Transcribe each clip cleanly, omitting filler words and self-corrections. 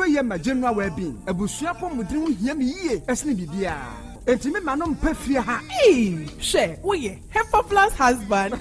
Aduro yɛ ma general well-being. Abusua apɔmuden ho hia me yie ɛsene biribiara. Enti me ma no mpa fie ha. Eii hwɛ woyɛ Hepa Plus husband.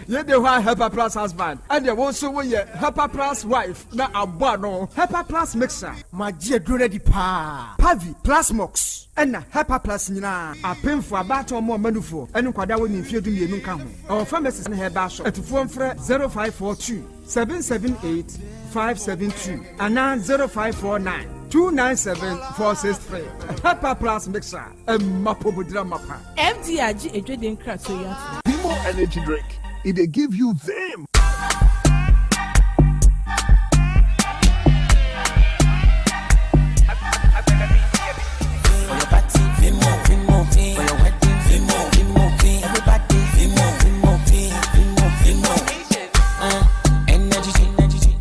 Yei de hɔ a Hepa Plus husband ɛneɛ wo nso woyɛ Hepa Plus wife na abɔ ano. Hepa Plus mixer. Magye aduro no adi paa. Pavi, Plasmox ɛna Hepa Plus nyinaa. Apemfo, abaatan ɔmo ɔma nufoɔ ɛne nkwadaa a wɔnni mfeɛ 12 nka ho. Ɛwɔ pharmacies ne herbal shop. Atufoɔ mfrɛ 0542 778 572 anaa 0549 297 463. Hepa Plus mixer ɛma pɔmudira mapa. FDA agye adwadie nkratoɔ yi atom. Vimo energy drink, e dey give you vim. For your party, Vimo, Vimo, for your wedding, Vimo, Vimo, everybody, Vimo, Vimo, Vimo, Vimo. Energy, energy,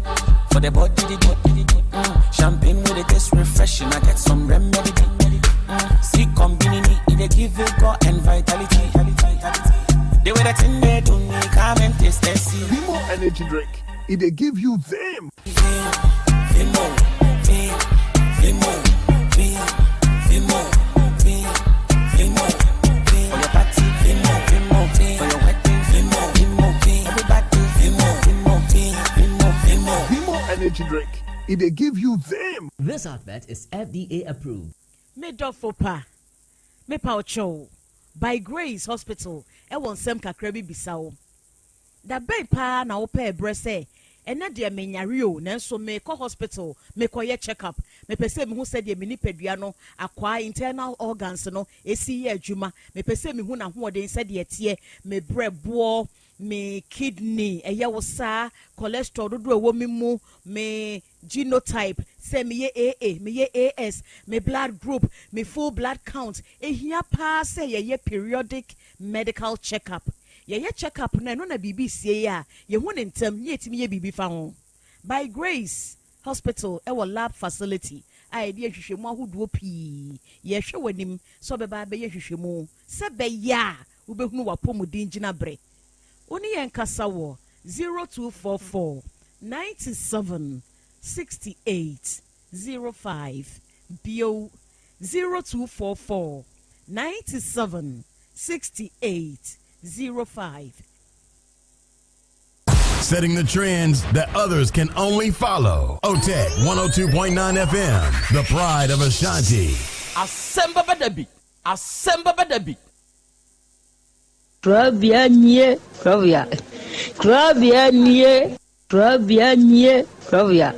for the body, the body, champagne with it taste refreshing. I get some remedy. See, combinini, it dey give vigor and vitality. The way that thing they do me, come and taste and see. Vimo energy drink, e dey give you vim. Vimo, Vimo, Vimo, Vimo, Vimo, Vimo. For your party, Vimo, Vimo, for your wedding, Vimo, Vimo, everybody, Vimo, Vimo, Vimo, Vimo. Vimo energy drink, e dey give you vim. This advert is FDA approved. Me dɔfo pa, mepa wo kyɛw, By Grace Hospital wɔ nsɛm kakra bi bisa wo. Da bɛn paa na wopɛɛ berɛ sɛ, ɛnnɛ deɛ menyare o, nanso merekɔ hospital mekɔyɛ check up, mepɛ sɛ mehu sɛdeɛ me nipadua no akwaa, internal organs, no si yɛ adwuma, mepɛ sɛ mehu n'ahoɔden sɛdeɛ ɛteɛ, me berɛboɔ, me kidney, ɛyɛ wo saa, cholesterol dodoɔ a ɛwɔ me mu, me genotype, sɛ meyɛ AA, meyɛ AS, me blood group, me full blood count. Ehia paa sɛ yɛyɛ periodic medical check up. Yɛyɛ check up no, ɛno na biribi sie a yɛhu ne ntɛm ne yɛtumi yɛ biribi fa ho. By Grace Hospital ɛwɔ lab facility a yɛde ahwehwɛmu ahodoɔ pii. Yɛhwɛ w'anim sɛ ɔbɛba abɛyɛ hwehwɛmu sɛ bɛyɛ a wobɛhunu w'apɔmuden gyina berɛ. Wo ne yɛn kasa wɔ 0244 97 68 05 bio, 0244 97 68 05. Setting the trends that others can only follow. OTEC 102.9 FM, the pride of Ashanti. Asɛm bɛba da bi. Asɛm bɛba da bi. Kurabea nie, kurabea. Kurabea nie, kurabea nie, kurabea.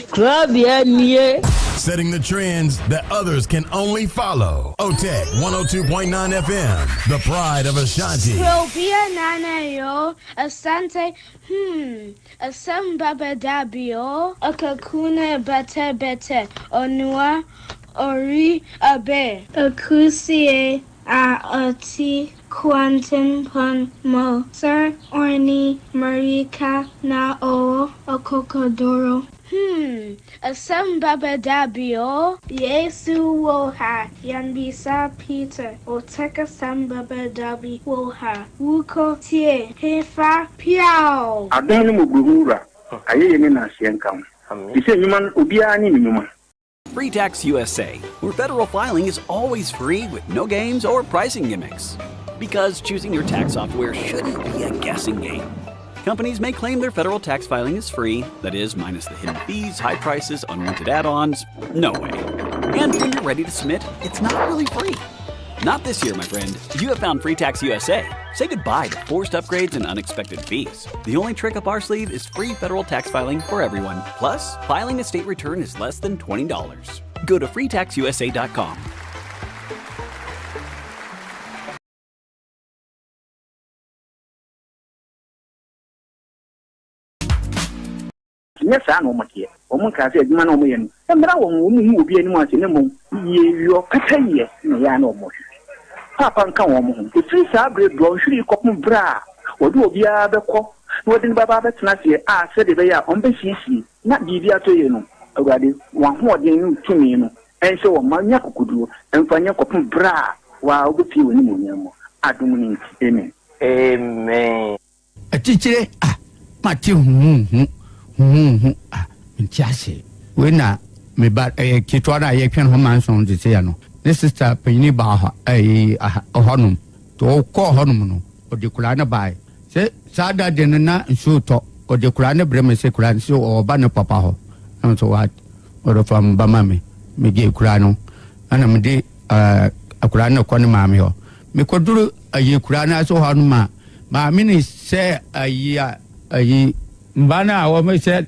Kurabea nie. Setting the trends that others can only follow. OTEC 102.9 FM, the pride of Ashanti. Kurobia nana yo, asante, asem baba dabio, akakuna bete bete, onua, ori abe. Akusie a ɔte kwantempɔn mu, Sir Orni Marika na ɔwɔ akokoduro. Asɛm baba dabio. Yesu wɔ ha, yɛnbisa Peter, Otec asɛm baba dabi wɔ ha, wukɔ tie, hefa, piaw. Adom ne mmɔborɔhunu Wura, ayɛyie ne nnaseɛ nka wo, Firi sɛ nnwuma no, obiara ne ne nnwuma. Free Tax USA, where federal filing is always free with no games or pricing gimmicks. Because choosing your tax software shouldn't be a guessing game. Companies may claim their federal tax filing is free, that is, minus the hidden fees, high prices, unwanted add ons. No way. And when you're ready to submit, it's not really free. Not this year, my friend. You have found Free Tax USA. Say goodbye to forced upgrades and unexpected fees. The only trick up our sleeve is free federal tax filing for everyone. Plus, filing a state return is less than $20. Go to freetaxusa.com. Nyɛ saa na wɔteɛ. Wɔnkaa sɛ adwuma no a wɔyɛ no mmra wɔn, wɔnhu obi anim ase, na mmom yieyɔ, pɛpɛyɛ na ɛyɛ a na wɔhwehwɛ. Paapa nka wɔn ho. Ɛfiri saa berɛ dɔnhwere yi kɔpem berɛ a wɔde obiara bɛkɔ na wɔde no bɛba abɛtena aseɛ a sɛdeɛ ɛbɛyɛ a wɔbɛsiesie na biribi atɔ yie no, Awurade, w'ahoɔden ne wo tumi no nhyɛ wɔn ma nya akokoduo mfa nyɛ kɔpem berɛ a wo ara wobɛpue w'animuonyam mu. Adom no nti, amen. Amen. Akyikyire ah mate huhuhu huhuhu ah Mente ase. Wei na me ba ɛyɛ ketewa no a yɛtwɛn ho manson te sɛ no. Ne sista panyini baa hɔ ɛyi hɔnom. Nti ɔkɔɔ hɔnom no, ɔde koraa no baeɛ. Sɛ saa da de no na nsuo tɔ, ɔde koraa no brɛ me sɛ koraa no sɛ ɔba ne papa hɔ. Na me sɛ what? Ɔde fa me ba ma me. Megye koraa no. Ɛna mede ɛɛ akwadaa no kɔ ne maame hɔ. Mekɔduru ayi koraa no ase hɔ no ma maame no sɛ ayi a ayi mba no a wɔn sɛ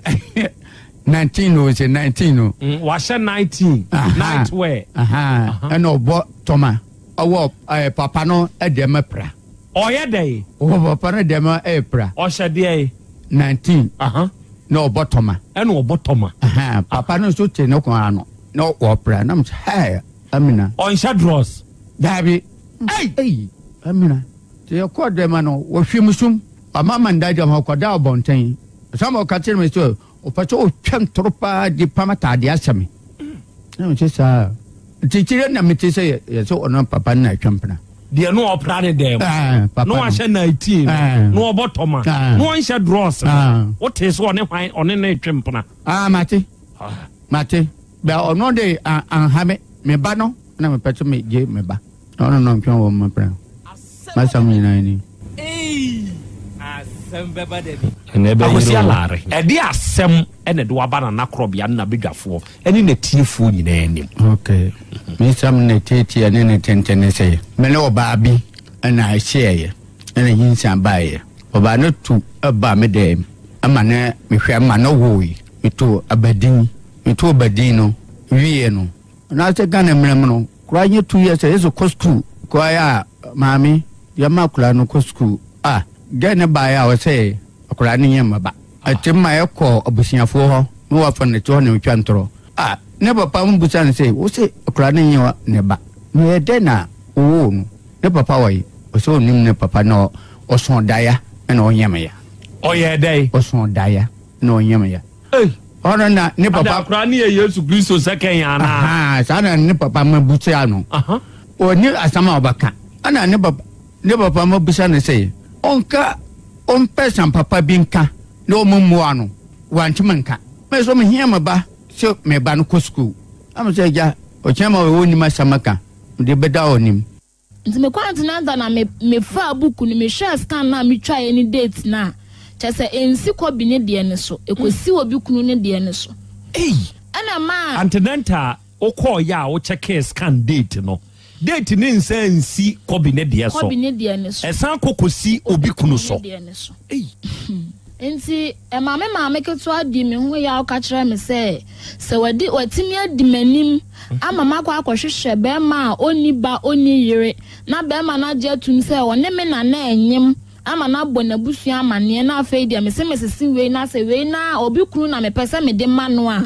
19 o sɛ 19 o. Mm, wahyɛ 19 night wear. Ɛna ɔbɔ tɔma ɔwɔ ɛɛ papa no dɛm pra. Ɔyɛ dɛ. Ɔwɔ papa no dɛm ɛyɛ pra. Ɔhyɛ deɛ. 19. Na ɔbɔ tɔma. Ɛna ɔbɔ tɔma. Papa no nso te ne kɔn ano na ɔpra na mo sɛ hɛɛ Amina. Ɔnhyɛ drɔs. Daabi. Ei! Amina. Nti yɛkɔɔ dɛm no, wɔhwɛ mu sum. Wama ma nda gyam hɔ kɔda abɔnten. Ɔsan ma ɔka kyerɛ me sɛ ɔpɛ sɛ ɔtwa ntoro paa de pam ataadeɛ ahyɛ me. Na mese saa. Nti kyerɛ na mete sɛ yɛ sɛ ɔno papa no na atwa mpena. Deɛ no ɔpra ne dɛm. Papa no. Na wahyɛ 19 no. Na ɔbɔ tɔma. Na ɔnhyɛ drɔs no. Wote sɛ ɔne hwan ɔne no retwe mpena. Ah, mate. Mate. Bɛ ɔno de anha me, me ba no na mepɛ sɛ megye me ba. Na ɔno na ɔntwɛn wɔn mprɛ. M'asɛm nyinaa ni. Akwasi Alare, ɛde asɛm na ɛde waba Nana Korɔbea ne n'abadwafoɔ ne n'atiefoɔ nyinaa anim. Ok, me nsɛm ne tietie ne ne tenten ne sɛ, me ne ɔbaa bi na ɛhyeɛeɛ na nyinsɛn baeɛ. Ɔbaa no tu baa me dɛm ma ne mehwɛ ma no woe, metoo abadin. Metoo abadin no wieɛ no, anaasɛ Ghana mmara mu no, koraa nyɛ 2 years a yɛsɛ kɔ sukuu. Kɔɛ a maame yɛma akwadaa no kɔ sukuu a, gɛɛ no baeɛ a ɔsɛ akwadaa no nyɛ mmaba. Ɛte ma yɛkɔ abusuafoɔ hɔ na wafa no te hɔ na ɔtwa ntorɔ. A ne papa mo bisa no sɛ, wo se akwadaa no nyɛ ne ba, na ɛyɛ dɛn na wowoo no? Ne papa wɔ he? Ɔsɛ ɔnnim ne papa na ɔsõ daeɛ na ɔnyɛ me ya. Ɔyɛɛ dɛn? Ɔsõ daeɛ na ɔnyɛ me ya. Ei! Ɔno na ne papa. Ada akwadaa no yɛ Yesu Kristo sɛkɛn anaa? Ahaa, saa na ne papa ma bisa no. Ɔnni asɛm a ɔbɛka. Ɛna ne papa ne papa ma bisa no sɛ ɔnka ɔmpɛ sɛm papa bi nka na ɔmo mmoa no. Wantumi nka. Me nso mehia me ba sɛ me ba no kɔ sukuu. Na me sɛ agya, ɔkyena ma ɔnnim asɛm ka, mede bɛda ɔnim. Nti mekɔ antenatal na me mefaa book no mehwɛɛ scan no a metwaeɛ ne date no a, kyerɛ sɛ ɛnsi Kobe ne deɛ no so, ɛkɔsi obi kunu ne deɛ no so. Ei! Ɛna ɛmaa. Antenatal wokɔɔeɛ a wo checkee scan date no, date no nsan nsi Kobe ne deɛ so, Kobe ne deɛ no so. ɛsan kɔ kɔsi obi kunu so. Obi kunu ne deɛ no so. Ei! Enti ɛmaa me maame ketewa dii me ho yaw ka kyerɛɛ me sɛ, sɛ wadi, watumi adi m'anim ama makɔ akɔhwehwɛ barima a onni ba, onni yere, na barima no agye atum sɛ ɔne me na na ɛnyem ama no abɔ n'abusua amanneɛ, na afei deɛ mese mesese wei na sɛ wei na obi kunu na mepɛ sɛ mede ma no a,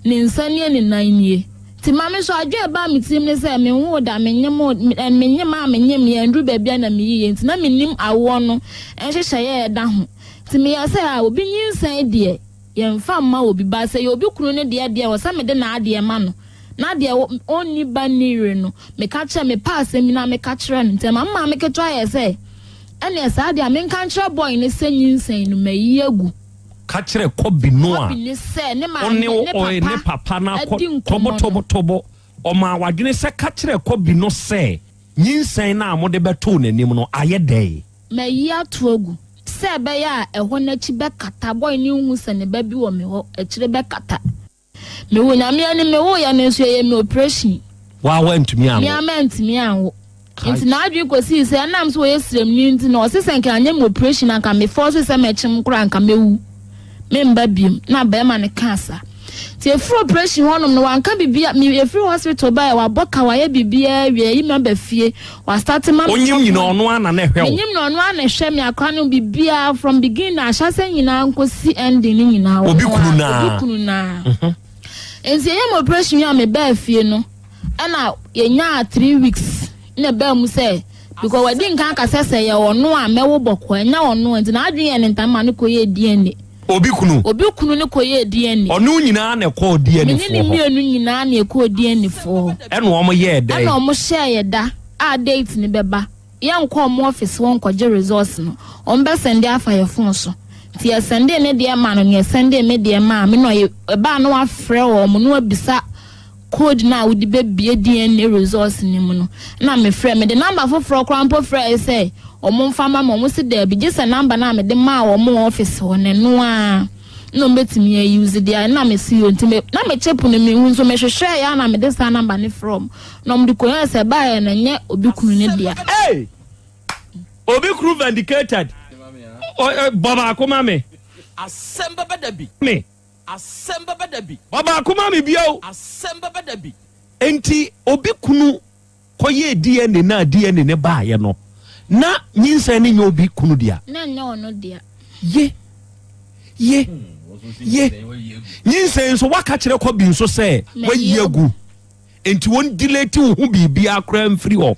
ne nsa nie ne nan nie. Nti ma me nso adwene a ɛbaa me tirim ne sɛ menwoo da, menyem, menyem a menyem yɛ anduru baabi a na meyiye nti na mennim awoɔ no nhyehyɛeɛ a ɛda ho. Nti meyɛɛ sɛ ah obi nyinsɛn deɛ yɛmfa mma obi but sɛ ɛyɛ obi kunu no deɛ deɛ ɛwɔ sɛ mede n'adeɛ ma no na deɛ ɔnni ba nni yere no meka kyerɛ mepɛ asɛm yi na meka kyerɛ no nti ɛma me maame ketewa yɛɛ sɛ ɛneɛ saa deɛ a menka nkyerɛ boy no sɛ nyinsɛn no mayi agu. Ka kyerɛ Kobi no a Kobi no sɛ ne wo maame ne ne ɔe ne papa papa no akɔ adi nkɔmmɔ tobo no. tobo tobo ɔmaa w'adwene sɛ ka kyerɛ Kobi no sɛ nyinsɛn no a mode bɛtoo n'anim no ayɛ dɛn? Mayi ato agu, sɛ ɛbɛyɛ a ɛhɔ no akyi bɛkata, boy no nhu sɛ ne ba bi wɔ me hɔ, akyire bɛkata. Mewɔ Nyame anim, mewoeɛ no nso yɛyɛ me operation. Waa woantumi anwo? Me ara mantumi anwo. Nti n'adwene kɔsii sɛ ɛnam sɛ ɔyɛ sremni nti no, ɔse sɛ nka anyɛ me operation anka me force sɛ mɛkyem koraa anka mɛwu. Memba biom. Na barima no kaa saa. Nti ɛfiri operation hɔ nom no wanka biribiara, me yɛfiri hospital baeɛ wabɔ ka wayɛ biribiara awie ayi me aba fie, wastarte ma me Onyim nyina ɔno ara na na ɛhwɛ wo? Menyim na ɔno ara na ɛhwɛ me akora no biribiara from beginning ahyɛsɛ nyinaa nkosi ending no nyinaa Obi ɔno kunu ara, no ara. obi kunu no ara. Nti yɛyɛ me operation wie a mebaa fie no ɛna yɛnyaa 3 weeks na ɛbaa mu sɛ because wadi nkan aka sɛ sɛ ɛyɛ ɔno a mɛwo bɔkɔɔ ɛnyɛ ɔno a nti n'adwene yɛ ne ntam ma no kɔyɛɛ DNA. Obi kunu? Obi kunu no kɔyɛɛ DNA. Ɔne wo nyinaa na ɛkɔɔ DNA Me ne foɔ ne hɔ? mmienu nyinaa na ɛkɔɔ DNA foɔ hɔ. Ɛna wɔn yɛɛ dɛn? Ɛna wɔn hyɛɛ yɛ da a date no bɛba. Yɛnkɔ wɔn office hɔ nkɔgye results no. Wɔn bɛ sɛnde afa yɛ phone so. Nti yɛsɛndee ne deɛ maa no na yɛsɛndee me deɛ maa me na ɔyɛ ɛbaa na wafrɛ wɔn na wabisa code no a wode bɛbie DNA results no mu no na mefrɛ mede number foforɔ koraa mpo frɛɛ sɛ wɔn mfa ma me wɔn se daabi gye sɛ number no a mede maa wɔn wɔ office hɔ no ɛno ara na wɔn bɛtumi a use deɛ na mese yɛ nti me na me chip no mehu nso mehwehwɛɛ yɛ a na mede saa number no frɛ wɔn na wɔn de kɔyɛɛ sɛ ɛbaeɛ no ɛnyɛ obi kunu ne dea. Hey! Obi kunu vindicated. Bɔ baako ma me. Asɛm bɛba da bi. Me. Asɛm bɛba da bi. Bɔ baako ma me bio. Asɛm bɛba da bi. Enti obi kunu kɔyɛɛ DNA no a DNA no baeɛ no, na nyinsɛn no nyɛ obi kunu dea? Na ɛnyɛ ɔno dea. Ye. Ye. Ye. Nyinsɛn nso woaka kyerɛ Kɔbi nso sɛ wayi agu. Enti wɔn delete wo ho biribiara koraa mfiri hɔ.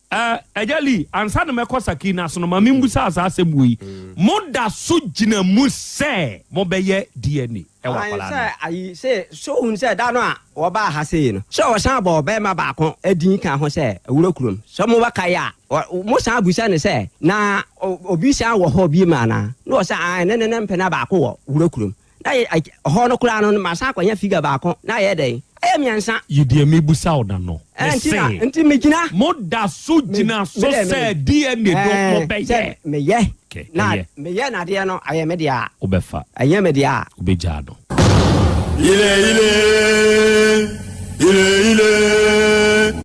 Eh, Agya Lee, ansa na mɛkɔ Sakina so no, ma mimmusa saa asɛm wei. Moda so gyina mu sɛ mobɛyɛ DNA wɔ Aane, akwadaa no sɛ ho? ayi, se, so wohunu sɛ da no a wɔbaa ha sei no, sɛ wɔsan bɔɔ ɔbarima baako din kaa ho sɛ Awura Kurom, sɛ mobɛkae a, wɔ, mosan bisa no sɛ, Na obi san wɔ hɔ bio anaa? Na ɔse, Aane, ne ne ne mpena baako wɔ Wura Kurom. Na yɛ, ɛhɔ no koraa no, masan akɔnya figure baako, na ayɛ dɛn? Ɛyɛ mmiɛnsa. Yi deɛ mebusa wo na no. Ɛɛ, nti na, Mese, nti megyina. Moda so Me, gyina me so dɛ, me, sɛ DNA no ɛɛ, mobɛyɛ? sɛ meyɛ, Okay, na ɛyɛ. meyɛ na adeɛ no ayɛ me dea a. Wobɛfa. Ɛnyɛ me dea a. Wobɛgyaa no. Ile ile, ile ile.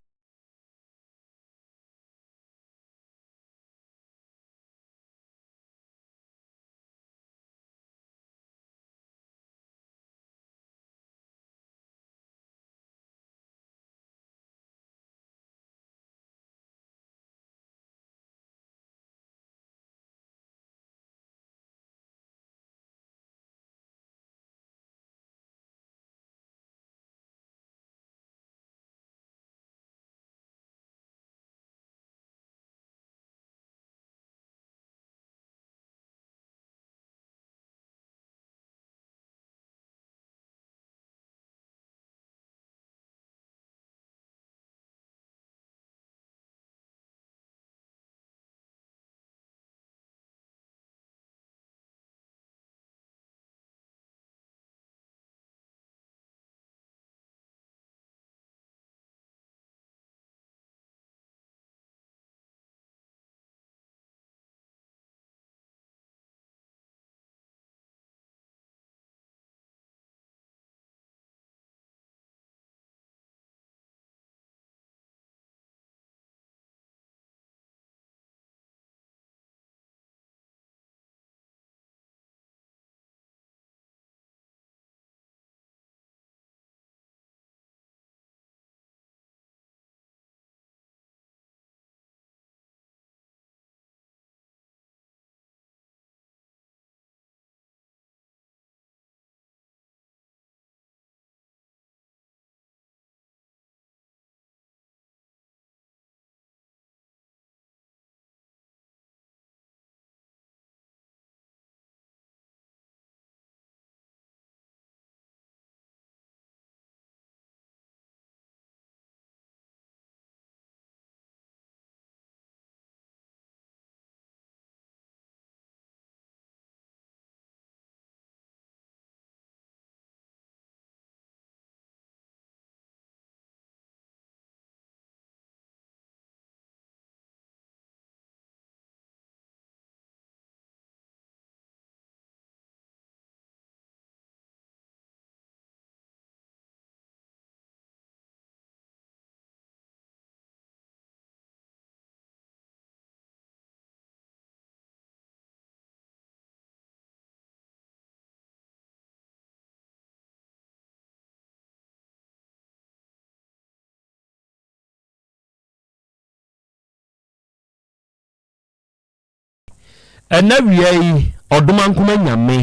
Ɛna wia yi ɔdomankoma nyame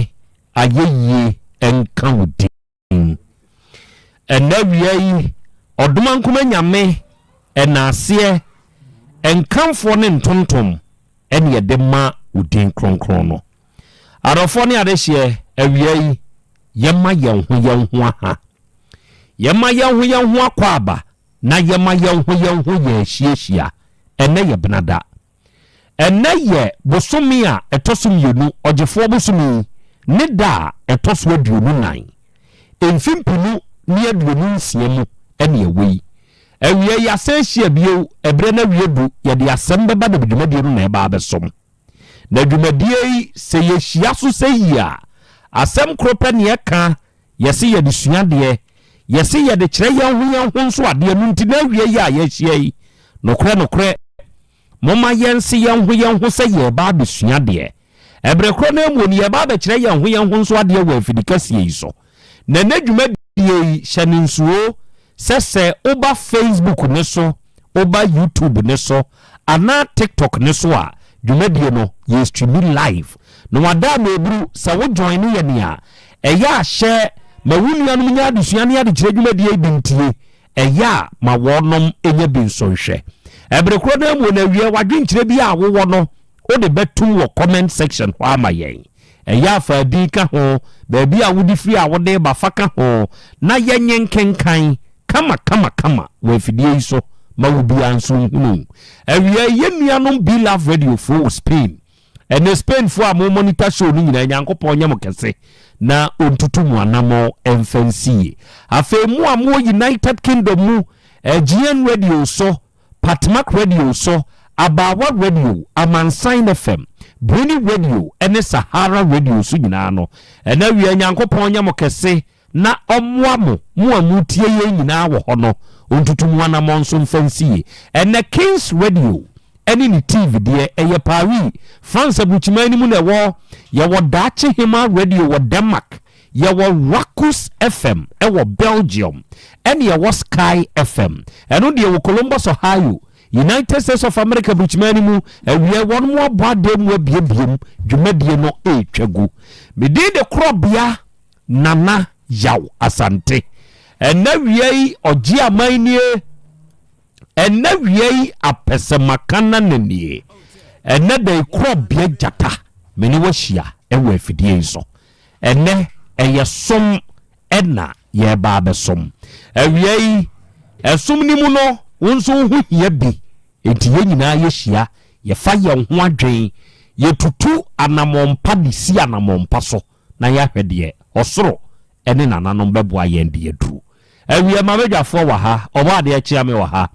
ayɛyie nka wo din. Ɛnnɛ awia yi, Ɔdomankoma Nyame ɛnaaseɛ, nkamfoɔ ne ntontom ɛne yɛde ma wo din kronkron no. Adɔfoɔ ne adehyeɛ, awia yi, yɛma yɛn ho yɛn ho aha. Yɛma yɛn ho yɛn ho akwaaba na yɛma yɛn ho yɛn ho yɛn ahyiahyia. Ɛnnɛ yɛ benada. Ɛnnɛ yɛ bosome a ɛtɔ so mmienu, Ɔgyefoɔ bosome yi ne da a ɛtɔ so 24, mfe 2026 mu ne ɛwɔ yi. Awia yi asan ahyia bio, ɛberɛ no awie du, yɛde asɛm bɛba na dwumadie no na ɛba abɛsom. Na dwumadie yi, sɛ yɛhyia so sɛ yie a, asɛm koro pɛ ne ɛka, yɛse yɛde sua adeɛ, yɛse yɛde kyerɛ yɛn ho yɛn ho nso adeɛ, ɛno nti na awia yi a yɛahyia yi, nokorɛ nokorɛ, Momma yɛnse yɛn ho yɛn ho sɛ yɛreba abɛsua adeɛ. Ɛberɛ korɔ no ara mu no, yɛreba abɛkyerɛ yɛn ho yɛn ho nso adeɛ wɔ afidikɛseɛ yi so. Na ɛnnɛ dwumadie yi, hyɛ no nsuo sɛ sɛ woba Facebook no so, woba YouTube no so, anaa TikTok no so a, dwumadie no, yɛrestreami live. Na wada ama aburu, sɛ wo joine yɛn a, ɛyɛ a hyɛ ma wo nuanom nya adesua ne adekyerɛ dwumadie yi bi ntie. Ɛyɛ a ma wɔnom nya bi nso nhwɛ. Ɛbere korɔ no ara mu no awiɛ w'adwenkyerɛ bi a wowɔ no wode bɛtom wɔ comment section hɔ ama yɛn. Ɛyɛ a fa din ka ho, baabi a wode firi a wode reba fa ka ho na yɛnye nkenkan kama kama kama wɔ afidie yi so ma wo biara nso nhunu. Awiɛ yɛn nuanom Be Love Radio foɔ wɔ Spain Ɛnɛ Spain foɔ a mo monitor show no nyinaa Nyankopɔn nyɛ mo kɛse na ɔntutu mo anamɔn mfa nsi yie. Afei mo a mowɔ United Kingdom mu, Aegean Radio so, Patmak Radio so, Abaawa Radio, Amansan FM, Bruni Radio ne Sahara Radio so nyinaa no, ɛnɛ awia Nyankopɔn nyɛ mo kɛse na ɔmmoa mo, mo a moretie yɛn nyinaa wɔ hɔ no, ɔntutu mo anammɔn nso mfa nsi yie. Ɛnnɛ Kings Radio ne ne TV deɛ, ɛyɛ Paris, France aburukyiman no mu na ɛwɔ. Yɛwɔ Daakye Hemaa Radio wɔ Denmark, yɛwɔ Rakus FM wɔ Belgium, ɛne yɛwɔ Sky FM, ɛno deɛ wɔ Columbus, Ohio, United States of America aburukyiman no mu. Awia wɔn mo abɔ adan mu abiebiem, dwumadie no retwa gu. Me din de Korɔbea Nana Yaw Asante. Ɛnɛ wia yi ɔgye aman nie. Ɛnɛ wia yi apɛsɛmakanana nie. Ɛnɛ da yi korɔbea gyata me ne wahyia ɛwɔ afidie yi so. Ɛnɛ ɛyɛ som ɛna yɛreba abɛsom. Awia yi ɛsom no mu no wo nso wo ho hia bi. Enti yɛn nyinaa yɛhyia yɛfa yɛn ho adwen yɛtutu anamɔn pa de si anamɔn pa so. na yɛahwɛ deɛ ɔsoro ne nananom bɛboa yɛn de aduru. Awia Mabadwafoɔ wɔ ha, Ɔbɔadeɛ Kyeame wɔ ha,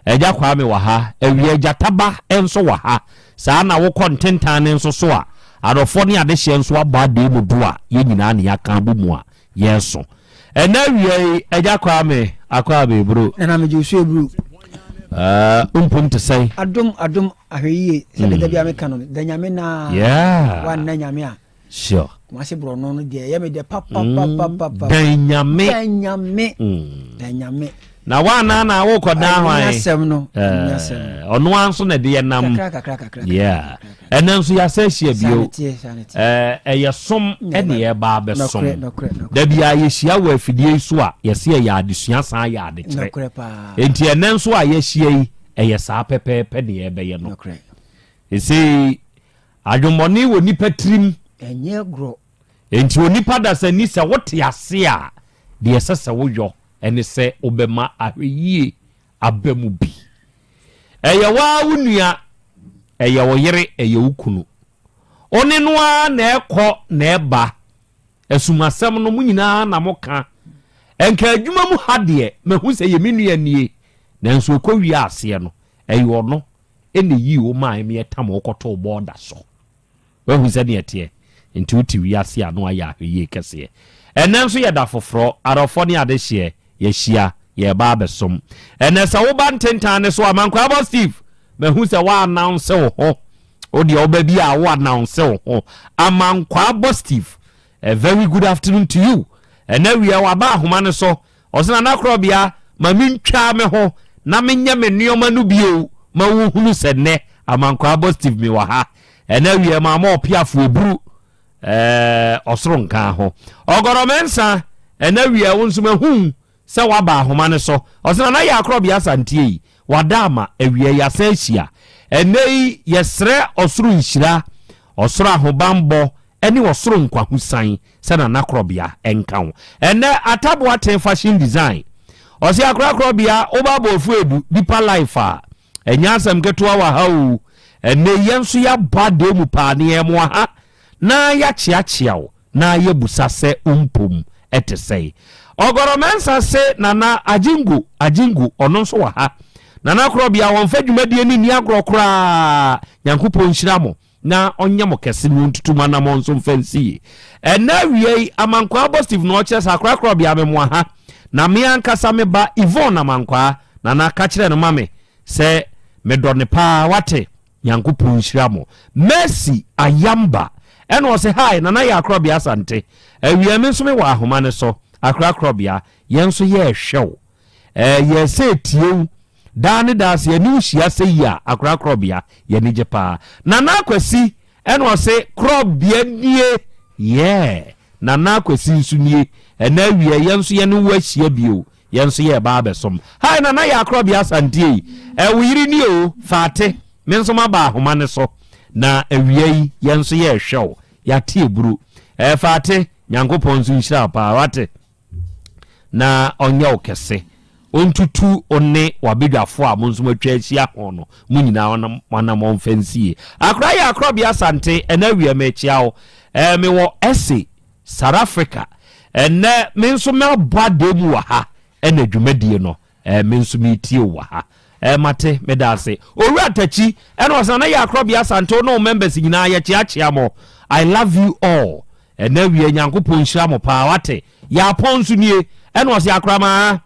Agya Kwame wɔ ha, Awia Gyataba nso wɔ ha. Saa na wokɔ ntentan no nso so a, adɔfoɔ ne adehyeɛ nso abɔ adeɛ mu do a yɛn nyinaa na yɛaka abɔ mu a yɛreso. Ɛnnɛ awia yi, Agya Kwame akɔ abɛburo. Nana megye wo so aburu. Uh, mpom te sɛn? Adom, adom, ahwɛ yie. Sɛdeɛ da biara meka no, da Nyame na yeah. Wanna Nyame a. Sure. Kumasi borɔno no deɛ ɛyɛ me dɛ papapapapa. Mm, dan nyame. Dan nyame. Mm. Dan nyame. Na wa na na wo kɔ dan hwan. Ɛni asɛm no. Ɛni asɛm no. Ɔno ara nso na ɛde yɛ nam. Kakra kakra kakra. Yeah. Ɛnɛ nso yɛasɛ ahyia bio. Ɛɛ ɛyɛ som ɛne ɛba abɛsom. Dabi a yɛhyia wɔ afidie yi so a yɛsɛ yɛyɛ adesua san yɛ adekyerɛ. Nti ɛnɛ nso a yɛahyia yi ɛyɛ saa pɛpɛɛpɛ ne yɛbɛyɛ no. Ɛsei Adwemmɔne wɔ nnipa tirim. Ɛnyɛ agorɔ. Enti onipa dasani sɛ wote ase a, deɛ ɛsɛ sɛ woyɔ ne sɛ wobɛma ahwɛyie aba mu bi. Ɛyɛ wo ara wo nua, ɛyɛ wo yere, ɛyɛ wo kunu. Wo ne no ara na ɛkɔ na ɛba. Asumasɛm no, mo nyinaa na moka. Ɛnka adwuma mu ha deɛ, mahu sɛ ɛyɛ me nua nie, nanso ɛkɔwie aseɛ no, ɛyɛ ɔno. ɛna eyii wo maa ɛmeɛ tam wo kɔtoo bɔɔda so. Wahu sɛdeɛ ɛteɛ? Nti wote wiase a na wayɛ ahwɛyie kɛseɛ. Ɛnnɛ nso yɛ da foforɔ, adɔfoɔ ne adehyeɛ, yɛahyia, yɛreba abɛsom. Ɛnnɛ sɛ woba ntentan no so a, Mankwabɔ Steve, mahu sɛ wo announce wo ho. Wo deɛ woba bi a wo announce wo ho. Amankwabɔ Steve, a very good afternoon to you. Ɛnnɛ awia waba ahoma no so, Ɔse Nana Korɔbea ma mentwaa me ho na menyɛ me nnoɔma no bio ma wohunu sɛ nnɛ Amankwaa Bostive me wɔ ha. Ɛnɛ awia maama ɔpeafo eburu eh, ɔsoro nkaa ho. Ɔgɔrɔ Mɛnsa ɛnɛ awia wo nso mahu sɛ woaba ahoma no so. Ɔse Nana Yaa Korɔbea Asanteɛ yi wada ama awia yi asan ahyia. Ɛnɛ yi yɛsrɛ ɔsoro nhyira, ɔsoro ahobanbɔ ne ɔsoro nkwahosan sɛ Nana Korɔbea nka wo. Ɛnnɛ Atta Boateng Fashion Design ɔse Akora Korɔbea woba Aboafuo Edu Deeper Life a ɛnyɛ asɛm ketewa wɔ ha oo. Ɛnnɛ yi yɛn nso yɛabɔ adeɛ mu paa na yɛn ha na yɛakyeakyea wo na yɛabusa sɛ wo mpom te sɛn. Ɔgɔrɔ Mensah se Nana Agyingu, Agyingu, ɔno nso wɔ ha. Nana Korɔbea, wɔmfa dwumadie no nni agorɔ koraa. Nyankopɔn nhyira mo na ɔnyɛ mo kɛse na ɔntutu mo anamɔn nso mfa nsi yie. Ɛnnɛ awia yi, Amankwaa Bostive na ɔkyerɛ sɛ Akora Korɔbea memoa ha na me ankasa me ba Yvonne Amankwaa, Nana ka kyerɛ no ma me sɛ medɔ no paa, wate? Nyankopɔn nhyira mo. Mercy Ayamba ɛna ɔse hi Nana yɛ Akorɔbea Asante awia me nso me wɔ ahoma no so Akra Akorɔbea yɛn nso yɛɛhwɛ wo ɛɛ yɛɛsɛ tie wo daa ne daa sɛ yɛne wo hyia sɛ yi a Akra Akorɔbea yɛni gye paa Nana Akwasi ɛna ɔse Korɔbea nie yeah Nana Akwasi nso nie ɛna awia yɛn nso yɛne wo ahyia bio Yɛn nso yɛreba abɛsom. Hi Nana yɛ akorɔbea Asante ei. Ɛ wo yere nie o, Faate. Me nso maba ahoma no so. Na awia yi yɛn nso yɛrehwɛ wo. Yɛate aburu. Ɛ Faate, Nyankopɔn nso nhyira wo paa, wate? Na ɔnyɛ wo kɛse. Ɔntutu wo ne w'abadwafoɔ a mo nso moatwa ahyia ho no, mo nyinaa mo anammɔn mfa nsie. Akora yɛ akorɔbea Asante, ɛnɛ awia mekyea wo. Ɛ mewɔ Ese. South Africa ɛnɛ me nso mabɔ adeɛ mu wɔ ha ɛna dwumadie no ɛɛ me nso metie wɔ ha ɛɛ mate meda ase owura takyi ɛna ɔsena na yɛ akorɔbea asante wo ne wo members nyinaa yɛkyeakyea mo I love you all ɛnɛ wie nyankopɔn nhyira mo paa wate yɛ apɔn nso nie ɛna ɔse akoramaa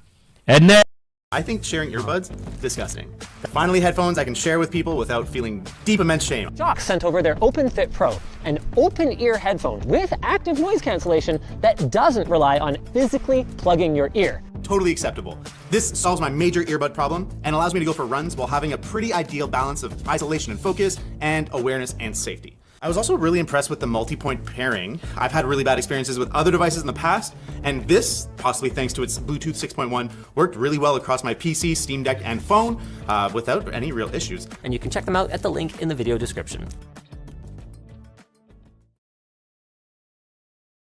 ɛnɛ I think sharing earbuds, disgusting. Finally, headphones I can share with people without feeling deep immense shame. Jock sent over their OpenFit Pro, an open ear headphone with active noise cancellation that doesn't rely on physically plugging your ear. Totally acceptable. This solves my major earbud problem and allows me to go for runs while having a pretty ideal balance of isolation and focus and awareness and safety. I was also really impressed with the multi-point pairing. I've had really bad experiences with other devices in the past, and this, possibly thanks to its Bluetooth 6.1, worked really well across my PC, Steam Deck, and phone uh, without any real issues. And you can check them out at the link in the video description.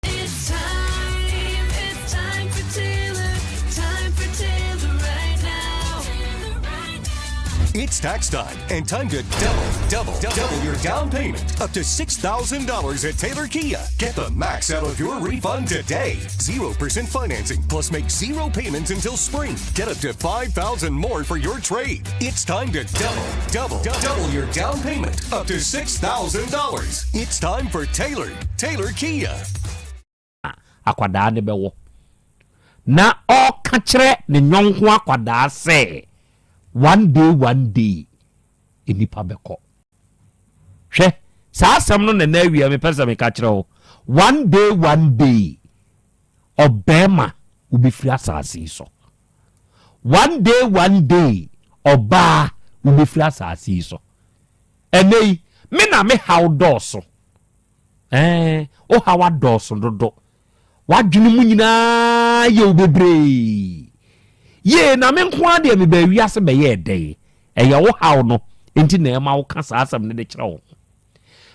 It's time, it's time for Taylor, time for Taylor right now. It's tax time and time to double, double, double your down payment up to $6,000 at Taylor Kia. Get the max out of your refund today. 0% financing plus make zero payments until spring. Get up to 5000 more for your trade. It's time to double, double, double your down payment up to $6,000. It's time for Taylor, Taylor Kia. Akwadaa no bɛwɔ na ɔreka kyerɛ ne yɔnko akwadaa sɛ one day one day nnipa bɛkɔ. Hwɛ saa asɛm no nana awia mepɛ sɛ meka kyerɛ wo one day one day ɔbɛrima wobɛfiri asase yi so. One day one day ɔbaa wobɛfiri asase yi so. Ɛnɛ yi me na me haw dɔɔso. Ɛɛ, wo haw adɔɔso dodo. W'adwene mu nyinaa yɛ wo bebree. Yee, na me nko ara deɛ mebaa wiase bɛyɛɛ dɛn? Ɛyɛ wo haw no nti na ɛma woka saa asɛm no de kyerɛ wo ho.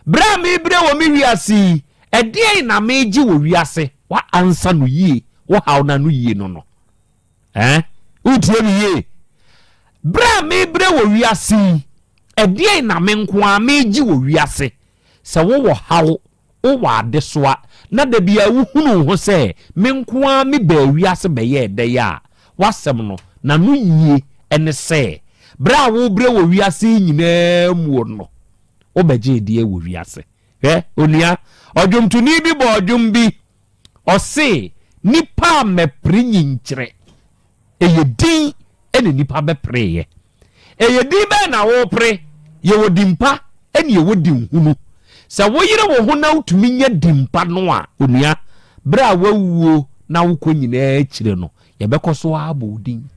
Berɛ a merebrɛ wɔ me wiase yi, ɛdeɛn na meregye wɔ wiase? Woansa no yie, wo haw no ano yie no no. Ɛɛ, wotie me yie? Berɛ a merebrɛ wɔ wiase yi, ɛdeɛn na me nko ara meregye wɔ wiase? Sɛ wowɔ haw, wowɔ adesoa, na da biara wuhunu wo ho sɛ, 'Me nko ara mebaa wiase bɛyɛɛ dɛn a, w'asɛm no, n'ano yie ne sɛ, berɛ a worebrɛ wɔ wiase yi nyinaa muo no, wobɛgyee deɛ wɔ wiase. Hwɛ, onua, ɔdwomtoni bi bɔɔ dwom bi, ɔse, Nnipa a mɛpere nyinkyerɛ. Ɛyɛ din na nnipa bɛpereeɛ. Ɛyɛ din bɛn na worepere? Yɛwɔ din pa ɛne yɛwɔ din hunu. Sɛ woyere wo ho na wotumi nya din pa no a, onua, berɛ a woawuo na wokɔ nyinaa akyire no, yɛbɛkɔ so ara abɔ wo din.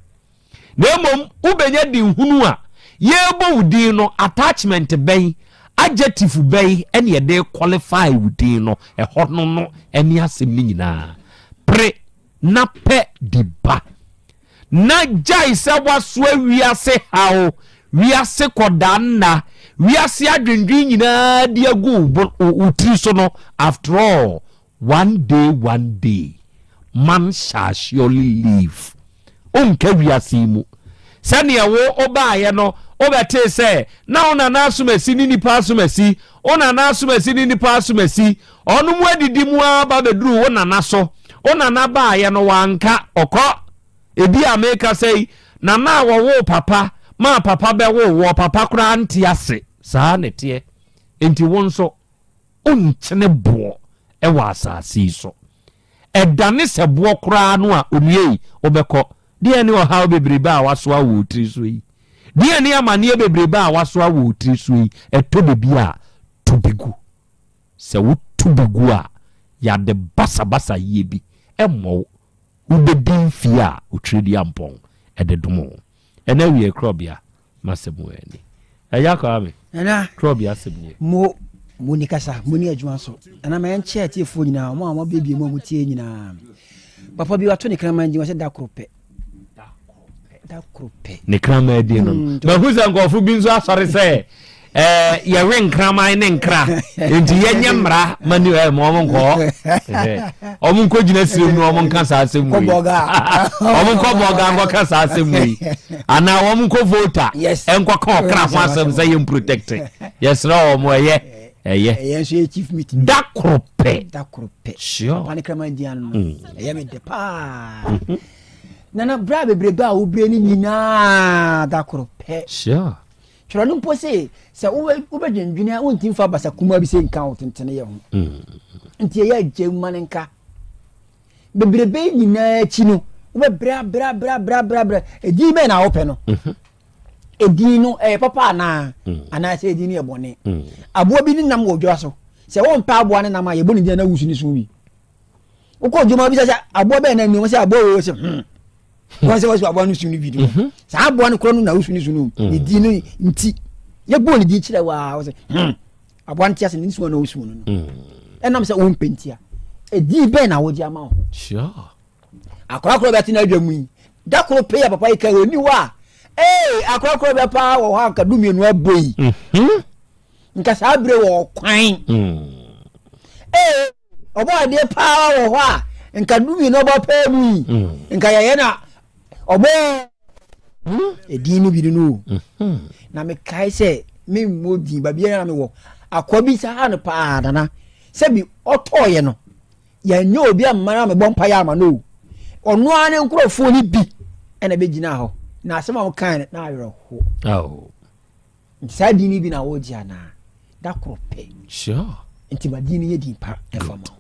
Na mmom wobɛnya din hunu a, yɛrebɔ wo din no, attachment bɛn, adjective bɛn ɛne yɛde qualify wo din no, ɛhɔ no no ɛne asɛm no nyinaa. Pere na pɛ di ba. Na gyae sɛ woasoa wiase haw, wiase kɔdaa nna, wiase adwendwen nyinaa de agu wo tiri so no, after all, one day, one day, man shall surely leave. Wonka wiase yi mu. Sɛdeɛ wo wobaeɛ no, Wobɛtee sɛ na wo nana asomasi ne nipa asomasi, wo nana asomasi ne nipa asomasi, ɔno mu adidi mu ara ba bɛduruu wo nana so. Wo nana baeɛ no wanka, ɔkɔ. Ebi a mekasa yi, nana a wɔwoo papa maa papa bɛwoo woɔ, papa koraa nte ase. Saa na ɛteɛ. Enti wo nso, wonkyene boɔ wɔ asase yi so. Ɛdane sɛ boɔ koraa no a, onua yi, wobɛkɔ. Deɛn ne ɔhaw bebrebe a woasoa wɔ wo tiri so yi? Deɛn ne amaneɛ bebrebe a woasoa wɔ wo tiri so yi? Ɛtɔ da bi a, to bi gu. Sɛ woto bi gu a, yɛade basabasa yie bi mmɔ wo. Wobɛdi mfeɛ a Otwereduampɔn de dom wo. Ɛnɛ awiei korɔbea m'asɛm wɔ ani. Agya Kwame, Nana, korɔbea asɛm nie. Mo, mo ni kasa, mo ni adwuma nso. Nana, ma yɛnkyɛ atiefoɔ nyinaa, wɔn a wɔabiebie mu a wɔtie nyinaa. Papa bi wato ne kraman din, wɔsɛ da koro pɛ. Da koro pɛ. Ne kraman din no. Mahu sɛ nkurɔfo bi nso asɔre sɛ ɛɛ yɛwe nkraman ne nkra nti yɛnyɛ mmara ma ni ɛɛ ma wɔn nkɔ wɔn nkɔ gyina sirem no wɔn nka saa asɛm wei wɔn nkɔ bɔga nkɔka saa asɛm wei anaa wɔn nkɔ vota nkɔka ɔkra ho asɛm sɛ yɛn protect yɛsrɛ wɔn ɛyɛ ɛyɛ ɛyɛ nso yɛ chief meeting da koro pɛ da koro pɛ sure papa ne kraman di ano ɛyɛ me dɛ paa nana bra bebrebe a wobire ne nyinaa da koro pɛ sure Twerɛ no mpo se, sɛ wobɛdwendwene a, wontumi mfa abasa kumaa bi sɛ nka wo tenteneyɛ ho. Nti ɛyɛ agya mu ma no nka. Bebrebe yi nyinaa akyi no, wobɛbrɛ abrɛ abrɛ abrɛ abrɛ abrɛ. Edin bɛn na wopɛ no? Edin no ɛyɛ papa anaa? Anaasɛ edin no yɛ bɔne? Aboa bi ne nam wɔ dwa so. Sɛ wompɛ aboa ne nam a, yɛbɔ ne din a na wusu ne so bi. Wokɔ dwom a wobisa sɛ aboa bɛn na ni? Wɔn sɛ aboa wei wɔ sɛ hmm. Wɔn sɛ wɔsɛ aboa no su no bi no. Mhm. Saa aboa no korɔ no na wosu ne su no. Mm. Ne din no nti. Yɛbɔ ne din kyerɛ waa wɔ sɛ hmm. Aboa no te ase ne su na wosu no no. Mm. Ɛnam sɛ wompɛ ntia. Edin bɛn na wogye ama wo? Sure. Akorakora bi ate n'adwa mu yi. Da koro pɛ yi a papa yi ka ɔni hɔ a ee akorakora bi paa wɔ hɔ a nka dumienu abɔ yi. Mhm. Nka saa bere wɔ ɔkwan. Mm. Ee ɔbɔ adeɛ paa wɔ hɔ a nka dumienu ɔbɔ pɛɛ mu yi mm. nka yɛyɛ na ɔbɔ hmm? edin no bi no o mm-hmm. na mekae sɛ memmɔ din baabi a na mewɔ akoa bi saa no paa nana sɛbi ɔtɔɔyɛ no yɛnyɛ obi amma no amebɔ mpa yɛ ama no o ɔno ara ne nkurɔfoɔ no bi ɛna bɛgyina hɔ na asɛm a wɔkae no na awerɛho Nti saa din no bi na wogye anaa? Da koro pɛ. Sure. Nti ma din no nyɛ din pa ɛfa ma wo.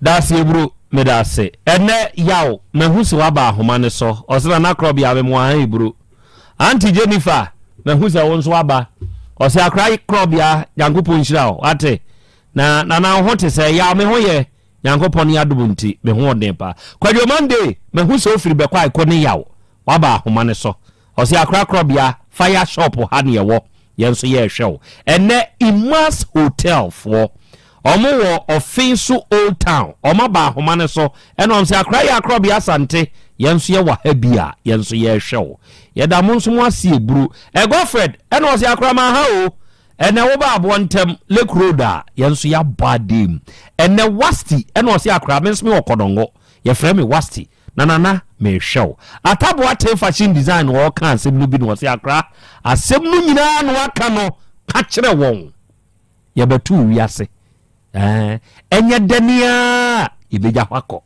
Daase Eburo, meda ase. Ɛnɛ Yaw, mahu sɛ woaba ahoma no so. Ɔse Nana Krɔbea memoa ha Eburo. Auntie Jennifer, mahu sɛ wo nso woaba. Ɔse Akora Krɔbea, Nyankopɔn nhyira wo, wate. Na Nana wo ho te sɛ? Yaw, me ho yɛ. Nyankopɔn ne adom nti, me ho ɔden paa. Kwadwo Monday, mahu sɛ wofiri Bɛkwae kɔ ne Yaw, woaba ahoma no so. Ɔse akorakorabea fire shop ha ne yɛwɔ yɛn nso yɛrehwɛ wo ɛnɛ Imas hotel foɔ ɔmo wɔ ɔfen so old town ɔmo aba ahoma no so ɛna ɔmo sɛ akora yɛ akorabea asante yɛn nso yɛwɔ ha bi a yɛn nso yɛrehwɛ wo yɛda mo nso mo ase eburu ɛ Godfred ɛna ɔse akora ma ha o ɛnɛ wo ba aboɔ ntɛm Lake Road a yɛn nso yɛabɔ adeɛ mu ɛnɛ Wasti ɛna ɔse akora me nso me wɔ Kɔdɔngo yɛfrɛ me Wasti Na nana mehwɛ wo. Atta Boateng fashion design na ɔreka asɛm no bi na ɔse akra asɛm no nyinaa na waka no ka kyerɛ wɔn yɛbɛto wiase ɛɛ ɛnyɛ dɛne a yɛbɛgya hɔ akɔ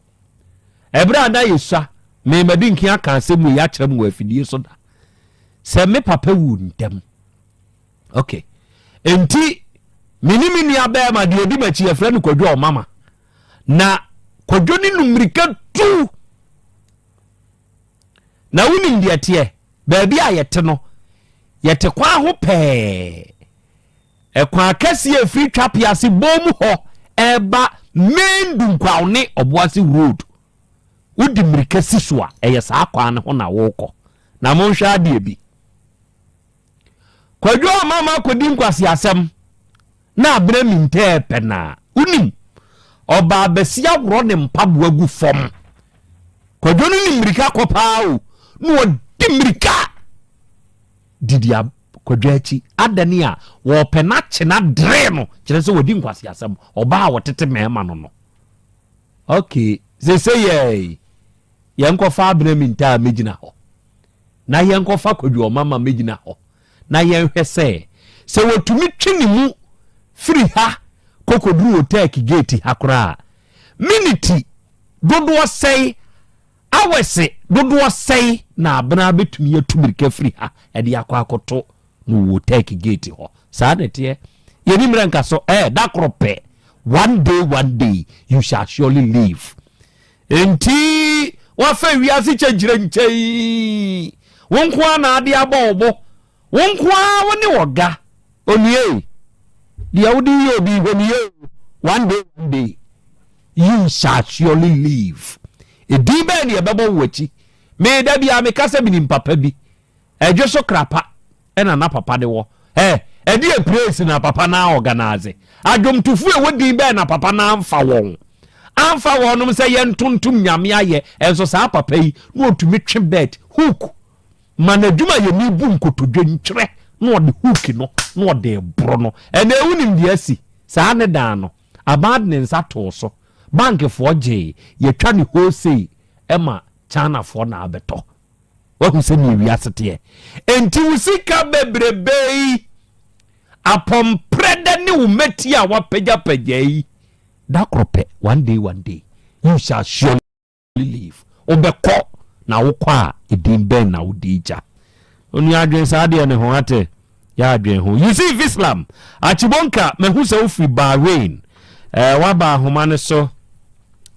ɛberɛ a na yɛsua memadi nkin aka asɛm wei akyerɛ mu wɔ afidie so da sɛ me papa wu ntɛm ok enti me ne me nua bɛrima deɛ ɔdi m'akyi yɛfrɛ no kwadwo ɔmama Na kwadwo ne no mmirika tu. Na wonim deɛ teɛ, baabi a yɛte no, yɛte kwan ho pɛɛ. Ɛkwan akɛseɛ ɛfiri Twapease bɔn mu hɔ ɛreba main Dunkwaw ne Ɔboase road. Wodi mmirika si so a, ɛyɛ saa kwan no ho na wokɔ. Na monhwɛ adeɛ bi. Kwadwo ama ma akɔdi nkwaseasɛm na abena mintɛɛ pɛ na wonim ɔbaa bɛsi aworɔ ne mpaboa gu fam. Kwadwo no nim mmirika kɔ paa o na ɔdi mmirika didi kwadwo akyi adane a wɔpɛ no akye no adere no kyerɛ sɛ wɔdi nkwaseasɛm ɔbaa a wɔtete mmarima no no. Okay, sese yɛi yɛnkɔfa abena mintaa mɛgyina hɔ. Na yɛnkɔfa Kwadwo Ɔmama mmɛgyina hɔ. na yɛnhwɛ sɛ, sɛ wɔtumi twe ne mu firi ha kɔkɔduru Otec gate ha koraa a, miniti dodoɔ sɛn, awɛse dodoɔ sɛn na Abena bɛtumi atu mirika firi ha de akɔ akɔto no wɔ Otec gate hɔ. Saa na ɛteɛ. Yɛni mmerɛ nka so, eh, da koro pɛ, one day, one day, you shall surely live. Enti woafa wiase kyɛnkyerɛnkyɛn yi, wo nko ara na ade abɔ wo bo, wo nko ara wo ne ɔga. Onua ei, deɛ wode yɛ obi hwɛ no yie o, one day one day you shall surely leave. Edin bɛn na yɛbɛbɔ wo akyi? Me da biara meka sɛ menim papa bi, Ɛdwo so krapa na na papa de wɔ. Ɛ, ɛdeɛ praise na papa no a organise. Adwomtofoɔ ɛwɔ din bɛn na papa no amfa wɔn. Amfa wɔnom sɛ yɛntontom Nyame ayɛ, ɛnso saa papa yi na ɔtumi twe bet, hook, ma n'adwumayɛni bu nkotodwe ntwerɛ na ɔde hook no na ɔde reboro no. Ɛnɛ wonim deɛ asi? Saa ne dan no, aban de ne nsa too so, bankfoɔ gyee, yɛtwa no wholesale ma Chinafoɔ na abɛtɔ. Wahu sɛdeɛ wiase teɛ. Enti wo sika bebrebe yi, apɔmprɛdɛ ne wo mmati a wapagyapagya yi, da koro pɛ, one day, one day, you shall surely leave. Wobɛkɔ, na wokɔ a, edin bɛn na wode gya? Onua adwen saa deɛ ne ho ate. Yɛ adwen ho. Yusuf Islam, Achibonka, mahu sɛ wofiri Bahrain. Eh, waba ahoma no so.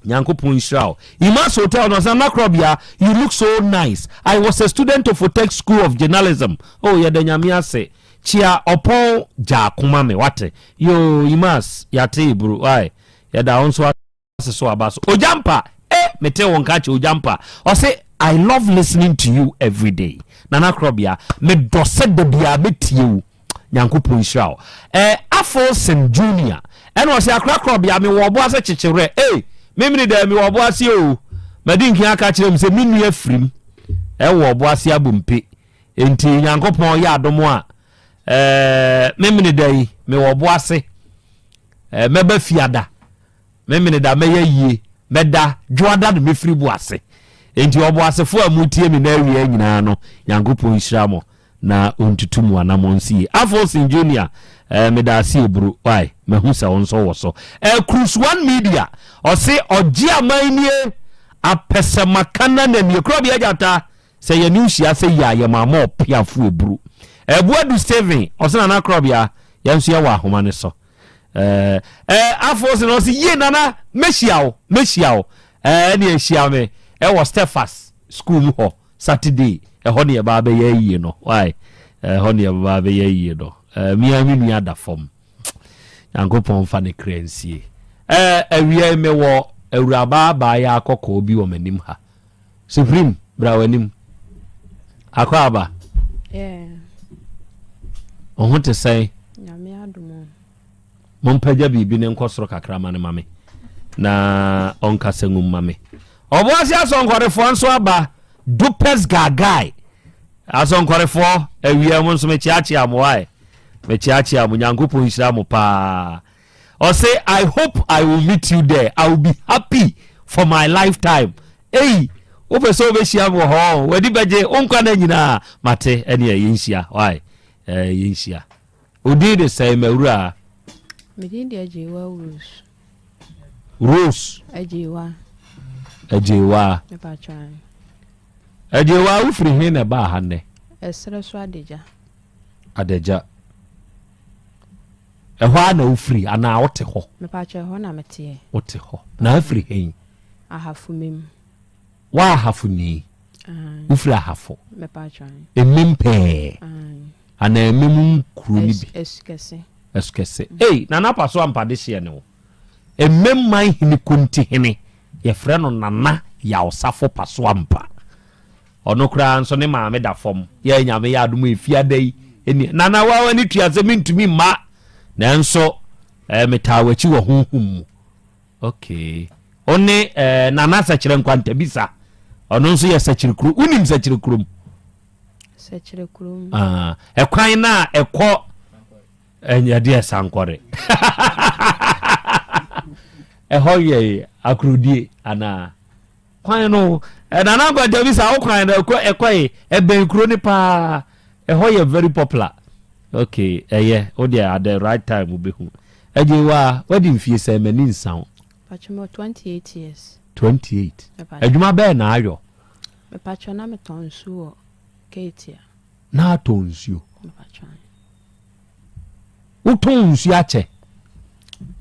Nyankopɔn nhyira wo. Imas Hotel no ɔsɛ Nakrobia, you look so nice. I was a student of Otec School of Journalism. Oh, yɛda Nyame ase. Kyia ɔpɔn gyaako ma me, wate. Yo, Imas, yɛate eburu. Why? Yɛda wo nso ase so aba so. Ogyampa, eh, mete wo nka kyɛ Ogyampa. Ɔse, I love listening to you every day. Nana Krobia, medɔ sɛ da biara mɛtie wo. Nyankopɔn nhyira wo. Eh, Afolson Junior, ɛna ɔse akora Krobia, mewɔ ɔbo ase kyekye werɛ. Eh, memene dɛ mewɔ ɔbo ase o. Madi nkan aka kyerɛ mu sɛ me nua firim ɛwɔ ɔbo ase abompe. Enti Nyankopɔn yɛ adom a, eh, memene dɛ yi, mewɔ ɔbo ase. Eh, mɛba fiada. Memeneda mɛyɛ yie, mɛda, dwoada na mɛfiri bo ase. Enti ɔboasefoɔ a motie me na awia nyinaa no, Nyankopɔn nhyira mo na ɔntutu mo anamɔn nsi yie. Afolson Junior, eh, meda ase eburu, why, mahu sɛ wo nso wɔ so. Eh, Cruise One Media, ɔse ɔgye aman nie, apɛsɛmakana na nie, Korɔbea Gyata, sɛ yɛne wo hyia sɛ yie a, yɛma ama ɔpeafo eburu. Eh, Boadu Stephen, ɔse Nana Korɔbea, yɛn nso yɛwɔ ahoma no so. ɛɛ eh, afo sɛ na ɔsi yie nana mɛhyia wo mɛhyia wo ɛɛ ɛne ahyia me ɛwɔ Stefas school mu hɔ Saturday ɛhɔ ne ɛba abɛyɛ ayie no why ɛhɔ ne ɛba abɛyɛ ayie no ɛɛ mia me nua da fam nyankopɔn fa ne kra nsie ɛɛ awia yi mewɔ awuraba abaayɛ akɔkɔɔ bi wɔ m'anim ha Supreme bra w'anim akɔ aba Yeah. Wo ho te sɛn? Nyame adom o. Mompagya biribi no nkɔ soro kakra ma no ma me na ɔnkasa ngu mma me. Ɔboase asɔnkɔrefoɔ nso aba Dupes Gagai. Asɔnkɔrefoɔ awia mo nso mekyeakyea mo ae. Mekyeakyea mo Nyankopɔn nhyira mo paa. Ɔse I hope I will meet you there I will be happy for my lifetime Ei wopɛ sɛ wobɛhyia me wɔ hɔ w'ani bɛgye wo nkwa nna nyinaa Mate ɛneɛ yɛnhyia why eh, yɛnhyia Wo din de sɛn m'awuraa? Me din de Agyewa Rose. Rose. Agyewa. Agyewa. Agyewa wofiri he na ɛbaa ha nnɛ? Ɛserɛ so Adagya. Adagya. Ɛhɔ ara na wofiri anaa wote hɔ? Mepakyɛ ɛhɔ na meteɛ. Wote hɔ. Na afiri hen? Ahafo mem. Woahafo ni? Wofiri Ahafo? Mepakyɛ. Emem pɛɛ? Anaa emem nkuro no bi? Esukɛse. Esukɛse. Ei, Nana Paso ampa de hyeɛ ne wo. Emem man hene konti hene, yɛfrɛ no Nana Yaw Safo Paso ampa. Ɔno koraa nso ne maame da fam. Yɛ Nyame yɛ adom a efiada yi ɛni. Nana wa w'ani tua sɛ mentumi mma. Nanso eh, metaa w'akyi wɔ honhom mu. Okay. Wo ne eh, Nana Sɛkyerɛ Nkwantabisa. Ɔno nso yɛ Sɛkyerɛ kuro. Wonim Sɛkyerɛ kurom? Sɛkyerɛ kurom. Ah, ɛkwan no a ɛkɔ ɛdeɛ sankɔre. Ɛhɔ yɛ akurodie anaa? Kwan no eh, Nana Nkwanta bi sa wo kwan no ɛkɔ ɛkɔ yi ɛbɛn kuro no paa ɛhɔ yɛ very popular. Okay, ɛyɛ, wo deɛ at the right time wobɛhu. Agye wa, wadi mfie sɛn, m'ani nsa wo. Mpakyɛ mewɔ 28 years. 28. Adwuma bɛɛ na ayɔ? Mepakyɛ na metɔn nsuo wɔ Ketia. Na atɔn nsuo? Mepakyɛ. Wotɔn nsuo akyɛ?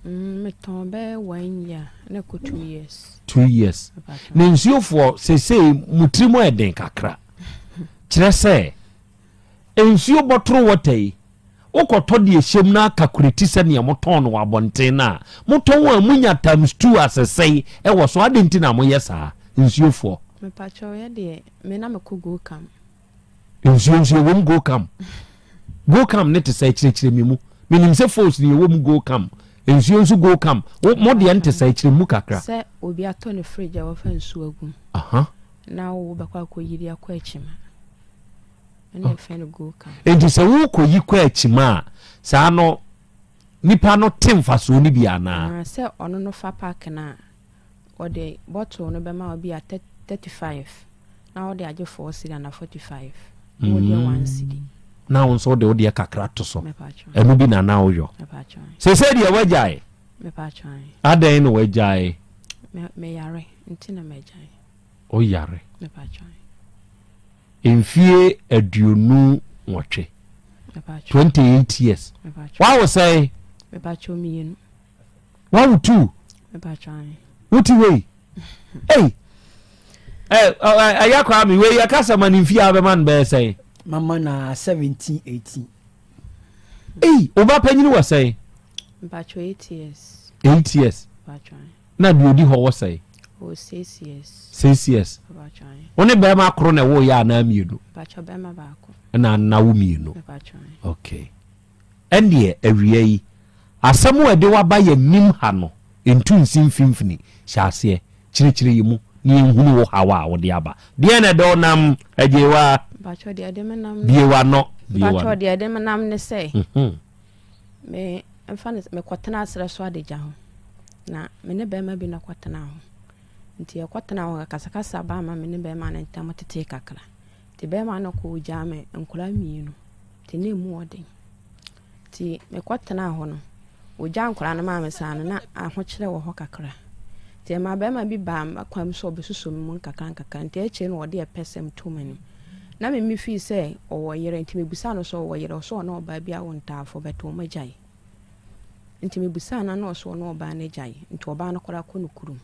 Mm, metɔn bɛyɛ one year na ɛkɔ 2 years. 2 years. Na nsuofoɔ seesei mo tiri mu ɛden kakra. Kyerɛ sɛ nsuo bottle water yi, wokɔtɔ deɛ ɛhyɛm no akakureti sɛneɛ motɔn no wɔ abɔnten no a, motɔn a munya times two asesɛe ɛwɔ so. Adɛn nti na moyɛ saa nsuofoɔ? Mepakyɛ yɛ deɛ me na mekɔ go kam. Nsuo wɔ mu go kam. Go kam ne te sɛ, kyerɛkyerɛ mi mu. Menim sɛ force ne ɛwɔ mu go kam, nsuo nso go kam. Mo deɛ nte sɛ, kyerɛ mu kakra. Sɛ obi atɔ ne fridge a wɔfa nsuo agum na wo bɛkɔ akɔyiri akɔ akyima, ɛna ɛfɛ no go kam. Nti sɛ wokɔyi kɔ akyima a, saa no nipa no te mfasoɔ no bi anaa? Ah, sɛ ɔno no fa pack no a, ɔde bottle no bɛma wo bi a 35 na wɔde agye 4 cedi ana 45 na wɔde 1 cedi. Na wo nso wode wodeɛ kakra to so. Mepakyɛ. Ɛno bi na na woyɔ. Mepakyɛ. Sɛsɛ deɛ woagyae? Mepakyɛ. Adɛn na woagyae? Meyare nti na magyae. Woyare? Mepakyɛ. Mfie 28. Mepakyɛ. 28 years. Mepakyɛ. Wawo sɛe? Mepakyɛ, mmienu. Wawo two? Mepakyɛ. Wote wei ei, ɛyɛ koraa me wei yɛka sɛ ma ne mfie a bɛma no bɛyɛ sɛn? Mama na 17, 18. Ei, wo ba panyini wɔ sɛn? Mepakyɛ, 8 years. 8 years. Mepakyɛ. Na deɛ ɔdi hɔ wɔ sɛn? Ɔwɔ 6 years. 6 years. Mepakyɛ. Wo ne bɛrima koro na ɛwɔ yɛ anaa mmienu? Mepakyɛ, bɛrima baako. Ɛna nna wo mmienu? Mepakyɛ. Okay, ɛndeɛ awia yi asɛm a ɛde waba yɛ nim ha no ntu nsi mfimfini. Hyɛ aseɛ kyerɛkyerɛ yi mu na yɛnhunu wo haw a wode aba. Deɛ na ɛde wo nam, agyewa? Mepakyɛ, deɛ ɛde me nam no Bie w'ano, bie Mepakyɛ, w'ano. deɛ ɛde me nam ne sɛ me mfa no mekɔtena aserɛ so adagya ho na me ne bɛrima bi na kɔtena ho. Nti yɛkɔtena hɔ, kasakasa ba ma me ne bɛrima no ntam tetee kakra. Nti bɛrima no kɔ ogyaa me nkwadaa mmienu, nti na emu ɔden. Nti mekɔtena hɔ no, ogyaa nkwadaa no maa me saa no, na ahokyerɛ wɔ hɔ kakra. Nti ɛma bɛrima bi baa m'akwan mu sɛ ɔbɛsusu me mu nkakra nkakra. Nti akyire no ɔde ɛpɛsɛm too m'anim na me me fii sɛ ɔwɔ yere. Nti mebusaa no sɛ ɔwɔ yere, ɔsɛ ɔne ɔbaa bi awo ntaafo bɛtɛ wɔn agyae. Nti mebusaa no na ɔsɛ ɔne ɔbaa no agyae, nti ɔbaa no koraa kɔ no kurom.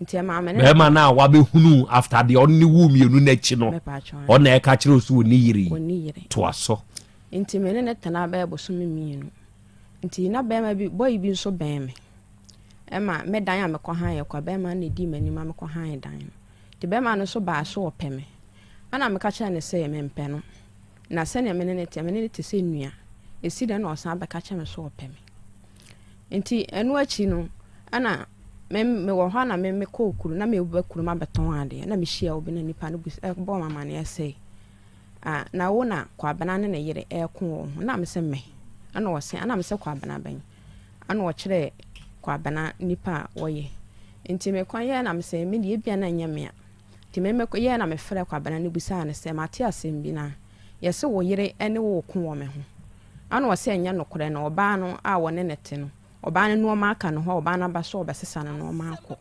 Nti ɛmaa me ne Bɛrima no a wabɛhunu after deɛ ɔne ne wu mmienu no akyi no, Mepatwa. ɔna ɛka kyerɛ wo sɛ ɔni yere yi? Ɔni yere. Toa so. Nti me ne ne tena bɛyɛ bosome 2. Nti na bɛrima bi, boy bi nso bɛn me, ɛma me dan a mekɔ han yɛ kɔ bɛrima no na edi m'anim a mekɔ han dan no. Nti bɛrima no nso baa so ɔpɛ me, ɛna meka kyerɛ no sɛ mempɛ no, na sɛnea me ne ne te, me ne ne te sɛ nua. Esi dɛn na ɔsan bɛka kyerɛ me so ɔpɛ me? Nti ɛno akyi no, ɛna me mewɔ hɔ a na me mekɔɔ kuro na meba kurom abɛtɔn adeɛ na mehyia obi na nipa no bus ɛbɔ me amaneɛ sɛ, ah, na wo na Kwabena ne ne yere ɛreko wɔn ho? Na me sɛ mɛ, ɛna ɔse, ɛna me sɛ Kwabena bɛn? Ɛna ɔkyerɛ Kwabena nipa a wɔyɛ. Nti mekɔ yɛ na me sɛ me deɛ ebia na nyɛ mea. Nti me mekɔ yɛ na mefrɛ Kwabena no busaa no sɛ mate asɛm bi na yɛse wo yere ne wo ko wɔ me ho. Ɛna ɔsɛ ɛnyɛ nokorɛ, na ɔbaa no a wɔne ne te no, ɔbaa no nneɛma aka ne hɔ a ɔbaa no aba so ɔbɛsesa no nneɛma akɔ.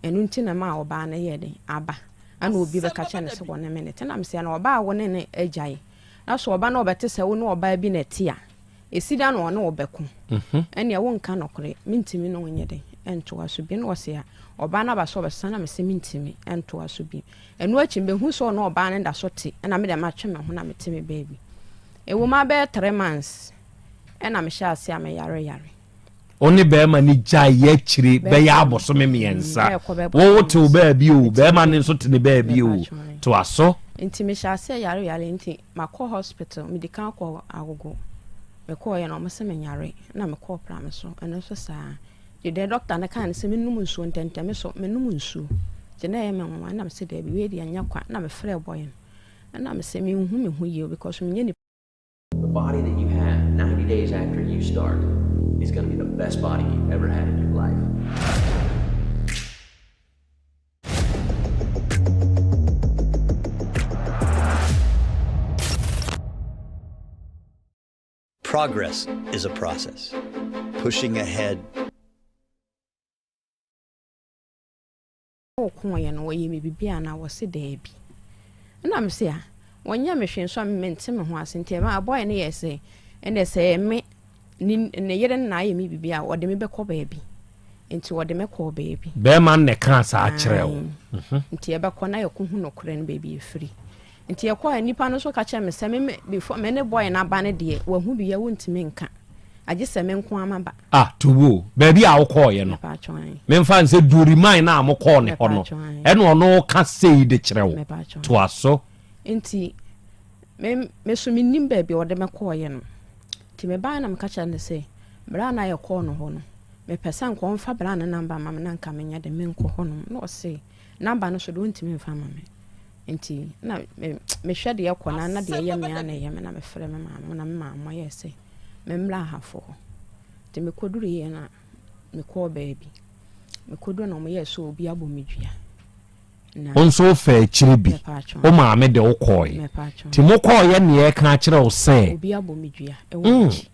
Ɛno nti na ma ɔbaa no yɛ den aba. Ɛna obi bɛka kyerɛ no sɛ wɔne me ne te, na mesɛ na ɔbaa a wo ne ne agyae na so ɔba na ɔbɛte sɛ wo ne ɔbaa bi na ɛte a, ɛsi da na ɔne wo bɛko. Ɛneɛ wonka nɔkorɛ, mentumi ne wo nyɛ den ɛntoa so bi. Na ɔse a ɔbaa no aba sɛ ɔbɛsesa, na mesɛ mentumi ɛntoa so bi. Ɛno akyi mbɛhu sɛ ɔne ɔbaa no da so te, ɛna mede matwe me ho na mete me baabi. Ɛwɔ mu abɛyɛ 3 months ɛna mehyɛ ase a meyare yare. Wo ne bɛrima no gyae yɛ akyire bɛyɛ abosome 3. Wo te wo baabi o, bɛrima no nso te ne baabi o. Toa so. Nti mehyɛ ase yare yare, nti makɔ hospital. Medi kan kɔ Agogo, mekɔɔyɛ na ɔmo sɛ menyare, na mekɔɔ Prame so, ɛno nso saa. Nti deɛ doctor no kaa no sɛ menom nsuo ntɛntɛm, me so menom nsuo, nti na ɛyɛ me nwanwa. Na mesɛ daabi, wei deɛ nyɛ kwa. Na mefrɛ boy no, ɛna mesɛ menhu me ho yie because menyɛ nipa The body that you have 90 days after you start is going to be the best body you've ever had in your life. Progress is a process. Pushing ahead. Wɔkooeɛ no, wɔyɛɛ me biribi anaa? Wɔse daabi. Ɛna mese ah, wɔnyɛɛ me hwee nso a mente me ho ase nti ɛma boy no yɛɛ sɛ ɛnɛ sɛ ɛyɛ me ne ne yere no na ayɛ me biribi a ɔde me bɛkɔ baabi. Nti ɔde me kɔɔ baabi. Bɛrima no na ɛkaa saa kyerɛɛ wo? Ae. Nti yɛbɛkɔ na yɛkɔhu nokorɛ no baabi ɛfiri. Nti yɛkɔɔ nipa no nso ka kyerɛɛ me sɛ me before me ne boy no aba no deɛ wahu bi yɛ wontumi nka. Agye sɛ me nko ara maba. Ah, Togo, baabi a wokɔɔeɛ no, memfa no sɛ Duriman no a mokɔɔ ne hɔ no, ɛna ɔno ka sei de kyerɛ wo. Toa so. Nti, me, me so mennim baabi a ɔde me kɔɔeɛ no. Nti mebaeɛ na meka kyerɛ no sɛ, berɛ a na yɛkɔɔ no hɔ no, mepɛ sɛ nka ɔmfa bra no namba ma me na nka menyɛ de menkɔ hɔnom. Na ɔse, namba no so de ɔntumi mfa ma me. Nti, na me, mehwɛ deɛ ɛkɔ na na deɛ ɛyɛ me a na ɛyɛ me na mefrɛ me maame na me maame yɛɛ sɛ memmra Ahafo hɔ. Nti mekɔduruiɛ no a, mekɔɔ baabi. Mekɔduru na wɔyɛɛ sɛ obi abɔ me dua. Na Wo nso wofaa akyiri bi. Wo maame de wo kɔɔe. Nti mokɔɔeɛ na yɛreka akyerɛ wo sɛ. Obi abɔ me dua wɔ m'akyi.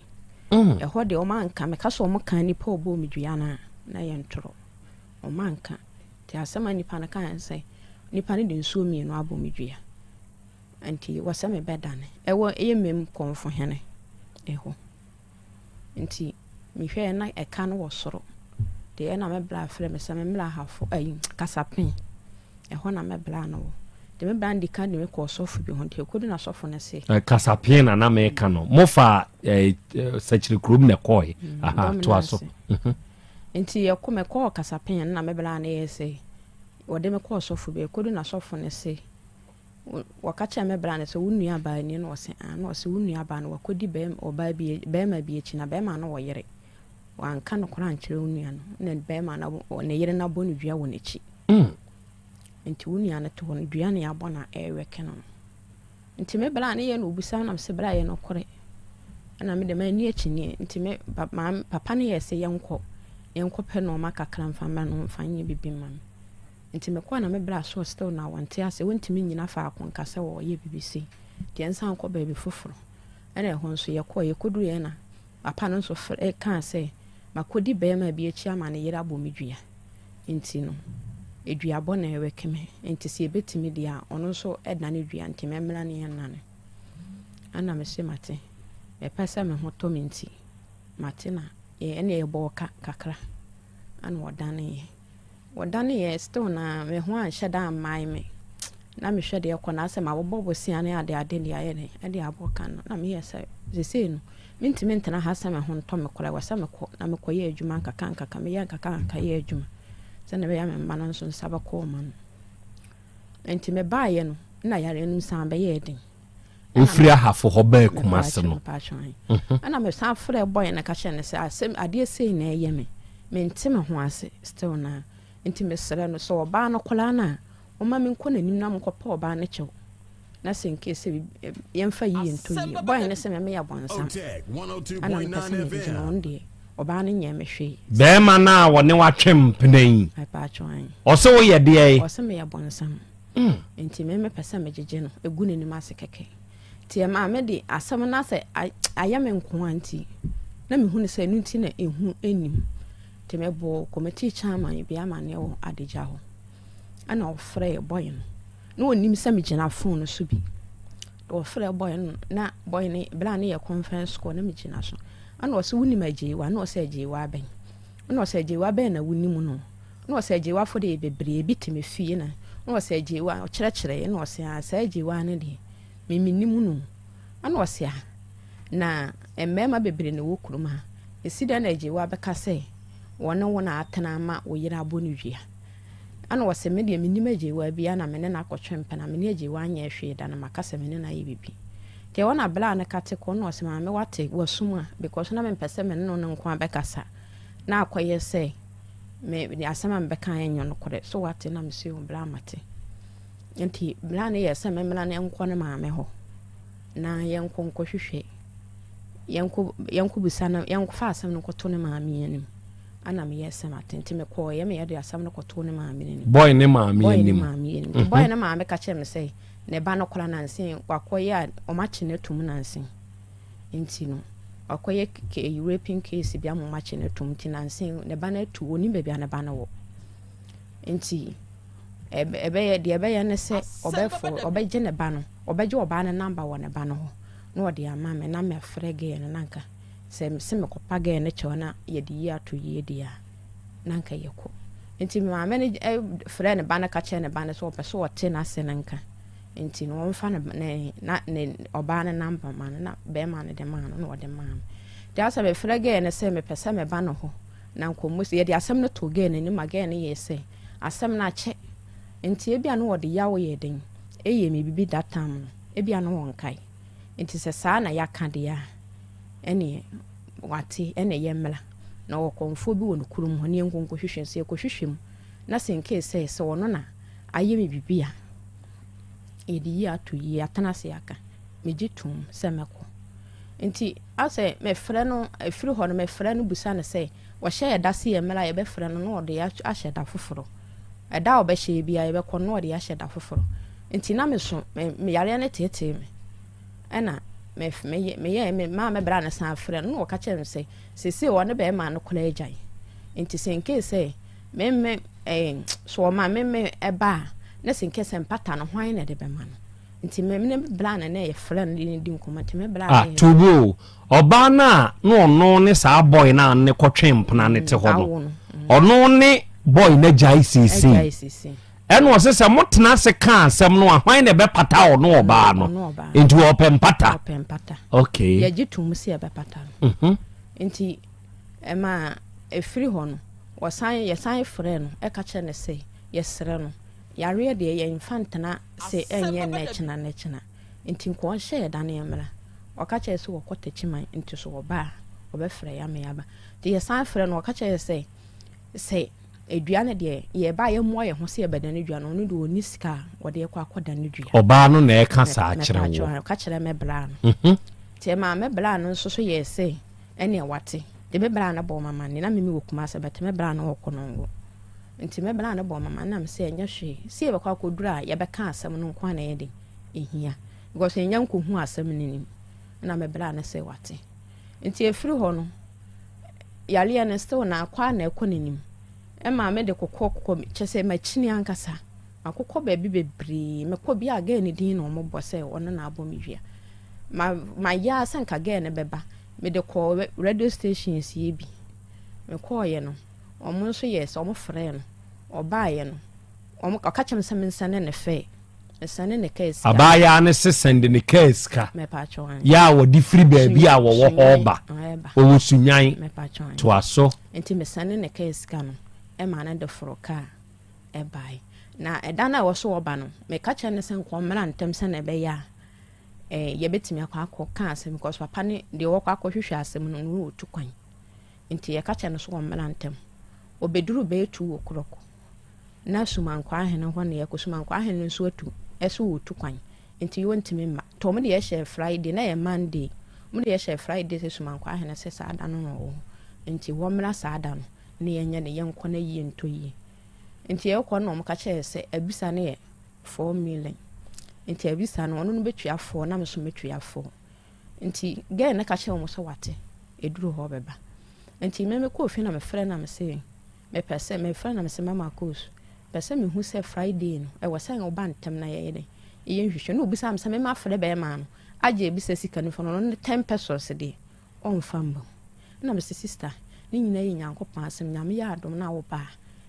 Ɛhɔ deɛ wɔanka. Meka sɛ wɔkaa nipa a ɔbɔɔ me dua no a, na ɛyɛ ntorɔ. Wɔanka. Nti asɛm a nipa no kaeɛ ne sɛ, nipa no de nsuo mmienu abɔ me dua. Nti wɔsɛ me bɛdane. Ɛwɔ ɛyɛ mem kɔmfohene ɛhɔ. Nti mehwɛɛ na ɛka no wɔ soro. Deɛ ɛna me bra frɛ me sɛ me mmra ahafo ayi kasapen. Ɛhɔ na me bra no wɔ. Nti me bra no di kan de me kɔɔ sɔfo bi ho. Nti ɛkɔdu na sɔfo no se. Kasapen na na meka no. Mofa Sɛkyerɛ kurom na ɛkɔɔe. Aha, toa so. Nti yɛkɔ mekɔɔ kasapen na me bra no yɛ sɛ wɔde me kɔɔ sɔfo bi. Ɛkɔdu na sɔfo no se. Wɔka kyerɛɛ me bra no sɛ, Wo nuabaa nie? Na ɔse, Aane. Na ɔse, Wo nuabaa no, wakɔdi bɛɛma, ɔbaa bi, bɛɛma bi akyi, na bɛɛma no wɔ yere. Wanka nokorɛ ankyerɛ wo nua no, na bɛɛma no, ne yere no abɔ no dua wɔ n'akyi. Nti wo nua no te hɔ no, dua na yɛabɔ no a ɛrewɛke no no. Nti me bra no yɛ na ɔbisa me, na mese, Bra, ɛyɛ nokorɛ. Ɛna me deɛ manni akyinnyeɛ. Nti me, pa, maame, papa no yɛɛ sɛ yɛnkɔ, yɛnkɔpɛ nnoɔma kakra mfa mmra na ɔmfa nyɛ biribi mma me. Nti mekɔɔ na me bra so still na wɔnte ase, wɔntumi nnyina faako nka sɛ wɔreyɛ biribi sei, nti yɛnsan nkɔ baabi foforo. Ɛna ɛhɔ nso yɛkɔɔ, yɛkɔduruiɛ na papa no nso frɛ kaa sɛ makɔdi barima bi akyi ama ne yere abɔ me dua, nti no duabɔ na ɛwɛke me, nti sɛ yɛbɛtumi deɛ a ɔno nso dane dua nti mɛmmra ne yɛnnane. Ɛna mese mate, mepɛ sɛ me ho tɔ me nti mate na ɛne yɛbɔɔ ka kakra ɛna ɔdaneeɛ. Wɔdaneeɛ still na me ho anhyɛ da ammae me. Na mehwɛ deɛ ɛkɔ no asɛ mabobɔ bosea ne ade ade de ayɛ dɛn de abɔ ka no. Na meyɛ sɛ sesei no mentumi ntena ha sɛ me ho ntɔ me koraa ɛwɔ sɛ mekɔ na mekɔyɛ adwuma nkakra nkakra meyɛ nkakra nkakra yɛ adwuma sɛdeɛ ɛbɛyɛ a me mma no nso nsa bɛkɔ wɔn ano. Nti mebaeɛ no na yareɛ no san bɛyɛɛ den. Wofiri Ahafo hɔ baa Kumase no. Ɛna mesan frɛ bɔyɛ no ka kyerɛ no sɛ asɛm adeɛ sei na ɛyɛ me mente me ho ase still na nti mesrɛ no sɛ ɔbaa no koraa no a ɔma menkɔ n'anim na menkɔpɛ ɔbaa no kyɛw na sɛ nke sɛ yɛmfa yie nto yie bɔyɛ no sɛ me meyɛ bɔnsam ɛna mepɛ sɛ megyina ɔno deɛ ɔbaa no nyɛ me hwee. Bɛrima no a wɔne watwe mpena yi ɔsɛ woyɛ deɛ? Ɔsɛ meyɛ bɔnsam. Nti me mepɛ sɛ megyegye no gu n'anim ase kɛkɛ. Nti ɛmaa me de asɛm no asɛ ayɛ me nkoa nti na mehu no sɛ ɛno nti na ehu nnim. Nti mebɔɔ committee chairman bi amanneɛ wɔ Adagya hɔ. Ɛna ɔfrɛɛ boy no. Na ɔnim sɛ megyina phone no so bi. Ɔfrɛɛ boy no na boy no berɛ a ne yɛ conference call na megyina so. Ɛna ɔsɛ wonim Agyewa? Na ɔsɛ Agyewa bɛn? Ɛna ɔsɛ Agyewa bɛn na wonim no? Na ɔsɛ Agyewafo deɛ bebree bi te me fie na na ɔsɛ Agyewa ɔkyerɛkyerɛɛ na ɔsɛ ah saa Agyewa no deɛ me menim no ɛna ɔsɛ ah na mmarima bebree na ɛwɔ kurom ha ɛsi dɛn na Agyewa bɛka sɛ wɔne wo na atena ama wo yere abɔ no dua ɛna ɔsɛ me deɛ menim Agyewa bi na me ne no akɔtwe mpena me ne Agyewa nyɛ hwee da na maka sɛ me ne no ayɛ biribi nti ɛhɔ na bla no kate kɔ na ɔsɛ maame wate wasum a because na mempɛ sɛ me ne no nko abɛkasa na akɔyɛ sɛ me de asɛm a mebɛka nyɛ nokorɛ so wate na mese o bra mate nti bra no yɛ sɛ memmra no nkɔ ne maame hɔ na yɛnkɔ nkɔhwehwɛ yɛnkɔ yɛnkɔ bisa no yɛnkɔfa asɛm no nkɔto ne maame anim ana meyɛ sɛ mate nti mekɔɔ yɛ meyɛ de asɛm no kɔto ne maame anim boy ne maame boy ne maame anim nti boy ne maame ka kyerɛ me sɛ ne ba no kora nanse wakɔyɛ a ɔmakye no atum nanse nti no. Wakɔyɛ k raping case bi ama wɔakye no atom nti nansa yi ne ba no atu ɔnim baabi a ne ba no wɔ. Nti ɛbɛyɛ deɛ ɛbɛyɛ ne sɛ ɔbɛfo ɔbɛgye ne ba no ɔbɛgye ɔbaa no namba wɔ ne ba no hɔ na ɔde ama me na mafrɛ gɛɛ no na nka sɛ mese mekɔpa gɛɛ no kyɛw na yɛde yie ato yie deɛ a na nka yɛkɔ. Nti maame no frɛ ne ba no ka kyerɛ ne ba no sɛ ɔpɛ sɛ ɔte n'ase no nka. Nti no wɔmfa ne ne na ne ɔbaa no namba ma no na bɛrima no de maa no na ɔde maa me. Nti asɛ mefrɛ gɛɛ no sɛ mepɛ sɛ meba no hɔ na nkɔmmɔ si yɛde asɛm no too gɛɛ no anim ma gɛɛ no yɛɛ sɛ asɛm no akyɛ nti ebia no wɔde yaw yɛ den ɛyɛ me bibi that time no ebia no wɔnkae nti sɛ saa na yɛaka deɛ a ɛneɛ wate ɛne yɛmmra na ɔwɔ kɔmfoɔ bi wɔ ne kurom hɔ ne yɛnkɔnkɔhwehwɛ nso yɛkɔhwehwɛ mu na sɛ nkee sɛ sɛ ɔno na ayɛ me biribi a, yɛde yie ato yie, atena ase aka. Megye tom sɛ mɛkɔ. Nti asɛ mefrɛ no, ɛfiri hɔ no mefrɛ no bisa no sɛ, wɔhyɛ yɛ da se yɛ mmerɛ a yɛbɛfrɛ no na ɔde ahyɛ da foforɔ. Ɛda a ɔbɛhyɛ yɛ biara yɛbɛkɔ no na ɔde ahyɛ da foforɔ. Nti na meso, me, me yareɛ no teetee me. Ɛna me, me, meyɛ, me maa me bra no san frɛ no na ɔka kyerɛ me sɛ, seesei ɔne bɛrima no koraa agyae. Nti sɛ nkee sɛ Me me eh, so ɔma me me ɛba a, na sɛ nkɛ sɛ mpata no hwan na ɛde bɛma no? Nti me ne bra no na yɛfrɛ no de ne di nkɔmmɔ nti me bra Ah, no Tobo o, ɔbaa no a na ɔno ne saa boy no a ne kɔtwe mpena no te hɔ no, awo no. ɔno ne boy no agyae seesei. Agyae seesei. Ɛna ɔse sɛ motena ase ka asɛm no a, hwan na ɛbɛpata ɔno ɔbaa no? Ɔno ɔbaa no. Nti ɔpɛ mpata. Ɔpɛ mpata. Okay. Yɛgye tom sɛ yɛbɛpata no. Nti ɛma ɛfiri hɔ no, Wɔsan yɛsan frɛɛ no ka kyerɛɛ no sɛ, Yɛsrɛ no, yareɛ deɛ yɛmfa ntena se ɛnyɛ nnɛ kyena nnɛ kyena, nti nka ɔnhyɛ yɛ da no yɛmmra. Ɔka kyerɛɛ sɛ wɔkɔ Takyiman nti so ɔba a ɔbɛfrɛ yɛ ama yɛaba. Nti yɛsan frɛɛ no ɔka kyerɛɛ sɛ, sɛ dua no deɛ yɛba a yɛmmoa yɛn ho sɛ yɛbɛdane dua no, ɔno deɛ ɔnni sika a ɔde rekɔ akɔdane dua. Ɔbaa no na ɛreka saa kyerɛ wo? Ɔka kyerɛ me braa no. Nti ɛmaa me braa no nso so yɛɛ sɛ Ɛneɛ wate. Nti me bra no bɔɔ me amanneɛ, na me mewɔ Kumasi but me bra no wɔ Konongo. Nti me bra no bɔɔ me amanneɛ na me sɛ ɛnyɛ hwee, sɛ yɛbɛkɔ akɔduru a yɛbɛka asɛm no nko ara na ɛyɛ den, ɛhia. Because yɛnnya nkɔhu asɛm no anim. Ɛna me bra no sɛ wate. Nti ɛfiri hɔ no, yareɛ no still na akɔ a na ɛkɔ n'anim. Ɛma me de kokɔ kokɔ, kyɛ sɛ makyini ankasa. Makokɔ baabi bebree, mekɔ bi a girl no din na wɔbɔ sɛ ɔno na abɔ me dua. Ma mayɛ ara sɛ nka girl no bɛba. Mede kɔɔ radio stations yi bi. Mekɔɔeɛ no, wɔn nso yɛɛ sɛ wɔfrɛɛ no. Ɔbaeɛ no, wɔn ɔka kyerɛɛ me sɛ mensɛne ne fare. Mesɛne ne kaa sika. Abaayaa no se sɛnde ne kaa sika. Mepaakyɛw ae. Yɛ a wɔde firi baabi a wɔwɔ hɔ reba. Ɛba. Wɔwɔ Sunyan. Mepaakyɛw ae. Toa so. Nti mesɛne ne kaa sika no ma no de foro kaa ɛbaeɛ. Na ɛda no a ɛwɔ so ɔba no, meka kyerɛɛ no sɛ nka ɔmmra ntɛm sɛdeɛ ɛbɛyɛ a eh, yɛbɛtumi akɔ akɔka asɛm because papa ne deɛ wɔkɔ akɔhwehwɛ asɛm no no wɔtu kwan. Nti yɛka kyerɛ no so ɔmmra ntɛm. Ɔbɛduru bɛyɛ 2 o'clock na Sumankwaa hene hɔ na yɛkɔ. Sumankwaa hene nso atu ɛso wɔtu kwan nti wɔntumi mma. Nti wɔn de yɛhyɛ Friday na yɛ Monday. Wɔn de yɛhyɛ Friday sɛ Sumankwaa hene sɛ saa da no na ɔwɔ hɔ nti wɔmmra saa da no na yɛnyɛ ne yɛnkɔ na yie ntɔ yie. Nti yɛkɔ no na wɔn ka kyerɛ sɛ abisa no yɛ 4 million. Nti abisa no ɔno no bɛtua four na me nso mɛtua four. Nti girl no ka kyerɛ wɔn sɛ wate ɛduru hɔ ɔbɛba. Nti me mekɔɔ fie na mefrɛ na mese mepɛ sɛ mefrɛ na mese mama Akos pɛ sɛ mehu sɛ Friday no ɛwɔ sɛ ɔba ntɛm na yɛyɛ dɛn yɛyɛ nhwehwɛ na obisa me sɛ mema frɛ bɛrima no agye ebisa sika no fa no ɔno ne 10 pesewas deɛ ɔmfa mma mu. Na mese sister ne nyinaa yɛ Nyankopɔn asɛm Nyame yɛ adom na woba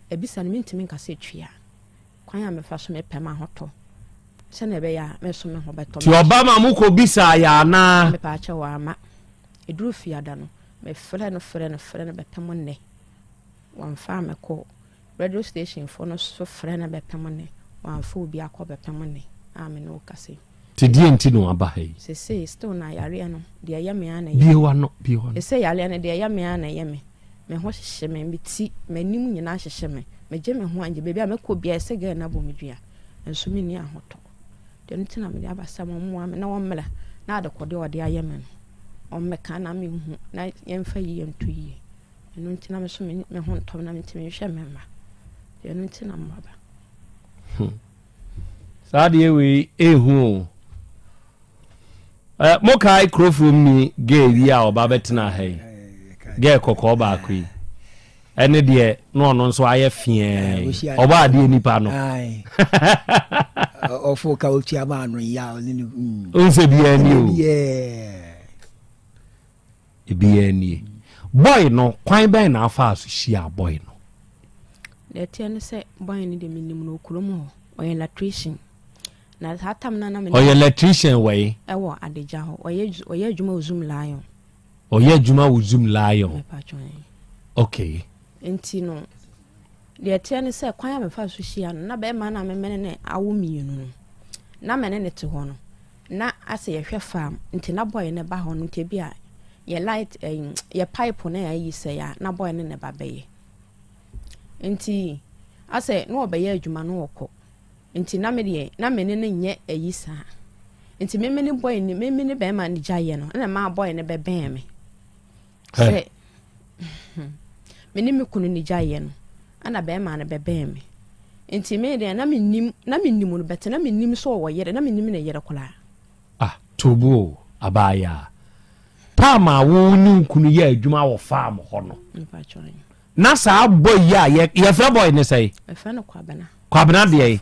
a ebisa no mentumi nka sɛ tua kwan a mefa so mepɛ m'ahotɔ sɛnea ɛbɛyɛ a me nso me ho bɛtɔ Nti ɔba ma mokɔ bisaa yɛ anaa? Mepaakyɛ wɔ ama ɛduru fiada no mefrɛ no frɛ no frɛ no bɛpem nnɛ wɔmfa me kɔ radio station fo no so frɛ no bɛpem nnɛ wɔamfa obi akɔ bɛpem nnɛ a me ne wo kasa yi. Nti deɛ nti na waba ha yi? Sesei still na yareɛ no deɛ ɛyɛ me ara na ɛyɛ me. Bie w'ano, bie w'ano. Sesei yareɛ no deɛ ɛyɛ me ara na ɛyɛ me. Me ho hyehye me, me ti, m'anim nyinaa hyehye me. Megye me ho angye baabi a mɛkɔ biara ɛsɛ girl no abɔ me dua. Nso menni ahotɔ. Deɛ nti na mede aba sɛ wɔmmoa me na wɔmmra na adekɔdeɛ a wɔde ayɛ me no wɔmmɛka na menhu na yɛmfa yie nto yie. Ɛno nti na me nso me ho ntɔ me na mentumi nhwɛ me mma. Deɛ ɛno nti na maba. Saa adeɛ wei ɛhu o. Eh, mokae kurofrom ni gay yi a ɔba bɛtena ha yi, gay kɔkɔɔ baako yi, ɛne deɛ na ɔno nso ayɛ feɛɛ yi, ɔbɔ adeɛ nipa no. Ɔfo ka otua ma ano yi a ɔne ne. Mm. Nsɛ biara ni o. Ebiara nie. Boy no, kwan bɛn na afaa so hyia boy no? Deɛ ɛteɛ ne sɛ boy no deɛ menim no wɔ kurom hɔ, ɔyɛ electrician. Na saa tam no na me. Ɔyɛ electrician wɔ yi. Ɛwɔ Adagya hɔ. Ɔyɛ ɔyɛ adwuma wɔ Zoom Lion. Ɔyɛ adwuma wɔ Zoom Lion. Okay. Nti no deɛ ɛteɛ ne sɛ kwan a mefa so hyia no na bɛrima no a memene ne awo mmienu no na mene ne te hɔ no na asɛ yɛhwɛ farm nti na boy no ba hɔ no nti ebi a yɛ light ɛyi yɛ pipe no ayi sɛ ya na boy no ne ba bɛyɛ nti asɛ na ɔbɛyɛ adwuma no ɔkɔ. Nti na me deɛ na me ne no nyɛ ayi saa. Nti me me ne boy no me me ne bɛrima no gyaeɛ no ɛna maa boy no bɛbɛn me. Sɛ me ne me kunu no gyaeɛ no ɛna bɛrima no bɛbɛn me. Nti me deɛ na me nim na me nim no bɛte na me nim sɛ ɔwɔ yere na me nim ne yere koraa. Ah tobo o abaayaa. Time a wo ne wo kunu yɛ adwuma wɔ farm hɔ no. Na saa boy yi a yɛ yɛfrɛ boy ne sɛn? Yɛfrɛ no Kwabena. Kwabena deɛ yi?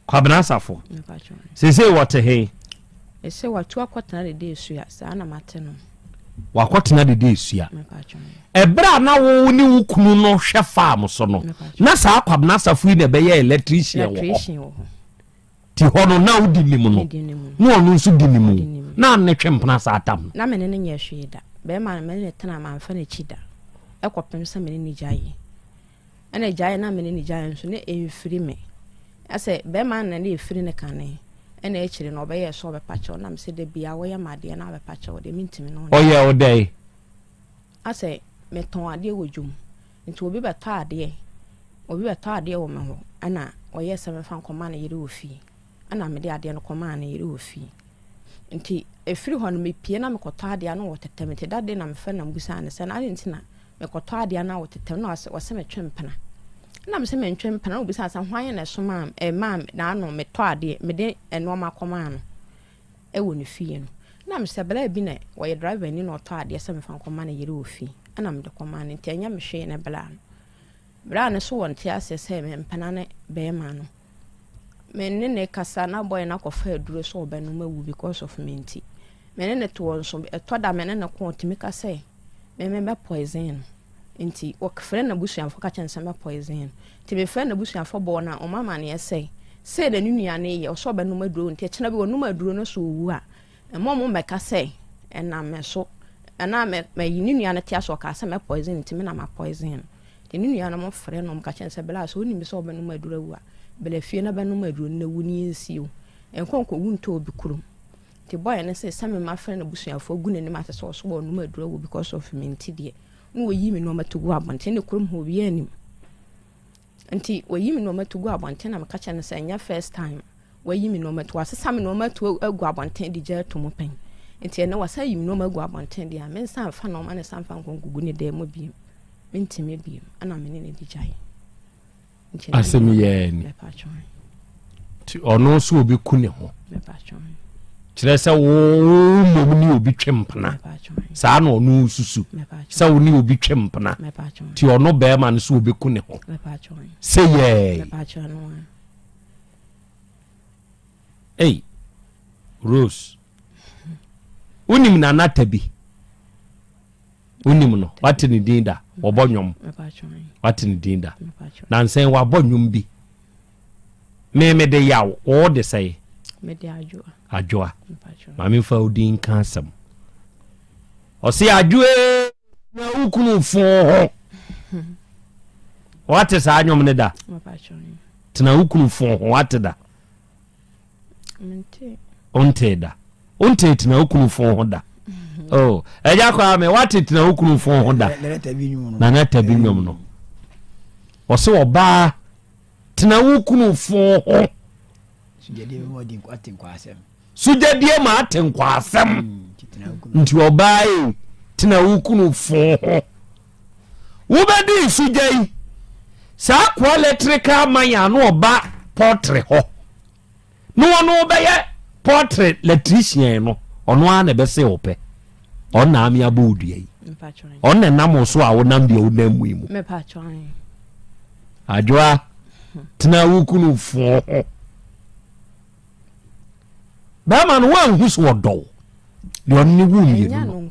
Kwabena Asafo. Seesei wɔte he? Ɛsɛ watu akɔtena dede esua saa na mate no. Wakɔtena dede esua. Ɛberɛ a na wo ne wo kunu no hwɛ farm so no, na saa Kwabena Asafo yi na ɛbɛyɛ electrician wɔ hɔ. Ti hɔ no na wodi nim no, na ɔno nso di nim na ne twe mpena saa tam no. Na me ne no nyɛ hwee da. Bɛrima no me ne no tena mamfa n'akyi da. Ɛkɔpem sɛ me ne no gyaeɛ. Ɛna gyaeɛ na me ne no gyaeɛ nso na ɛmfiri me. Ɛsɛ bɛrima no na na ɛfiri ne kane. Ɛna akyire no ɔbɛyɛɛ sɛ ɔbɛpa kyɛw na me sɛ da biara woyɛ me adeɛ na wabɛpa kyɛw deɛ mentumi ne wo. Ɔyɛ wo dɛn? Asɛ metɔn adeɛ wɔ dwom nti obi bɛtɔ adeɛ obi bɛtɔ adeɛ wɔ me hɔ ɛna ɔyɛɛ sɛ memfa nkɔma ne yere wɔ fie ɛna mede adeɛ no kɔmaa ne yere wɔ fie nti ɛfiri hɔ no mepie na mekɔtɔ adeɛ a na ɔtetɛ me nti that day na mefrɛ na mebusaa no sɛ na adɛn nti na mekɔtɔ adeɛ a na ɔtetɛ me na ɔse metwe mpena ɛna mese mentwe mpena na obisaa sɛ hwan na ɛsomaa ɛmaa n'ano metɔ adeɛ mede nnoɔma kɔmaa no wɔ ne fie no, na mesɛ bra bi na ɔyɛ driver ni na ɔtɔ adeɛ sɛ mefa nkɔma ne yere wɔ fie, ɛna mede kɔmaa no, nti ɛnyɛ me hwee ne bra no. Bra no so wɔnte aseɛ sɛ mempena ne bɛrima no. Me ne ne kasa na boy no akɔfa aduro sɛ ɔbɛnom awu because of me nti. Me ne ne toɔ nso, ɛtɔ da me ne ne ko ɔtumi ka sɛ me me mɛ poison no. Nti wɔfrɛ n'abusuafoɔ ka kyerɛ no sɛ mɛ poison no. Nti mefrɛ n'abusuafoɔ bɔɔ no a wɔn amaneɛ sɛ sei na ne nua no yɛ ɔsɛ ɔbɛnom aduro nti ɛkyena bi wɔnom aduro no so owu a ɛmɔ mo mmɛka sɛ ɛnam me so ɛna mɛ mɛyi ne nua no te ase ɔkaa sɛ mɛ poison nti me na ma poison no. Nti ne nua no mo frɛ no ka kyerɛ no sɛ bla sɛ onim sɛ ɔbɛnom aduro awu a bla fie na bɛnom aduro no na wu ne yɛnsie o ɛnkɔ nkɔwu ntɔ obi kurom. Nti boy no se sɛ me mafrɛ n'abusuafoɔ agu n'anim ase sɛ ɔso ɔnom aduro awu because of me nti deɛ na wɔyi me nnoɔma to gu abɔnten ne kurom hɔ obiara nim nti wɔyi me nnoɔma to gu abɔnten na meka kyerɛ no sɛ ɛnyɛ first time wɔayi me nnoɔma to wasesa me nnoɔma to agu abɔnten de gya ato mu pɛn nti ɛnɛ wasan yi me nnoɔma agu abɔnten deɛ a mensa mfa nnoɔma ne sa mfa nkɔnkogu ne dan mu biem mentumi biem ɛna me ne no di gyae. Asɛm yi ara ni. Nti ɔno nso obi ku ne ho. Kyerɛ sɛ wo mmom ne obi twe mpena. Saa na ɔno susu sɛ wo ne obi twe mpena. Nti ɔno bɛrima no so obi ku ne ho. Sɛ yɛɛ. Ei, Rose. Wonim Nana Tabi? Wonim no? Wate ne din da? Wɔbɔ nnwom. Wate ne din da? Nansɛn wabɔ nnwom bi. Me me de yaw, wo de sɛe. Mede adwoa. Adwoa. Maame mfa wo din nka asɛm. Ɔse adwoa na wo kunu fo ho. Wate saa nnwom ne da? Tena wo kunu fo ho, wate da? Wontee da. Wontee tena wo kunu fon ho da. Oh, ɛgya kwaa me wate tena wo kunu fon ho da. Nana tabi nnwom no. Ɔsɛ ɔbaa tena wo kunu fon ho. Sugyadie ma ate nkwaasɛm. Mm, Nti ɔbaa yi tena wo kunu fon ho. Wobɛdi sugya yi saa koa electrical man a na ɔba pɔtre hɔ na ɔno bɛyɛ pɔtre electrician no Ɔno ara na ɛbɛse wo pɛ. Ɔno na ame abɔ wo dua yi. Ɔno na ɛnam wo so a wonam deɛ wonam mu yi mu. Adwoa, tena wo kunu fo ho. Bɛrima no woanhu so ɔdɔ wo. Deɛ ɔno ne wo mmienu no.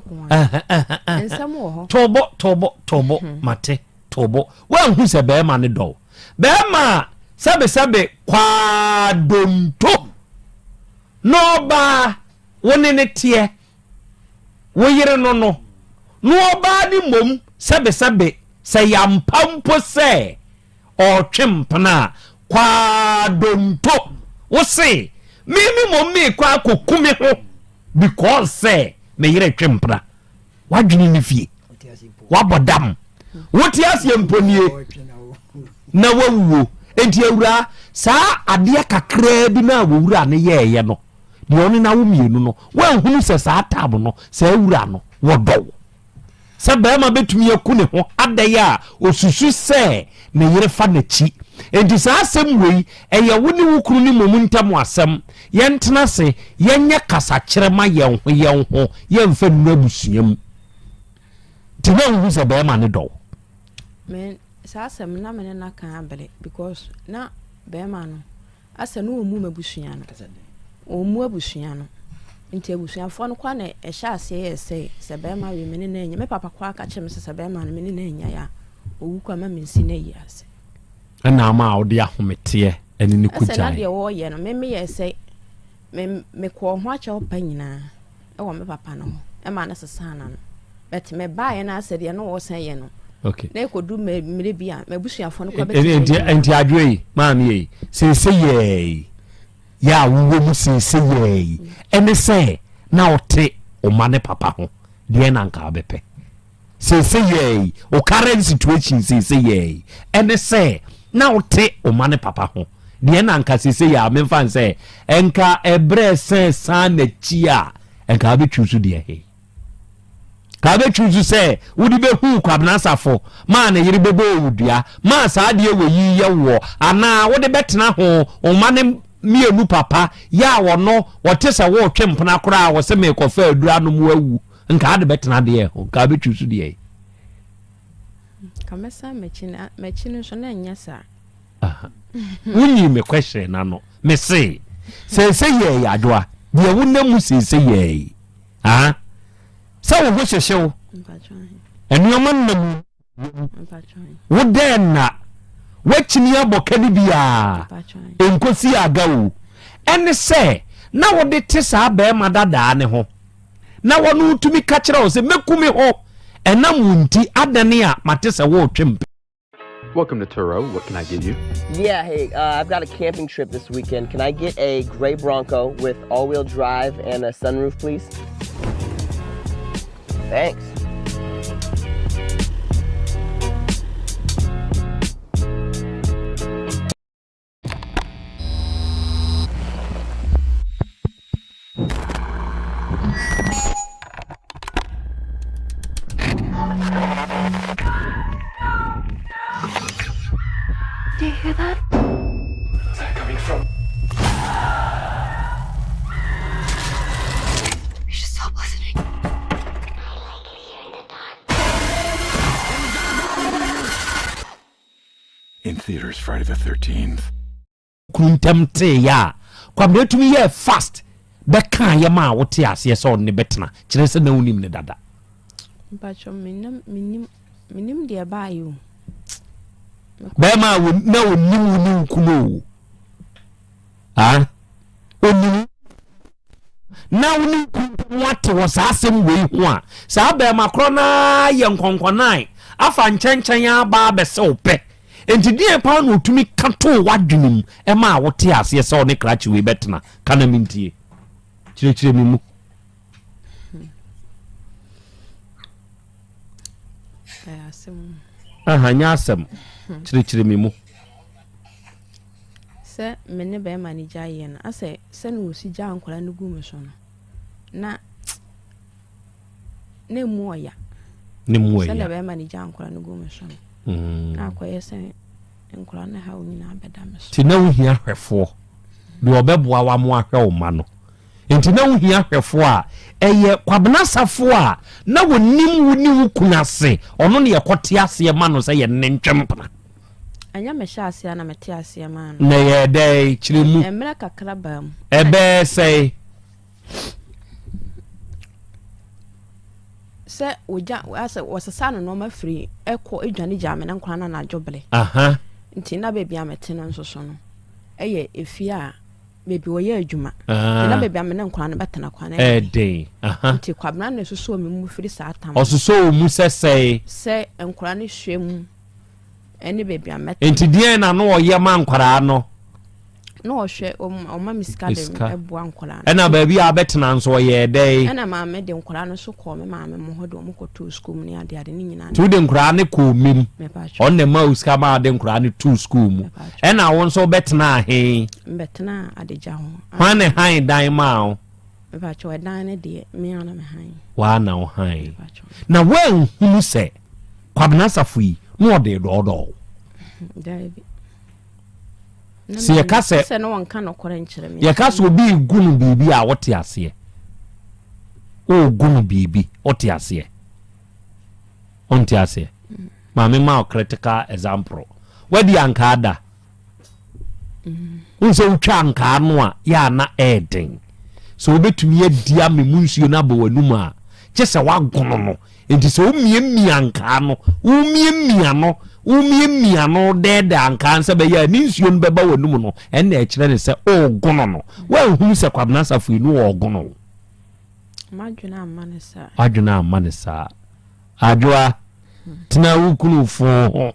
Tɔbɔ tɔbɔ tɔbɔ hmm. mate tɔbɔ. Woanhu sɛ bɛrima no dɔ wo. Bɛrima a sɛbesɛbe kwaadonto na ɔbaa wo ne no teɛ, wo yere no no, na ɔbaa no mmom sɛbesɛbe sɛ yɛampa mpo sɛ ɔretwe mpena a, kwaadonto, wo se, me me mmom meekɔ akɔku me ho because sɛ me yere twe mpena. W'adwene ne fie. Wabɔ dam. Wote aseɛ mpo nie na wawuo. Enti awuraa, saa adeɛ kakraa bi no a wɔwura no yɛɛyɛ no, deɛ ɔne no awo mmienu no, woanhunu sɛ saa tam no, saa wura no, wɔdɔ wo? Sɛ barima bɛtumi aku ne ho adɛn a ɔsusu sɛ ne yere fa n'akyi? Enti saa asɛm wei, ɛyɛ wo ne wo kunu no mmom ntam asɛm. Yɛntena ase, yɛnyɛ kasakyerɛ ma yɛn ho yɛn ho, yɛmfa nnuru abusua mu. Nti na wohu sɛ barima no dɔ wo? Me, saa asɛm no na me ne no aka abere because na barima no asɛ no ɔmmu m'abusua no. Ɔmmu abusua no. Nti abusuafoɔ no koraa na ɛhyɛ aseɛ yɛ sɛ sɛ barima wei me ne no anya. Me papa koraa ka kyerɛ me sɛ sɛ barima no me ne no anya yɛ a, ɔwu koraa ma mensi no ayi ase. Ɛna ama a wode ahometeɛ ɛne ne Ɛsɛ na kɔgyae. deɛ wɔreyɛ no me meyɛ sɛ me mekɔɔ ho akyɛw pa nyinaa ɛwɔ me papa no ho ɛma no sesaa n'ano but mebaeɛ no asɛ deɛ na wɔsan yɛ no Okay. na ɛkɔdu mmerɛ bi a m'abusuafoɔ no kɔ Nti bɛtena nti adwoa yi maame yi seese yɛɛ yi yɛ a wowɔ mu seese yɛɛ yi ɛne sɛ na ɔte ɔma ne papa ho deɛ na nka wobɛpɛ. Seeseiara yi, wo current situation seeseiara yi, ɛne sɛ na wote wo ma ne papa ho. Deɛ na anka seeseiara memfa n sɛ ɛnka ɛberɛ sɛ san n'akyi a, ɛnka wobɛtwi so deɛ he. Ka wobɛtwi so sɛ wode bɛhu Kwabena Asafo maa ne yere bɛbɔ wo dua maa saa adeɛ wɔ yi yɛ woɔ anaa wode bɛtena ho wo ma ne mmienu papa yɛ a wɔno wɔte sɛ woretwe mpena koraa wɔ sɛ merekɔfa aduru anom awu. Nka ade bɛtena deɛ ho, nka abɛtwi so deɛ. Nka mɛsan m'akyi na m'akyi no nso na ɛnyɛ saa. Wonyi me question n'ano. Me se, seesei yɛ yɛ adwoa, deɛ wonam mu seesei yɛ yi. Ah, sɛ wo ho hyehye wo, nneɛma nam Wo dɛn na woakyini abɔ ka no bi a ɛnkɔsi aga o? Ɛne sɛ na wode te saa barima dadaa ne ho na wɔno tumi ka kyerɛ wo sɛ mɛku me ho ɛnam wo nti adɛne a mate sɛ woretwe mpɛ. Welcome to Turo. What can I get you? Yeah, hey, uh, I've got a camping trip this weekend. Can I get a gray Bronco with all wheel drive and a sunroof, please? Thanks. Do you hear that? Where's that coming from? We should stop listening. In theaters Friday the 13th. Kunu ntɛm teeɛ a, Kwabena tumi yɛɛ fast bɛkaeɛ maa wotee aseɛ sɛ ɔne no bɛtena, kyerɛ sɛ na wonim no dada. Mpakyɛ menim menim menim deɛ ɛbaeɛ o. Bɛrima a na onim wo ne wo kunu o. Ah, onim na wo ne wo kunu ntam ate wɔ saa asɛm wei ho a, saa bɛrima korɔ no ara yɛ nkɔnkɔnan afa nkyɛnkyɛn aba abɛsɛ wo pɛ. Enti deɛn paa na ɔtumi ka too w'adwene mu ɛmaa wotee aseɛ sɛ ɔne krakye wei bɛtena? Ka na mentie. Kyerɛkyerɛ me mu. Aha, nyɛ asɛm. Kyerɛkyerɛ me mu. Sɛ me ne bɛrima no gyaeɛ no, asɛ sɛne wɔsi gyaa nkwadaa no gu me so no, na na emu ɔya. Ne mu ɔya. Sɛdeɛ bɛrima no gyaa nkwadaa no gu me so no. Mm. Na akɔyɛ sɛ nkwadaa no haw nyinaa bɛda me so. Nti na wohia hwɛfoɔ deɛ ɔbɛboa wa mo ahwɛ wo ma no. Enti na wohia hwɛfoɔ a ɛyɛ Kwabena Safo a na wɔnim wo ne wo kunu ase, ɔno na yɛkɔte aseɛ ma no sɛ yɛne no ntwe mpena. Ɛnyɛ mehyɛ aseɛ a na mete aseɛ maa no. Na ɛyɛɛ dɛn? Kyerɛ mu. Mmerɛ kakra baa mu. Ɛbɛɛ sɛe? Sɛ wɔgya asɛ wɔsesa no nneɛma firi ɛkɔ edwane gyaa me ne nkwadaa no anadwo bere. Aha. Nti na baabi a mete no nso so no ɛyɛ efie a baabi wɔyɛ adwuma. Nti na baabi a me ne nkwadaa no bɛtena kwan no ɛyɛ den. Nti Kwabena na ɛsosɔɔ me mu firi saa tam. Ɔsosɔɔ wo mu sɛ sɛe? Sɛ nkwadaa no hwɛ mu ɛne baabi a mɛtena. Nti deɛn na na ɔyɛ ma nkwadaa no? Na ɔhwɛ ɔma me sika de ɛboa nkwadaa no. Ɛna baabi a abɛtena nso ɔyɛɛ dɛn? Ɛna maame de nkwadaa no nso kɔɔ me maame mo hɔ de wɔn kɔtoo sukuu mu ne ade ade ne nyinaa. Nti wode nkwadaa no kɔɔ mim? Ɔno na ɛma wo sika ma wode nkwadaa no too sukuu mu. Ɛna wo nso wobɛtenaa he? Mbɛtenaa adagya ho. Hwan ne han dan maa wo? Mepakyɛw, ɛdan no deɛ, me ara na me han. Waa na wo han. Na woanhunu sɛ Kwabena Asafo yi na ɔde dɔɔdɔɔ wo? Daabi. Sɛ yɛka sɛ sɛ na wɔnka nokorɛ nkyerɛ me. Yɛka sɛ obi regu no biribi a wote aseɛ. Ɔregu no biribi, wote aseɛ. Wonte aseɛ. Mm. Maame ma wo critical example. Wadi ankaa da. Wohu sɛ wotwa ankaa no a, yɛ a na ɛyɛ den. Sɛ wobɛtumi adi ame mu nsuo no abɔ w'anum a, kye sɛ woagono no. Enti sɛ womiamia ankaa no, womiamia no, womiamia no dɛɛdɛɛ ankaa no sɛ bɛyɛ a ne nsuo no bɛba w'anum no, ɛnna ɛkyerɛ ne sɛ ɔregono no. Woanhunu sɛ Kwabena Asafo yi no ɔregono wo? M'adwene amma no saa. W'adwene amma no saa. Adwoa, tena wo kunu fo ho.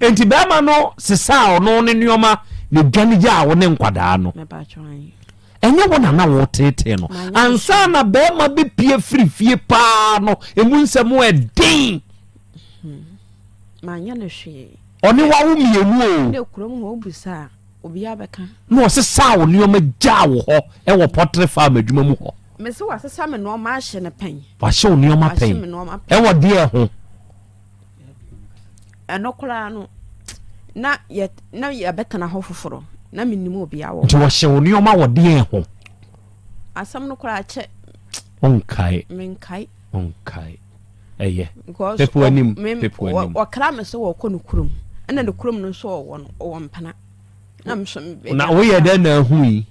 Enti bɛrima no sesaa ɔno ne nneɛma na dwane gyaa wo ne nkwadaa no. Ɛnyɛ wo na na woteetee no. Ansa na bɛrima bɛpie firi fie paa no, emu nsɛm ɛden. Hmm. Manyɛ no hwee. Ɔne wawo mmienu o. Ne kurom hɔ obusa a, obiara bɛka. Na ɔsesaa wo nneɛma gyaa wo hɔ wɔ pɔtere farm adwuma mu hɔ. Mese wasesa me nneɛma ahyɛ no pɛn. Wahyɛ wo nneɛma pɛn. Ɛwɔ deɛ ho. Ɛno koraa no, na yɛ na yɛbɛtena hɔ foforɔ na menim obiara wɔ hɔ. Nti wɔhyɛ wo nneɛma wɔ deɛn ho? Asɛm no koraa kyɛ. Wonkae. Menkae. Wonkae. Ɛyɛ. Pepo anim. Pepo anim. Wɔkra me sɛ wɔkɔ no kurom. Ɛna ne kurom no nso ɔwɔ no ɔwɔ mpena. Na me nso. Na woyɛ dɛn na ahu yi?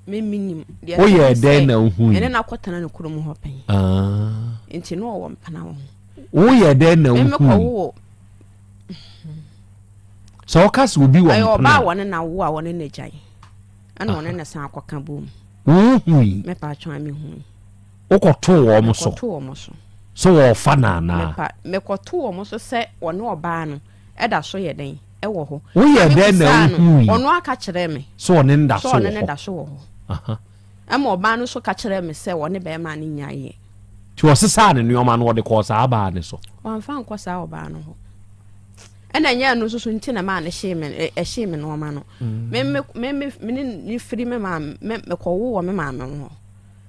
Me menim. Woyɛ dɛn na wohu yi? Ɛne na akɔtena ne kurom hɔ pɛn. Ah. Nti na ɔwɔ mpena wɔ ho. Woyɛ dɛn na wohu yi? Sɛ ɔka sɛ obi wɔ mpena. Ɛyɛ ɔbaa wɔ ne na wo a wɔne na gyae. Ɛna ɔne na san akɔka bom. Wohu yi? Mɛpa atwa me hu. Wokɔtoo wɔn so? Mekɔtoo wɔn so. So wɔfa no anaa? Mepa mekɔtoo wɔn so sɛ wɔne ɔbaa no ɛda so yɛ dɛn ɛwɔ hɔ. Woyɛ dɛn na wohui? Ɔno aka kyerɛɛ me. Sɛ ɔne no da so wɔ hɔ. Sɛ ɔne no da so wɔ hɔ. Ɛma ɔbaa no nso ka kyerɛɛ me sɛ ɔne bɛrima no nyaeɛ. Nti ɔsesaa ne nneɛma no ɔde kɔɔ saa baa no so. Wamfa ankɔ saa ɔbaa no hɔ. Ɛna ɛnyɛ ɛno nso so nti na maa no hyee me ɛhyee me nneɛma no. Mm. Me me me me ne ne firi me maame me mekɔwo wɔ me maame hɔ.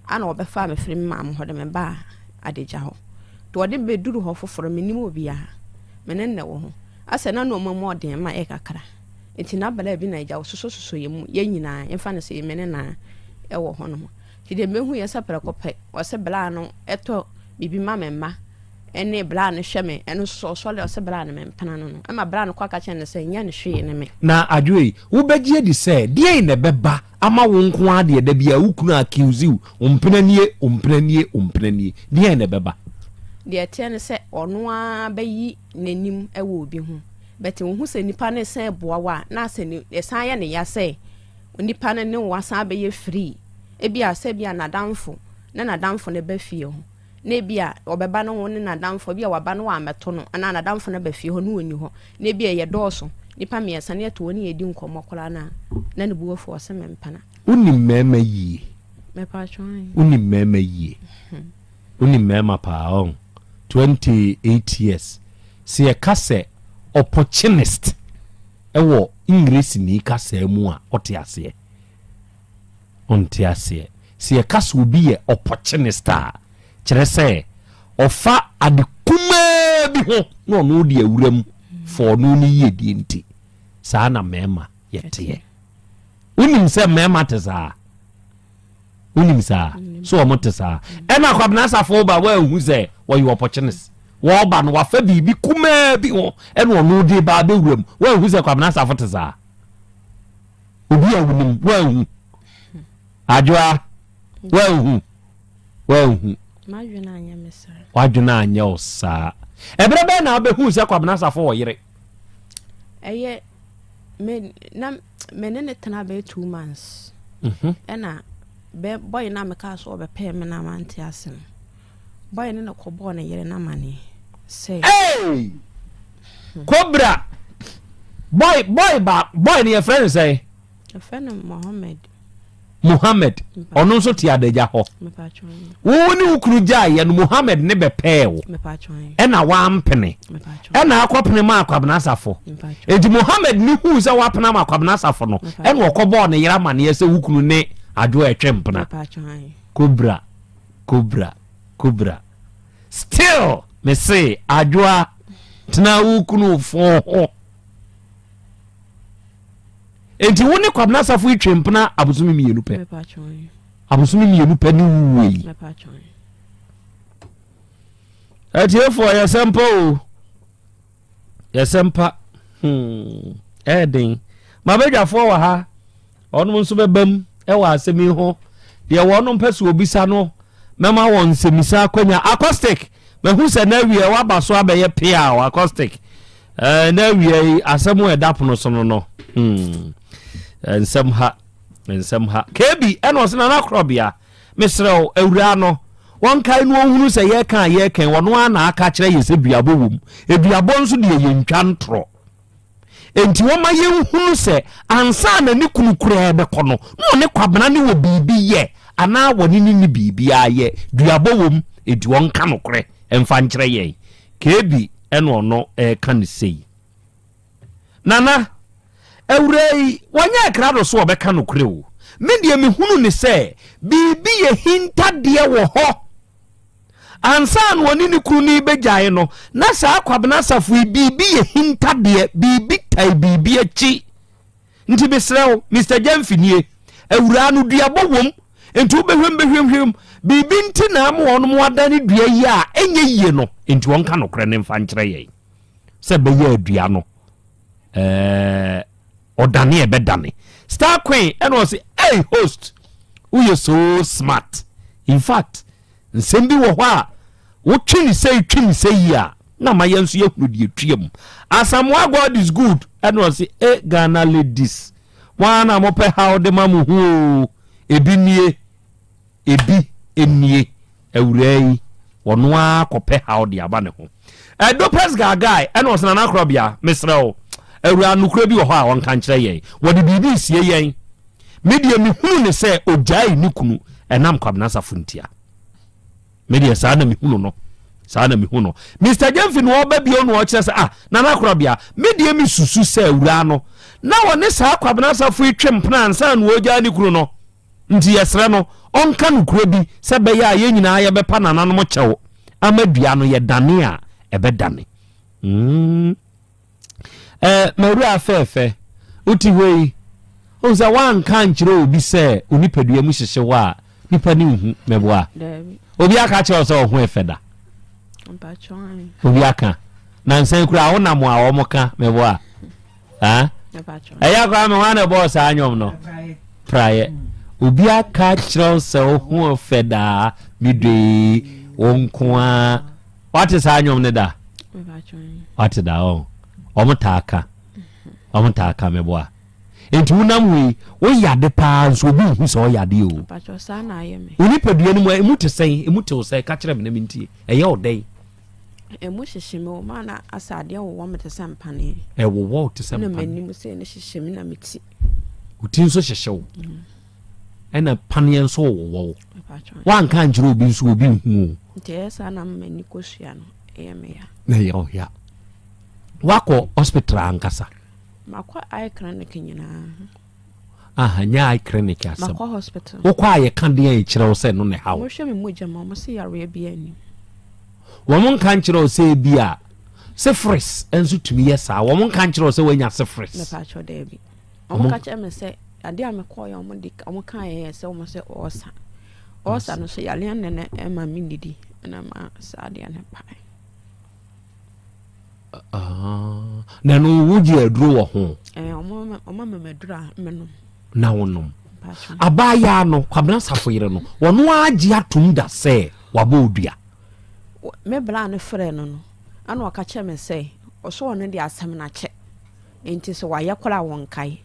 Ana ɔbɛfaa me firi me maame hɔ de me baa adagya hɔ. Nti ɔde me bɛduru hɔ foforɔ, mennim obiara. Me ne no na ɛwɔ hɔ. Asɛ na nnoɔma mu ɔden ma ɛyɛ kakra. Nti na bra bi na agya ɔsosɔsosɔ yɛn mu, yɛn nyinaa, yɛmfa no sɛ me ne no ara wɔ hɔnom. Nti deɛ mɛhuiɛ sɛ prɛko pɛ, ɔse bra no tɔ biribi ma me mma ne bra no hwɛ me, ɛno nso sɛ ɔsɔre a ɔse bra no mempena no no. Ɛma bra no kɔ ka kyerɛ no sɛ nyɛ no hwee ne me. Na Adwoe, wobɛgye adi sɛ deɛn na ɛbɛba ama wo nko ara deɛ da biara wo kunu accuse wo, wo mpena nie, wo mpena nie, wo mpena nie, deɛn na ɛbɛba? Deɛ ɛteɛ ne sɛ ɔno ara bɛyi n'anim wɔ obi ho, but wohu sɛ nipa no resan boa wo a, na asɛ ne, ɛsan yɛ ne ya sɛ nipa no ne wo asan abɛyɛ free. Ebia sɛ ebia n'adamfo ne n'adamfo no ba fie hɔ, na ebia ɔbɛba no wo ne n'adamfo, ebia waba no wammɛto no, anaa n'adamfo no aba fie hɔ na ɔnni hɔ, na ebia yɛdɔɔso, nnipa mmiɛnsa na yɛte hɔ ne yɛdi nkɔmmɔ koraa no a, na ne bo afu, ɔse mempena. Wonim mmarima yie. Mepatwo ae. Wonim mmarima yie. Wonim mmarima paa ɔn. 28 years. Sɛ yɛka sɛ opportunist wɔ Engiresini kasaa mu a, wote aseɛ? Ɔnte aseɛ. Sɛ yɛka sɛ obi yɛ opportunist a, kyerɛ sɛ ɔfa ade kumaa bi ho na ɔno de awura mu for ɔno ne yiedie nti. Saa na mmarima yɛteɛ. Wonim sɛ mmarima te saa? Wonim saa? So wɔn te saa? Ɛna Kwabena Asafo ba wɔahu sɛ wɔyɛ opportunist. Wɔba no wafa biribi kumaa bi ho ɛna ɔno de ba abɛwura mu. Wɔahu sɛ Kwabena Asafo te saa? Obi a wonim wɔahu. Adwoa wɔahu. Wɔahu. M'adwene anyɛ me saa. W'adwene anyɛ wo saa. Ɛberɛ bɛn na wobɛhuu sɛ Kwabena Asafo wɔ yere? Ɛyɛ me na me ne ne tena bɛyɛ two months. Mhm. Ɛna bɛ bɔyi na mekaa so ɔbɛpɛɛ me na mante ase no. Bɔyi no na kɔbɔɔ ne yere no amaneɛ sɛ. Hey! Kobra! Boy boy ba boy no yɛfrɛ no sɛn? Yɛfrɛ no Mohammed. Mohammed, ɔno nso te adagya hɔ. Wo ne wo kunu gyaeɛ no, Mohammed ne bɛpɛɛ wo. Ɛna wampene. Ɛna akɔpene maa Kwabena Asafo. Enti Mohammed ne huu sɛ wapene ama Kwabena Asafo no, ɛna ɔkɔbɔɔ ne yere amaneɛ sɛ wo kunu ne Adwo ɛtwe mpena. Kobra, kobra, kobra. Still, me se, Adwoa, tena wo kunu fo ho. Enti wo ne Kwabena Asafo yi twe mpena abosome mmienu pɛ. Abosome mmienu pɛ ne wuwuo yi. Atiefoɔ yɛsɛ mpa o. Yɛsɛ mpa. Hmm. Ɛyɛ den. Mabadwafoɔ wɔ ha. Wɔnom nso bɛbam wɔ asɛm yi ho. Deɛ wɔnom pɛ sɛ wɔbisa no, mɛma wɔn nsɛmmisa akwanya. Acoustic, mahu sɛ na awie waba so abɛyɛ pea o, acoustic. Ɛɛ na awia yi asɛm a ɛda pono so no no hmm nsɛm ha nsɛm ha kebi ɛna ɔsɛ nana korɔbea mesrɛ wo awuraa no wɔnkae no ɔhunu sɛ yɛka a yɛka wɔno ara na aka kyerɛ yɛ sɛ duabɔ wom eduabɔ nso deɛ yɛntwa ntorɔ enti wɔma yɛnhunu sɛ ansa na ne kunu koraa bɛkɔ no na ɔne kwabena ne wɔ biribi yɛ anaa wɔne ne ne biribiara yɛ duabɔ wom enti wɔnka nokorɛ mfa nkyerɛ yɛn Kebi ɛna ɔno ɛka no sei. Nana, awuraa yi, wanyɛ krado so ɔbɛka nokorɛ o. Me deɛ mehunu ne sɛ biribi yɛ hintadeɛ wɔ hɔ. Ansa na ɔne ne kunu no rebɛgyae no, na saa Kwabena Asafo yi biribi yɛ hintadeɛ, biribi tae biribi akyi. Nti mesrɛ wo, Mister Gyamfi nie, awuraa no duabɔ wom, nti wobɛhwɛm bɛhwɛmhwɛm, biribi nti na ama wɔnom adane dua yi a ɛnyɛ yie no, nti wɔnka nokorɛ no mfa nkyerɛ yɛn sɛ ɛbɛyɛ a dua no ɛɛ ɔdane ɛbɛdane. Star Queen ɛna ɔse, hey host, woyɛ so smart, in fact, Nsɛm bi wɔ hɔ a, wotwe no sei twe no sei a, na ama yɛn nso yɛhunu deɛ ɛtua mu. Asamoah God is good ɛna ɔse eh Ghana ladies, mo ara na mopɛ haw de ma mo ho oo, ebi nie, ebi nie, awuraa yi, ɔno ara kɔpɛ haw de aba ne ho. Ɛdopes Gagae ɛna ɔse Nana Korɔbea, mesrɛ wo, awuraa nokorɛ bi wɔ hɔ a ɔnka nkyerɛ yɛn, wɔde biribi resie yɛn. Me deɛ mehunu ne sɛ ɔgyae ne kunu ɛnam Kwabena Asafo ntia. Me deɛ saa na mehunu no. Saa na mehu no. Mr. Gyamfi na ɔba bio na ɔkyerɛ sɛ ah Nana Akorabea me deɛ mesusu sɛ awuraa no na ɔne saa Kwabena Asafo yi twe mpena ansa na ɔgyaa ne kunu no. Nti yɛsrɛ no ɔnka nokorɛ bi sɛ bɛyɛ a yɛn nyinaa yɛbɛpa nananom kyɛw ama dua no yɛdane a ɛbɛdane. Mm. Eh, m'awuraa fɛɛfɛ, wote hɔ yi, wohu sɛ woanka ankyerɛ obi sɛ wo nipadua mu hyehye wo a, nipa ne nhu, meboa? Obi aka akyerɛ wo sɛ wo ho ɛfɛ da? Obi aka. Nansa yi koraa wonam a wɔn ka, meboa? Ɛyɛ koraa me hwan na ɛbɔɔ saa nnwom no? Praeɛ. Obi aka akyerɛ wo sɛ wo ho ɛfɛ daa, medwee wo nko ara. Wate saa nnwom no da? Wate da ɔ? Wɔn taa ka. Wɔn taa ka meboa. Nti wonam hɔ yi, woyɛ ade paa nso obi nhu sɛ ɔyɛ adeɛ o. Wo nipadua no mu emu te sɛn? Emu te wo sɛn? Ka kyerɛ me na mentie. Ɛyɛ wo dɛn? Emu hyehye me o, maa na asɛ adeɛ wowɔ me te sɛ mpaneɛ. Ɛwowɔ wo te sɛ mpaneɛ. Na m'anim sɛ ne hyehye me na me ti. Wo ti nso hyehye wo. Mm. Ɛna paneɛ nso wowɔ wo. Woanka ankyerɛ obi nso obi nhu o. Nti ɛyɛ saa na m'ani kɔsua no ɛyɛ me ya. Na ɛyɛ wo ya. Woakɔ hospital ankasa? Makɔ eye clinic nyinaa. Aha, nyɛ eye clinic asɛm. Makɔ hospital. Wokɔ a yɛka deɛ ɛkyerɛ wo sɛ no na ɛha wo. Wɔhwɛ me mogya mu, wɔn se yareɛ biara nnim. Wɔn nka nkyerɛ wo sɛ ebi a syphilis nso tumi yɛ saa. Wɔn nka nkyerɛ wo sɛ woanya syphilis. Mepatwɔ daabi. Wɔn ka kyerɛ me sɛ. Adeɛ a mekɔɔeɛ a wɔde wɔkaeɛ yɛ sɛ wɔn sɛ ɔɔsa. Ɔɔsa no so yareɛ no na ɛma mennidi na ɛma saa adeɛ no baeɛ. Ah, na ɛno wogye aduro wɔ ho? Ɛɛ, wɔn ama me aduro a menom. Na wonom. Abaayaa no, Kwabena Safo yere no, wɔn agye atom da sɛ wabɔ odua. Me bra no frɛ no no, ɛna ɔka kyerɛ me sɛ ɔsɛ ɔno de asɛm no akyɛ. Nti sɛ wayɛ koraa a wɔnkae.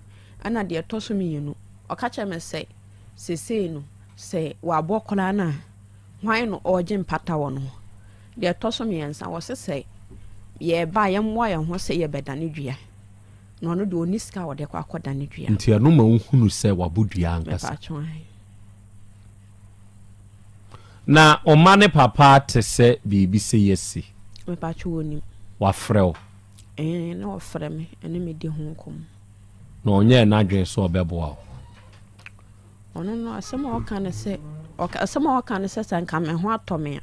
Ɛna deɛ ɛtɔ so mmienu, ɔka kyerɛ me sɛ sesei no sɛ wabɔ koraa no a, hwan na ɔregye mpata wɔ no ho? Deɛ ɛtɔ so mmiɛnsa, wɔse sɛ yɛreba a yɛmmoa yɛn ho sɛ yɛbɛdane dua. Na ɔno deɛ ɔnni sika a ɔde kɔ akɔdane dua. Nti ɛno ma wohunu sɛ wabɔ dua ankasa? Mepatwo ahe. Na ɔma ne papa te sɛ biribi sei asi? Mepatwo wɔnim. Wafrɛ wo? Ɛɛ, na ɔfrɛ me ne me di ho nkɔmmɔ. Na ɔnyɛɛ n'adwene sɛ ɔbɛboa wo? Ɔno no, asɛm a ɔka ne sɛ, ɔka, asɛm a ɔka ne sɛ, sɛ nka me ho atɔ me a,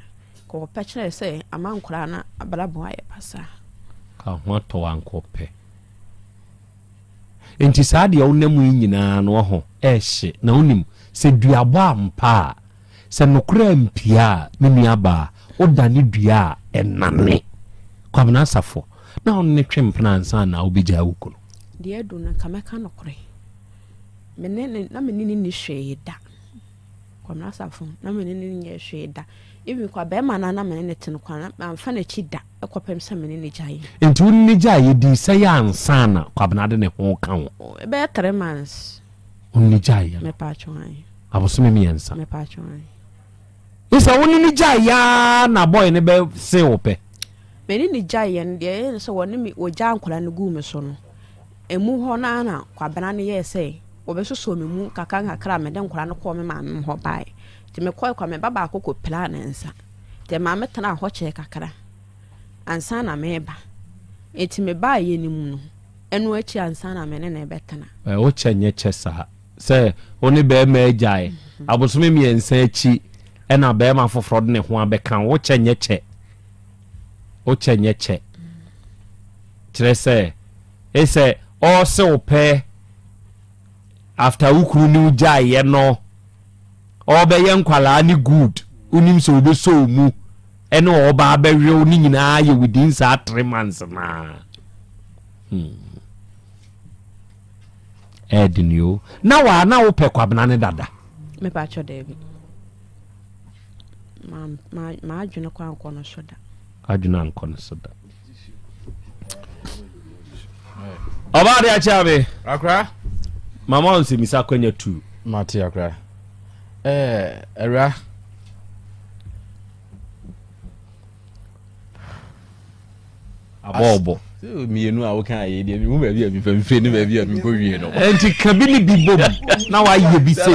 nka ɔpɛ kyerɛ sɛ ama nkoraa no abrabɔ ayɛ basaa. Ka ho atɔ wo a nka ɔpɛ. Enti saa deɛ wonam mu yi nyinaa no ɔho ɛhye na wonim sɛ duabɔ ampa a, sɛ nokorɛ ampia a, me nua baa, wodane dua a ɛnane. Kwabena Asafo, na wo ne no twe mpena ansa na wobɛgyaa wo kunu? Deɛ adu no nka mɛka nokorɛ. Me ne no, na me ne no nni hwee da. Kwabena Asafo, na me ne no nyɛ hwee da. Even kwa bɛrima no a na me ne no te no kwa, na mamfa n'akyi da kɔpem sɛ me ne no gyaeɛ. Nti wo ne no gyaeɛ dii sɛn ansa na Kwabena de ne ho reka wo? Ɛbɛyɛ 3 months. Wo ne no gyaeɛ no? Mepatwo ae. Abosome mmiɛnsa? Mepatwo ae. Ne sɛ wo ne no gyaeɛ ara na boy no bɛse wo pɛ? Me ne no gyaeɛ no, deɛ ɛyɛ ne sɛ wɔne me, wɔgyaa nkwadaa no guu me so no, Emu hɔ no ara na Kwabena no yɛɛ sɛ wɔbɛsosɔ me mu nkakrankakra a mede nkwadaa no kɔɔ me maame hɔ baeɛ. Nti mekɔe koraa, me ba baako kɔpiraa ne nsa. Nti ɛmaa metenaa hɔ kyɛɛ kakra ansa na mereba. Nti mebaeɛ no mu no, ɛno akyi ansa na me ne no rebɛtena. Wo kyɛ nyɛ kyɛ saa. Sɛ wo ne barima agyae, abosome mmiɛnsa akyi ɛna barima foforɔ de ne ho abɛka wo, wo kyɛ nyɛ kyɛ. Wo kyɛ nyɛ kyɛ. Kyerɛ sɛ, Sɛ ɔɔse wo pɛ after wo kunu ne wo gyaeɛ no ɔɔbɛyɛ nkwalaa ne good wonim sɛ ɔbɛsɔ wo mu ɛne ɔɔba abɛwe wo ne nyinaa yɛ within saa 3 months naa hmm. Ɛɛdene o na waa na wopɛ Kwabena ne dada. Mepakyɛ daabi. M'adwene kɔ ankɔ no so da. Adwene ankɔ no so da. Ɔbaa de akyɛ abe. Akora. Mama nsɛmisa akwanya tu. Mate akora. Ɛɛ awura. Abɔɔbɔ. Mmienu a woka ayɛ deɛ mehu baabi a mefa mfiri ne baabi a mekɔ wie no. Nti ka bi ne bi bom na wayɛ bi sei.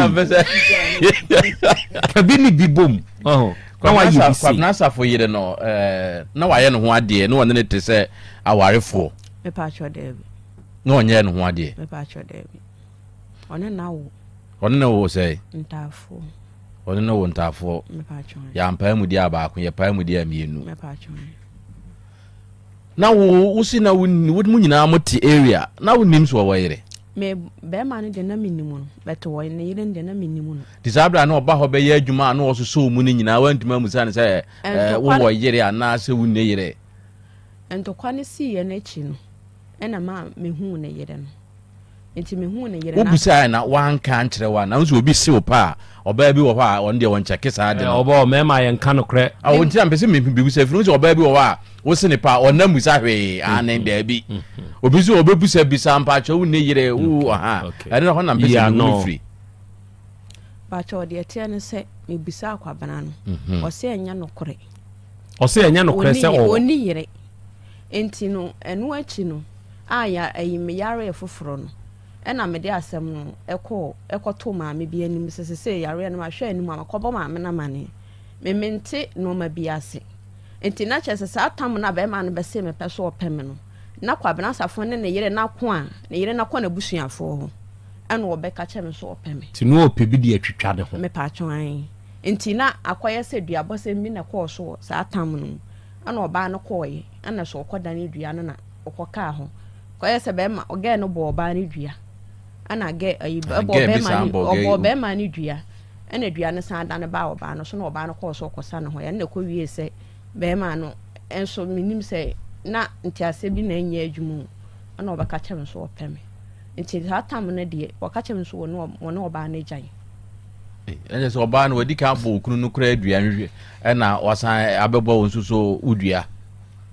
Ka bi ne bi bom na wayɛ bi sei. Kwabena Asafo yere no na wayɛ ne ho adeɛ na ɔne ne te sɛ awarefoɔ. Mepatwɔ daabi. Na ɔnyɛ ne ho adeɛ. Mepatwɔ daabi. Ɔne na wo. Ɔne na wo sɛ. Ntaafoɔ. Ɔne na wo ntaafoɔ. Mepatwɔ. Yɛampae mu deɛ a baako yɛpae mu deɛ a mmienu. Mepatwɔ. Na wo wo si na wo wo mo nyinaa mo te area na wo nim so ɔwɔ yere. Me bɛrima no deɛ na me nim no but wɔ ne yere no deɛ na me nim no. Te saa bere a na ɔba hɔ bɛyɛ adwuma a na ɔsosɔ mu no nyinaa wantumi amusa no sɛ ɛɛ wowɔ yere anaa sɛ wunni yere. Ntɔkwa no sii yɛn akyi no ɛna maa mehuu ne yere no. Nti mehuu ne yere no. Wobisae na wanka ankyerɛ wo anaa? Wohu sɛ obi se wo pɛ a, ɔbaa bi wɔ hɔ a ɔno deɛ ɔnkyɛke saa ade no. Ɔbaa mmarima yɛnka nokorɛ. Awo nti na mpɛ sɛ mebisa firi. Wohu sɛ ɔbaa bi wɔ hɔ a wose ne pɛ a ɔnna mmusa hwee, aane, daabi. Obi nso ɔbɛbusa bisa, mpakyɛ wo nni yere, wo ɔha. Ɛno na hɔ na mpɛ sɛ mehu no firi. Mpakyɛ deɛ ɛteɛ ne sɛ mebisaa Kwabena no, ɔse ɛnyɛ nokorɛ. Ɔse ɛnyɛ nokorɛ sɛ ɔwɔ. Ɔnni yere. Nti no ɛno akyi no a ya ɛyi me yareɛ foforɔ no ɛna mede asɛm no ɛkɔɔ ɛkɔtoo maame bi anim sɛ sesei yareɛ no mahwɛ anim a makɔbɔ maame no amaneɛ me mente nnoɔma bi ase nti na kyerɛ sɛ saa tam no a bɛrima no bɛse mepɛ so ɔpɛ me no na Kwabena Asafo ne ne yere no ako a ne yere no akɔ n'abusuafoɔ hɔ ɛna ɔbɛka kyerɛ me so ɔpɛ me. Nti na ɔpɛ bi de atwitwa ne ho. Mepatwo ae nti na akɔyɛ sɛ duabɔsɛm bi na ɛkɔɔ so wɔ saa tam no mu ɛna ɔbaa no kɔɔeɛ ɛna sɛ ɔkɔdane dua no na ɔkɔkaa ho kɔyɛ sɛ bɛrima ɔgɛɛ no bɔɔ ɔbaa no dua. Ɛna gɛ ayi Ah, ɛbɔ gɛ bi bɛrima san no bɔ gɛ ɔbɔ bɛrima no dua ɛna dua no san dane baa ɔbaa no so na ɔbaa no kɔɔ so ɔkɔsa ne ho yɛ ɛna ɛkɔ wie sɛ bɛrima no nso menim sɛ na nteaseɛ bi na ɛnyɛ adwuma o ɛna ɔbɛka kyerɛ me so ɔpɛ me nti saa tam no deɛ ɔka kyerɛ me so wɔne wɔne ɔbaa no agyae. Ɛnyɛ sɛ ɔbaa no wadi kan abɔ okunu no koraa dua nhwehwɛ ɛna wasan abɛbɔ wo nso so wo dua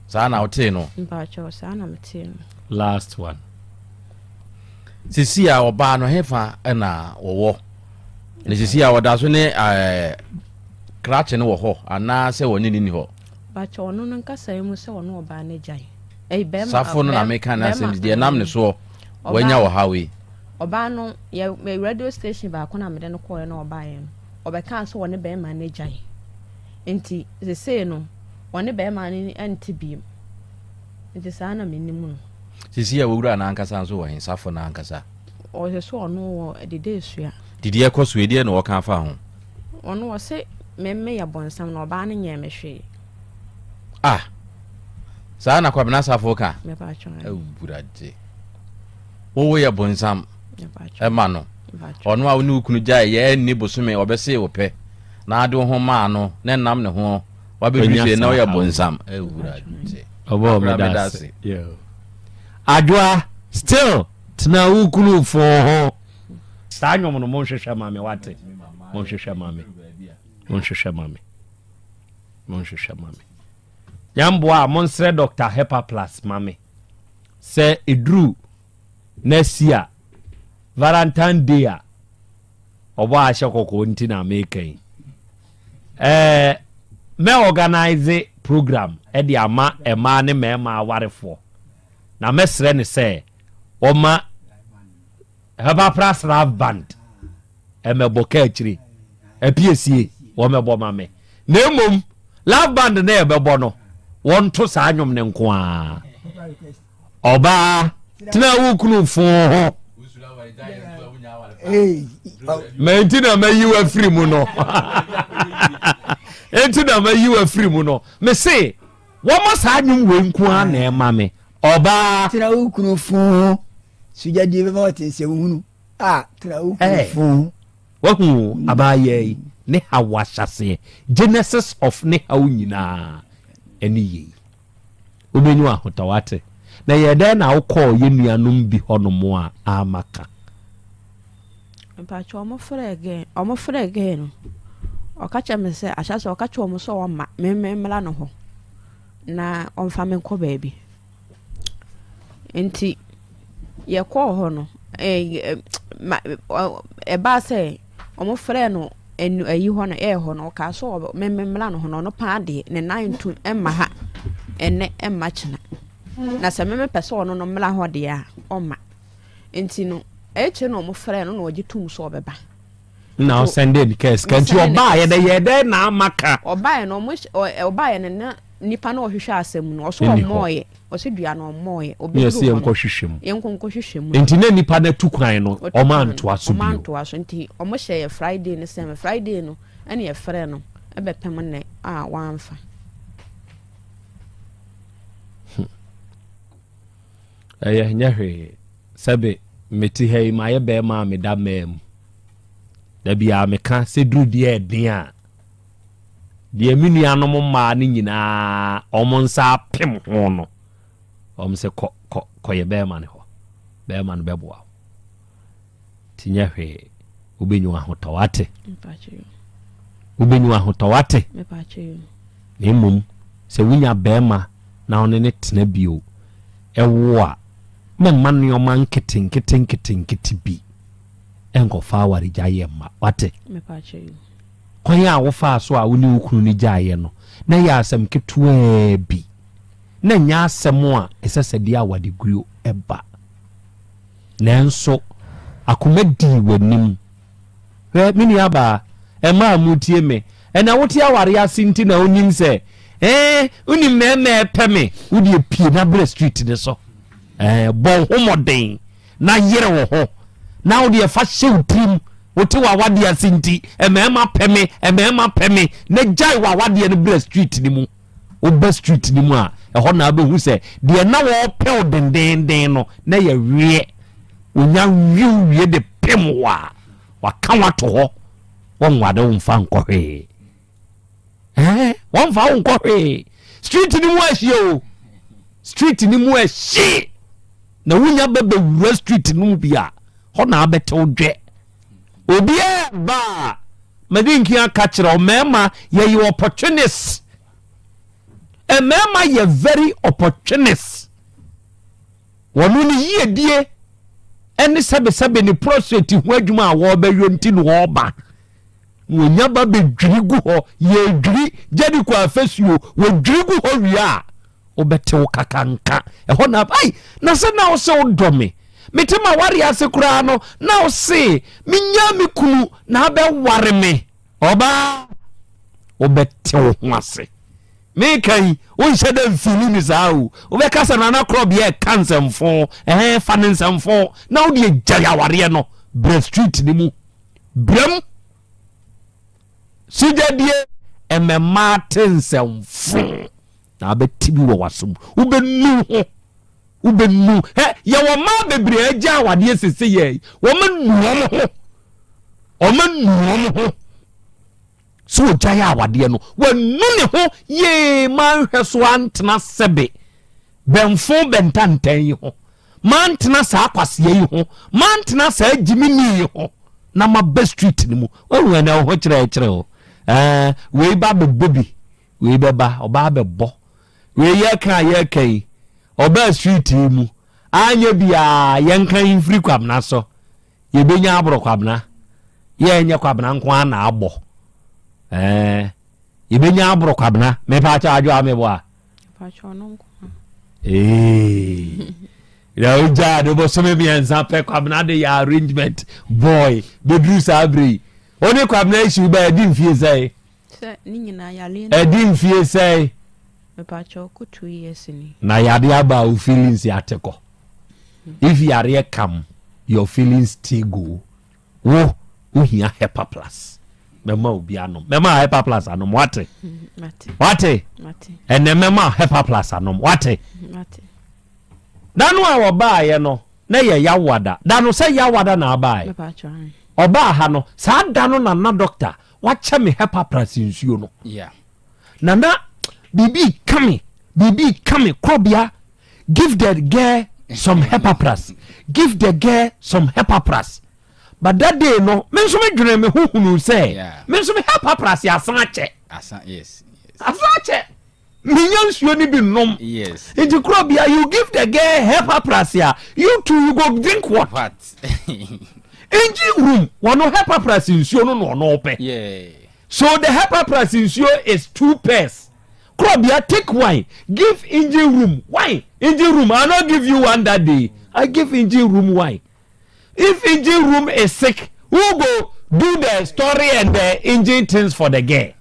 saa na wotee no? Mpakyɛw saa na metee no. Last one. Sisi a ɔbaa no hefa na wɔwɔ? Na sisi a ɔda so ne ɛɛ krakye no wɔ hɔ anaasɛ wɔne ne ni hɔ? Bakyɛ ɔno no nkasa mu sɛ ɔne ɔbaa no agyae. Ɛyi bɛrima Safo no na meka n'asɛm deɛ nam ne soɔ wanya ɔhaw yi. Ɔbaa no yɛ radio station baako na mede no kɔɔɛ na ɔbaeɛ no ɔbɛkaa sɛ ɔne bɛrima no agyae nti sesei no ɔne bɛrima no nte biem nti saa na menim no. Sisi a wowura no ankasa nso wɔ he? Safo no ankasa. Ɔsɛ sɛ ɔno wɔ dede esua. Didi ɛkɔ so ɛdeɛ na ɔka afa ho? Ɔno ɔse me meyɛ bɔnsam na ɔbaa no nyɛɛ me hwee. Ah! Saa na Kwabena Safo ka? Mepatwɔ. Awurade. Wo woyɛ bonsam ɛma no. Ɔno a wo ne wo kunu gyae yɛ ɛnni bosome ɔbɛsee wo pɛ na ade wo ho maa no na ɛnam ne ho wabɛduru sei na woyɛ bonsam. Awurade. Ɔbɔ meda ase. Adwoa still tena wo kunu fo ho. Saa nnwom no monhwehwɛ ma me wate. Monhwehwɛ ma me. Monhwehwɛ ma me. Monhwehwɛ ma me. Nyamboa a monsrɛ Dr. Hepa Plus ma me. Sɛ eduru next year Valentine Day a ɔbɔ ahyɛ kɔkɔɔ nti na meka yi. Ɛɛ mɛ organize program ɛde ama mmaa ne mmarima awarefoɔ na mɛsrɛ ne sɛ wɔma Herbapras Love Band ɛmɛbɔ ka akyire apiesie wɔmɛbɔ ma me na mmom Love Band na yɛbɛbɔ no wɔnto saa nnwom no nko ara ɔbaa tena wo kunu fo ho ma nti na mayi wo afiri mu no nti na mayi wo afiri mu no mese wɔma saa nnwom wei nko ara na ɛma me ɔbaa tena wo kunu fo ho sugyadie bɛma wɔte nsɛm hunu a tena wo kunu fo ho Wahu abaayaa yi ne haw ahyɛaseɛ, genesis of ne haw nyinaa ɛne yei. Wobɛnya ahotɔ wate. Na ɛyɛɛ dɛn na wokɔɔ yɛn nuanom bi hɔnom a amma ka? Mpakyɛ ɔmo frɛɛ gɛɛ ɔmo frɛɛ gɛɛ no ɔka kyerɛ me sɛ ahyɛaseɛ ɔka kyerɛ ɔmo sɛ ɔmma me me mmra ne hɔ na ɔmfa me nkɔ baabi. Nti yɛkɔɔ hɔ no, ɛbaa sɛ wɔfrɛɛ no ɛnu ayi hɔ no ɛɛ hɔ no ɔkaa sɛ ɔbɛ me me mmra no hɔ no ɔno paa deɛ ne nan ntu mma ha ɛnɛ mma kyena na sɛ me mepɛ sɛ ɔno no mmra hɔ deɛ a ɔmma nti no ɛkyɛ na wɔfrɛɛ no na ɔgye tom sɛ ɔbɛba. Na ɔsɛnde ne kaa sika nti ɔbaa yɛ dɛ yɛ dɛ na ama ka. Ɔbaa yɛ no ɔmo ɔbaa yɛ no na. Nipa no ɔhwehwɛ asɛm no ɔso ɔmmɔɔyɛ ɔse dua no ɔmmɔɔyɛ ɔbɛduru hɔ no yɛnkɔhwehwɛ mu yɛnkɔ nkɔhwehwɛ mu nti na nipa no atu kwan no ɔma antoa so bio ɔma antoa so nti ɔmo hyɛ yɛ Friday no sɛ Friday no ɛna yɛfrɛ no ɛbɛpem nnɛ a wamfa. Hmm. Ɛyɛ nyɛ hwee sɛbe mete ha yi mayɛ bɛrima a meda mmaa mu da biara meka sɛ duru deɛ ɛden a Deɛ me nuanom mmaa no nyinaa wɔn nsa apem ho no, wɔn sɛ kɔ kɔ kɔyɛ bɛrima no hɔ. Bɛrima no bɛboa wo. Ti nyɛ hwee. Wobɛnyu ahotɔ wate. Wobɛnyu ahotɔ wate. Na mmom sɛ wonya bɛrima na ɔne ne tena bio ɛwo a, mɛmma nneɛma nketenkete nketenkete bi ɛnkɔfa awaregyaeɛ mma wate. Kwan a wofaa so a wo ne wo kunu no gyaeɛ no, na ɛyɛ asɛm ketewaa bi. Na ɛnyɛ asɛm a ɛsɛ sɛ ɛde awareguo ba. Nanso, akoma dii w'anim. Hwɛ, me nuabaa, mmaa a motie me, ɛnna wote awareɛ ase nti na wonim sɛ, eh, wonim mmarima ɛpɛ me, wodeɛ pie na brɛ street no so. Eh, bɔ wo ho mmɔden na yere wo ho na wo deɛ fa hyɛ wo tirim wote w'awadeɛ ase nti mmarima pɛ me mmarima pɛ me na gyae w'awadeɛ no brɛ street no mu woba street no mu a ɛhɔ na wobɛhu sɛ deɛ na wɔpɛ wo dendenden no na yɛ weɛ. Onya wiw wie de pem wo a, waka wo ato hɔ. Wɔnwade wo mfa nkɔ hwee. Ɛɛ, wɔmfa wo nkɔ hwee. Street ni mu ahye o. Street ni mu ahye. Na wonya bɛbɛwura street no mu bi a, hɔ na abɛtew dwɛ. Obiara ba a, mede nkin aka kyerɛ wo, mmarima yɛyɛ opportunists. Mmarima yɛ very opportunists. Wɔn ne yiedie ne sɛbesɛbe ne prostate ho adwuma a wɔrebɛyɔ nti na wɔreba. Na wɔnya ba bɛdwiri gu hɔ, yɛdwiri Jericho afasuo, wɔdwiri gu hɔ wie a, wobɛte wo kakanka. Ɛhɔ na, ai, na sɛ na wo sɛ wodɔ me, mete ma ware ase koraa no, na wo se menya me kunu na abɛware me. Ɔbaa, wobɛte wo ho ase. Meka yi, wonhyɛ da mfili me saa o. Wobɛka sɛ Nana Korɔbea ɛka nsɛmfo, ɛhɛn, fa ne nsɛmfo na wode agyae awareɛ no. Brɛ street no mu. Brɛ mu. Sigyadie, ɛmɛ mmaa te nsɛmfo na abɛte bi wɔ w'asom. Wobɛnu ho. Wobɛnu. Hɛ, yɛwɔ mmaa bebree agya awadeɛ sese yɛ. Wɔn anu wɔn ho. Wɔn anu wɔn ho. Sɛ ɔgyae awadeɛ no, wanu ne ho yee manhwɛ so antena sɛbe bɛmfo bɛntantan yi ho, mantena saa kwasea yi ho, mantena saa gyimini yi ho na maba street no mu. Wahu ɛnɛ wo ho kyerɛkyerɛ o. Ɛɛ, wei ba bɛbɔ bi, wei bɛba, ɔbaa bɛbɔ. Wei yɛka a yɛka yi, ɔbaa street yi mu, anyɛ biaa yɛnka yi mfiri Kwabena so. Yɛbɛnya aboro Kwabena. Yɛ ɛnyɛ Kwabena nko ara na abɔ. Ɛɛ yɛbɛnya aboro Kwabena. Mepa akyɛ adwo a mebɔ a. Ee. Na ogya de bɔsɔmɛ mmiɛnsa pɛ Kwabena de yɛ arrangement boy bɛduru saa bere yi. Wo ne Kwabena ahyiw ba ɛdi mfie sɛe? Ɛdi mfie sɛe? Na yade aba a wo feelings ate kɔ. If yareɛ come, your feelings still go. Wo, wohia Hepa Plus. Mɛma obi anom. Mɛma Hepa Plus anom. Wate? Wate? Ɛnɛ mɛma Hepa Plus anom. Wate? Da no a wɔbaeɛ no, na yɛ Yawada. Da no sɛ Yawada na abaeɛ. Ɔbaa ha no, saa da no na na dɔkta wakyɛ me Hepa Plus nsuo no. Yeah. Na na biribi ka me, biribi ka me, korɔbea give the girl some hepapras give the girl some hepapras but that day no me nso me dwene me ho hunu sɛ me nso me hepapras yɛ asan akyɛ asan yes asan akyɛ menya nsuo ni bi nom yes nti kuro bia you give the girl hepapras a you too you go drink what, what? engine room wɔn hepapras nsuo no na ɔno pɛ so the hepapras nsuo is two pairs Krobia take wine give engine room wine engine room I no give you one that day I give engine room wine if engine room is sick who go do the story and the engine things for the girl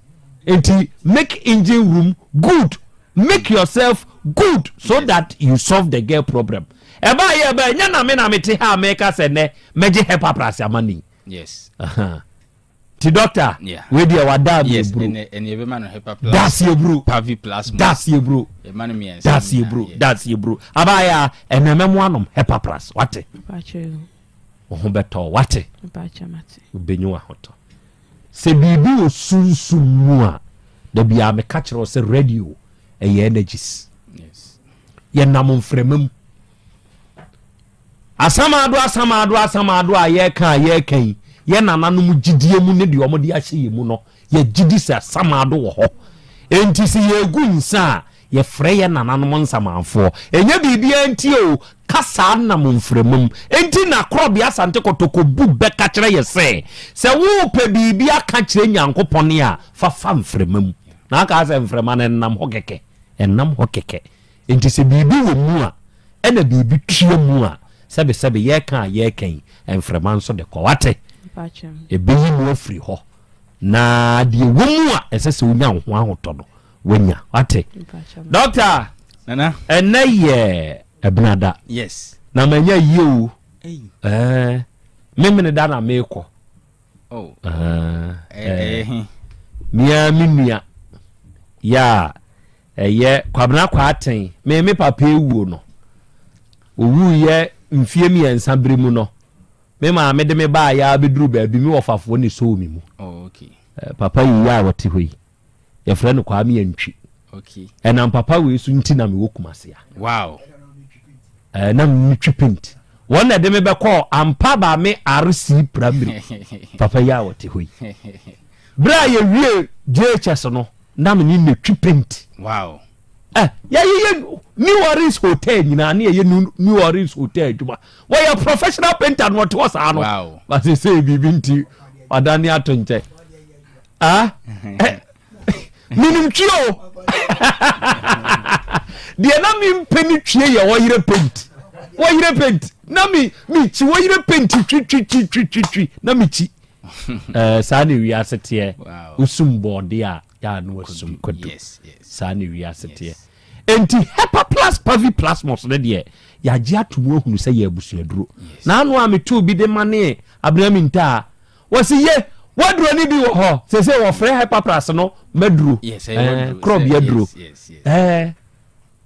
nti make engine room good make yourself good so that you solve the girl problem ɛbaa yɛ ɛbaa ɛnyɛ na me na me te ha a meka sɛ nɛ mɛgye hepapras ama ni. Yes. Uh -huh. Ti doctor, yeah. wei deɛ wada mi yes, eburo. Ɛnɛ ɛnɛ ebɛma no hepa plus. Dasi eburo. Pavi plus. Dasi eburo. Ɛma no mmiɛnsa. Dasi eburo. Dasi eburo. Abaya ɛnɛ mɛmo anom hepa plus wate. Wo ho bɛtɔ wate. Wobɛnyi w'ahotɔ. Sɛ biribi wɔ sunsum mu a, da biara meka kyerɛ wo sɛ radio ɛyɛ energies. Yes. Yɛnam mframa mu. Asamado asamado asamado a yɛreka a yɛreka yi, yɛn nananom gyidie mu ne deɛ wɔde ahyɛ yɛn mu no, yɛgye di sɛ asamado wɔ hɔ. Enti sɛ yɛregu nsa a, yɛfrɛ yɛn nananom nsamanfoɔ. Ɛnyɛ biribiara nti o, kasa nam mframa mu. Enti na Korɔbea Asante Kotoko bu bɛ ka kyerɛ yɛ sɛ, sɛ worepɛ biribi aka kyerɛ Nyankopɔn a, fa fa mframa mu. Na aka sɛ mframa no ɛnam hɔ kɛkɛ. Ɛnam hɔ kɛkɛ. Enti sɛ biribi wɔ mu a, ɛna biribi tua mu a, sɛbesɛbe yɛreka a yɛreka yi, mframa nso de kɔ. Wate? Ɛbɛyi mu afiri hɔ. Na deɛ ɛwɔ mu a ɛsɛ sɛ wonya wo ho ahotɔ no, woanya. Wate? Dɔkta, Nana. ɛnɛ yɛ ɛbenada. Yes. Na manya yie o. Ɛɛ, memene da na meekɔ. Oh. Ɛɛ, mea me nua yɛ a Ɛyɛ Kwabena Kwarteng, me me papa ewuo no, owuiɛ mfie mmiɛnsa bere mu no, me maame de me baeɛ ara bɛduru baabi, me wɔfafoɔ na ɛsɔɔ me mu. Oh, okay. Eh, papa yi a ɔte hɔ yi, yɛfrɛ no Kwame Antwi. Okay. Ɛnam papa wei so nti na mewɔ Kumase a. Wow. Eh, na metwi paint. Wɔn na ɛde me bɛkɔɔ Ampa Baame RC Primary. Papa yi a ɔte hɔ yi. Berɛ a yɛwie JHS no, na me ne na twi paint. Wow. Eh, yɛyɛ New Orleans Hotel nyinaa ne yɛyɛ New Orleans Hotel adwuma. Wɔyɛ professional painter na ɔte hɔ saa no. Wow. Basese biribi nti wadane ato nkyɛn. Ah, eh, menim twi o. Deɛ na mempɛ ne twie yɛ ɔyerɛ paint. Wɔyerɛ paint. Na me mekyi wɔyerɛ paint twi twi twi twi twi twi na mekyi. Eh, saa na wiase teɛ. Wosum bɔɔde a yɛ a na wasum kwadu. Saa na wiase teɛ. Enti Hepaplus parviplasmus no deɛ, yɛagye ato mu ahunu sɛ yɛ abusuaduro. N'ano a metoo bi de manee Abena Mintaa, wɔse ye, waduro no bi wɔ hɔ. Seesei wɔfrɛ Hepaplus no maduro. Eh, korɔbea duro. Eh,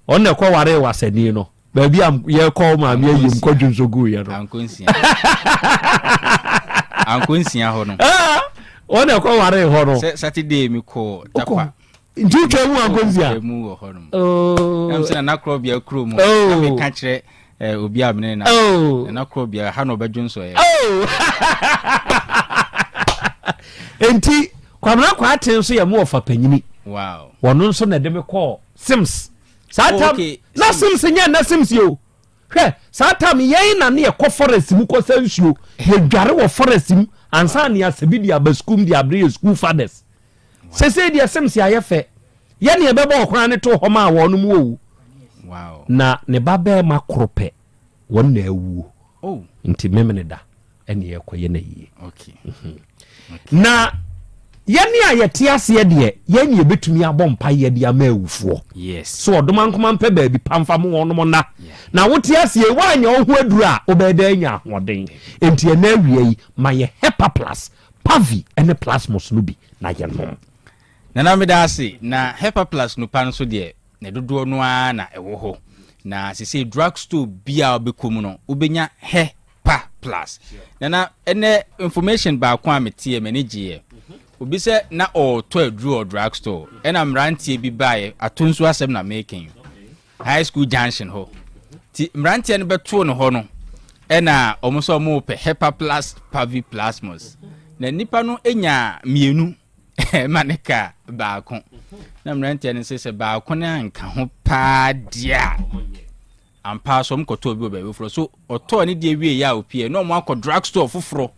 ɔno na ɛkɔwaree wasani no. Baabi a yɛkɔ wo maame ayiem kɔdwo nso guiɛ no. Anko nsia hɔ no. Ah, wɔn na ɛkɔ waree hɔ no. Sɛ Saturday mi kɔ Takwa. Nti wotwa mu anko nsia? Wotwa mu wɔ hɔ nom. Oh. Ɛm sɛ nana korɔ bia kuro mu. Oh. Na meka kyerɛ eh, obi a mene na. Oh. Nana korɔ bia ha na ɔbɛdwo nso yɛ. Oh. Nti Kwabena Kwarteng nso yɛ mo ɔfa panyini. Wow. Wɔno nso na ɛde me kɔɔ Sims. Saa tam na Sims nyɛ na Sims yɛ o. Hwɛ saa tam yɛn na ne yɛkɔ forest mu kɔsa nsuo yɛdware wɔ forest mu ansa ne asɛ bi de aba sukuu mu de abrɛ yɛ school fathers. Sesei deɛ Sims ayɛ fɛ yɛ ne yɛbɛbɔ ɔkwan ne to hɔ maa wɔn mu owu. Na ne ba bɛrima koro pɛ wɔn na awuo. Oh. Nti memene da ɛne yɛkɔyɛ no ayie. Okay. Mhm. Na yɛne a yɛte aseɛ deɛ yɛn ne yɛbɛtumi abɔ mpaeɛ de ama awufoɔ. Yes. So ɔdoma nkoma mpɛ baabi pa mfa mo wɔnom nna. Na wote aseɛ woanyɛ wo ho aduru a wobɛyɛ dɛ anya ahoɔden. Enti ɛnɛ awia yi ma yɛ Hepa Plus, Pavi ne Plasmos no bi na yɛnom. Nana meda ase na Hepa Plus no pa nso deɛ na dodoɔ no ara na ɛwɔ hɔ. Na sesei drug store biara wobɛkɔ mu no wobɛnya He pa plus. Nana ɛnɛ information baako a meteɛ m'ani gyeeɛ. Obi sɛ na ɔretɔ aduro wɔ drug store ɛna mmeranteɛ bi baeɛ ato nso asɛm na meka yi. High school junction hɔ. Ti mmeranteɛ no bɛtoo no hɔ no ɛna wɔn sɛ wɔn repɛ Hepa plus Pavi plasmos. Na nipa no nya mmienu ma ne ka baako. Na mmeranteɛ no sɛ sɛ baako no anka ho paa deɛ a ampa ara so wɔn kɔtɔɔ bi wɔ baabi foforɔ so ɔtɔɔ ne deɛ wie yɛ a opie na wɔn akɔ drug store foforɔ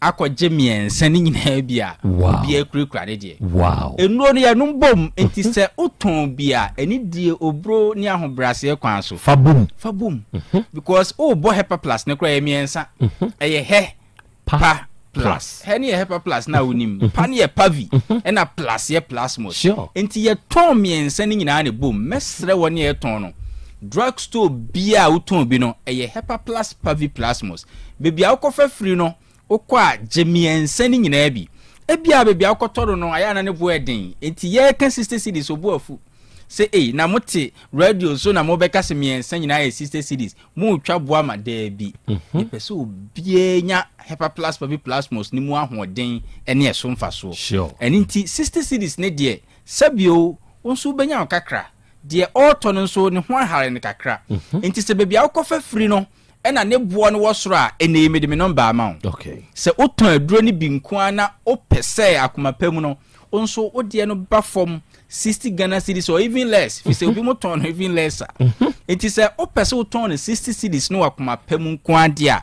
akɔgye mmiɛnsa ne nyinaa bi a obiara kurakura ne deɛ wow. Nnuro no yɛnom bom nti sɛ wotɔn bi a ɛne die oburo ne ahobrɛaseɛ kwan so fa bom fa bom mhm. because wobɔ hepa plus ne koraa yɛ mmiɛnsa mhm. ɛyɛ hɛ pa plus hɛ ne yɛ hepa plus na wonim mhm. pa ne yɛ pavi mhm. ɛna plus yɛ plasmos nti yɛtɔn mmiɛnsa no nyinaa ne bom mɛsrɛ wɔ ne yɛtɔn no drug store bia a wotɔn bi no ɛyɛ hepa plus pavi plasmos baabi a wokɔfa firi no wokɔ a gye mmiɛnsa no nyinaa bi ebia baabi a wokɔtɔ no no ayɛ ana ne bo ɛden nti yɛreka 60 cedis obo afu sɛ ei na mote radio so na mobɛka sɛ mmiɛnsa nyinaa yɛ 60 cedis Moretwa boa ma daabi. Yɛpɛ sɛ obiara nya Hepaplas Paviplasmos no mu ahoɔden ne ɛso mfasoɔ. Ɛno nti 60 cedis no deɛ, sɛbio wo nso wobɛnya wo kakra. Deɛ ɔretɔ no nso ne ho ahare no kakra. Nti sɛ baabi a wokɔfa firi no na ne boɔ no wɔ soro a, ɛnnɛ yi mede me nɔmba ama wo. Sɛ wotɔn aduro no bi nko ara na wopɛ sɛ akoma pa mu no, wo nso wo deɛ no ba fam 60 Ghana cedis or even less fi sɛ obi mo tɔn no even less a nti sɛ wopɛ sɛ wotɔn no 60 cedis no wakoma pɛ mu nko adeɛ a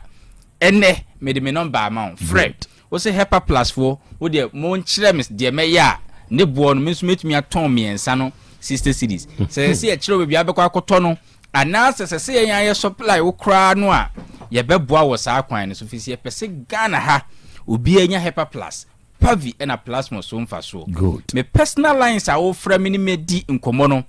ɛnɛ mede me nɔmba ama wo frɛ wo sɛ hepa plus foɔ wo deɛ monkyerɛ me deɛ mɛyɛ a ne boɔ no me nso mɛtumi atɔn mmiɛnsa no 60 cedis sɛ sɛ yɛkyerɛ wo baabi abɛkɔ akɔtɔ no anaasɛ sɛ sɛ yɛn ayɛ supply wo koraa no a yɛbɛboa wɔ saa kwan no so fi sɛ yɛpɛ sɛ Ghana ha obiara nya hepa plus Pavi na Plasmos so mfasoɔ. Good. Me personal lines a wofrɛ me ne me di nkɔmmɔ no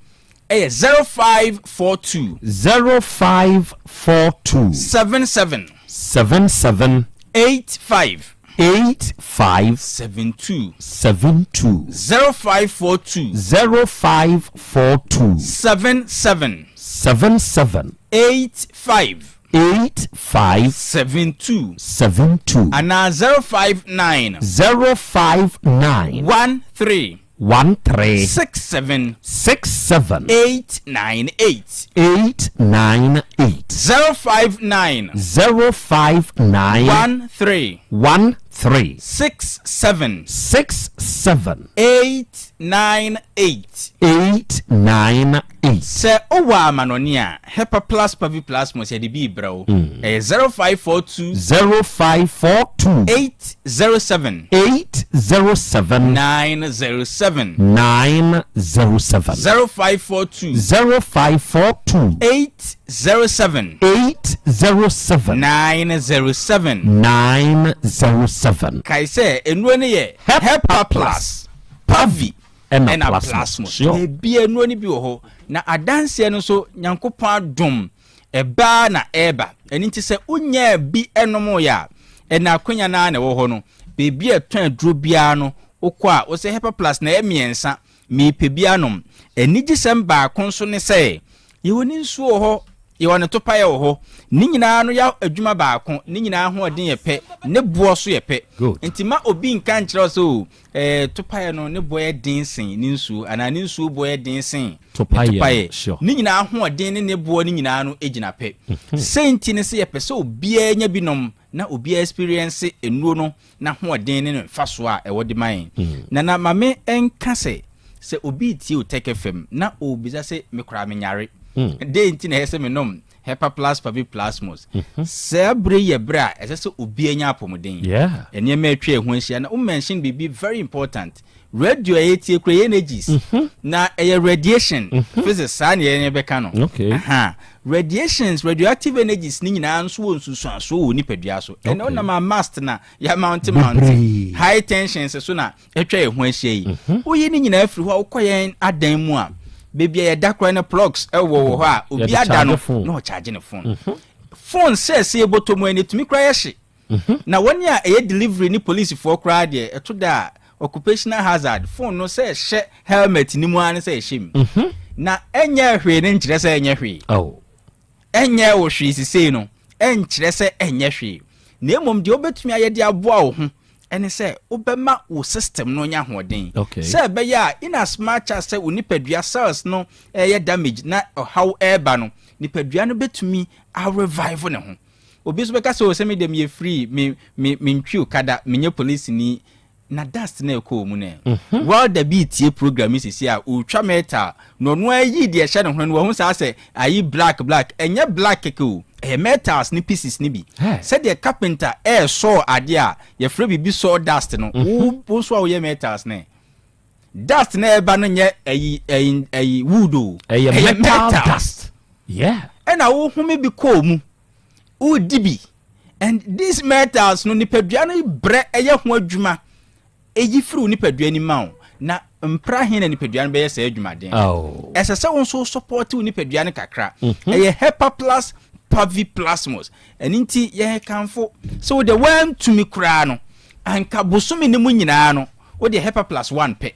yɛ 0542. 0542. 77. 77. 85. 85. 72. 72. 0542. 0542. 77. 77. 85. 85. 72. 72. Anaa 059. 059. 13. 13. 67. 67. 898. 898. 059. 059. 13. 13. 67. 67. 898. 898. Sɛ wowɔ amanɔne a, Hepaplus Paviplasmus yɛde bi rebrɛ wo. Ɛyɛ 0542. 0542. 807. 807. 907. 907. 0542. 0542. 807. 807. 907. 907. Kae sɛ, nnuro no yɛ Hepaplus, Pavi, Ɛna ɛna plasma. plasma. Sure. Baabi a nnuro no bi wɔ hɔ. Na adanseɛ no nso, Nyankopɔn adom, ɛbaa na ɛreba. Ɛno nti sɛ wonyaa bi nomoeɛ a, ɛna akwanya no ara na ɛwɔ hɔ no. Baabi a ɛtɔn aduro biara no, wokɔ a, wosɛ Hepaplus na ɛyɛ mmiɛnsa, mepɛ bi anom. Anigyesɛm baako nso ne sɛ, yɛwɔ ne nsuo wɔ hɔ, yɛwɔ ne topaeɛ wɔ hɔ. Ne nyinaa no yɛ adwuma baako, ne nyinaa ahoɔden yɛ pɛ, ne boɔ nso yɛ pɛ. Nti ma obi nka nkyerɛ wo sɛ o, ɛɛ, topaeɛ no ne boɔ yɛ den sen ne nsuo, anaa ne nsuo boɔ yɛ den sen ne Topaeɛ, sure. Ne nyinaa ahoɔden ne ne boɔ no nyinaa no gyina pɛ. Sei nti ne sɛ yɛpɛ sɛ obiara nya bi nom na obiara experience nnuro no n'ahoɔden ne ne mfasoɔ a ɛwɔ de ma yɛn. Nana ma me nka sɛ, sɛ obi retie wo Tech FM na ɔrebisa sɛ me koraa menyare, dɛn nti na ɛyɛ sɛ menom Hepaplus Paviplasmus? Saa berɛ yi yɛ berɛ a ɛsɛ sɛ obiara nya apɔmuden. Nneɛma a atwa yɛn ho ahyia na wo mention biribi very important. Radio a yɛtie kura yɛ energies na ɛyɛ radiation physics saa na yɛn bɛka no. Aha. Radiations, radioactive energies ne nyinaa nso wɔ nsusuansoɔ wɔ nipadua so. Ɛnna wonam a mast na yɛ mounte mounte high tensions so na atwa yɛn ho ahyia yi. Woyi ne nyinaa firi hɔ a wokɔ yɛn adan mu a baabi a yɛda koraa no plugs ɛwɔ wɔ hɔ a obi ada no na ɔcharge ne phone. Phone sɛ sɛ yɛbɔtɔ mu ɛna ɛtumi koraa yɛ hye. Na wɔn a ɛyɛ delivery ne polisifoɔ koraa deɛ ɛto da a occupational hazard phone no sɛ ɛhyɛ helmet no mu ara ne sɛ ɛhyɛ mu. Na ɛnyɛ hwee no nkyerɛ sɛ ɛnyɛ hwee. Ɛnyɛ wo hwee sisei no ɛnkyerɛ sɛ ɛnyɛ hwee. Na mmom deɛ wobɛtumi ayɛ de aboa wo ho ɛne sɛ wobɛma wo system no nya ahoɔden. Sɛ ɛbɛyɛ a in as much as sɛ wo nipadua cells no ɛyɛ damage na ɔhaw ɛreba no, nipadua no bɛtumi a revive ne ho. Obi nso bɛka sɛ, oh, sɛ me deɛ meyɛ free, me, me, mentwi okada, menyɛ polisini. Na dust na ɛkɔ wɔ mu no ɛ. Welder bi retie program yi sisi a, ɔretwa metal, na ɔno ara yi deɛ ɛhyɛ ne ho no, wahu saa sɛ ayi black black. Ɛnyɛ black kɛkɛ o, ɛyɛ metals ne pieces no bi. Sɛdeɛ carpenter ɛresɔɔ adeɛ a, yɛfrɛ biribi saw dust no, wo, wo nso a woyɛ metals no ɛ. Dust na ɛba no nyɛ ɛyi ɛyi ɛyi wood o. Ɛyɛ metal dust. Yeah. Ɛna wohome bi kɔɔ mu. Wodi bi. And these metals no nipadua no brɛ ɛyɛ ho adwuma. Eyi firi wo nipadua ni ma wo. Na mpra he na nipadua no bɛyɛ saa adwumaden. Oh. Ɛsɛ sɛ wo nso support wo nipadua no kakra. Ɛyɛ Hepaplus paviplasmus. Ɛno nti yɛkamfo sɛ wo deɛ woantumi koraa no anka bosome no mu nyinaa no Wo deɛ Hepa plus one pɛ.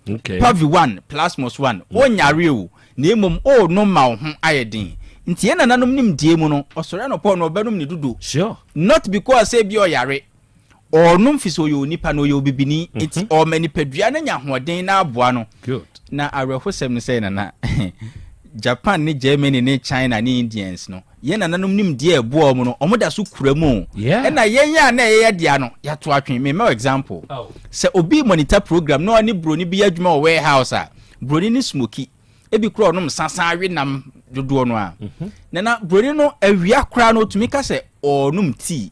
Okay. Pavi one, plasmos one. Mm. Wonyare o, na mmom o nom ma wo ho ayɛ den. Nti yɛn nananom nimdeɛ mu no, ɔsɔre anɔpa no ɔbɛnom ne dodo. Sure. Not because sɛ bi ɔyare. Ɔnom fi sɛ ɔyɛ onipa na ɔyɛ obibini. Mm -hmm. Nti ɔma nipadua no nya ahoɔden na aboa no. Good. Na awerɛhosɛm no sɛ nana Japan ne Germany ne China ne Indians no, Yɛn nananom nimdeɛ a ɛboa wɔn no, wɔda so kura mu o. Ɛna yɛn a na ɛyɛ yɛn dea no, yɛato atwe. Mema wo example. Sɛ obi monitor program na ɔne buroni bi yɛ adwuma wɔ warehouse a, buroni no smoki. Ebi koraa ɔnom nsa san we nam dodoɔ no ara. Nana, buroni no awia koraa no, ɔtumi ka sɛ ɔrenom tea.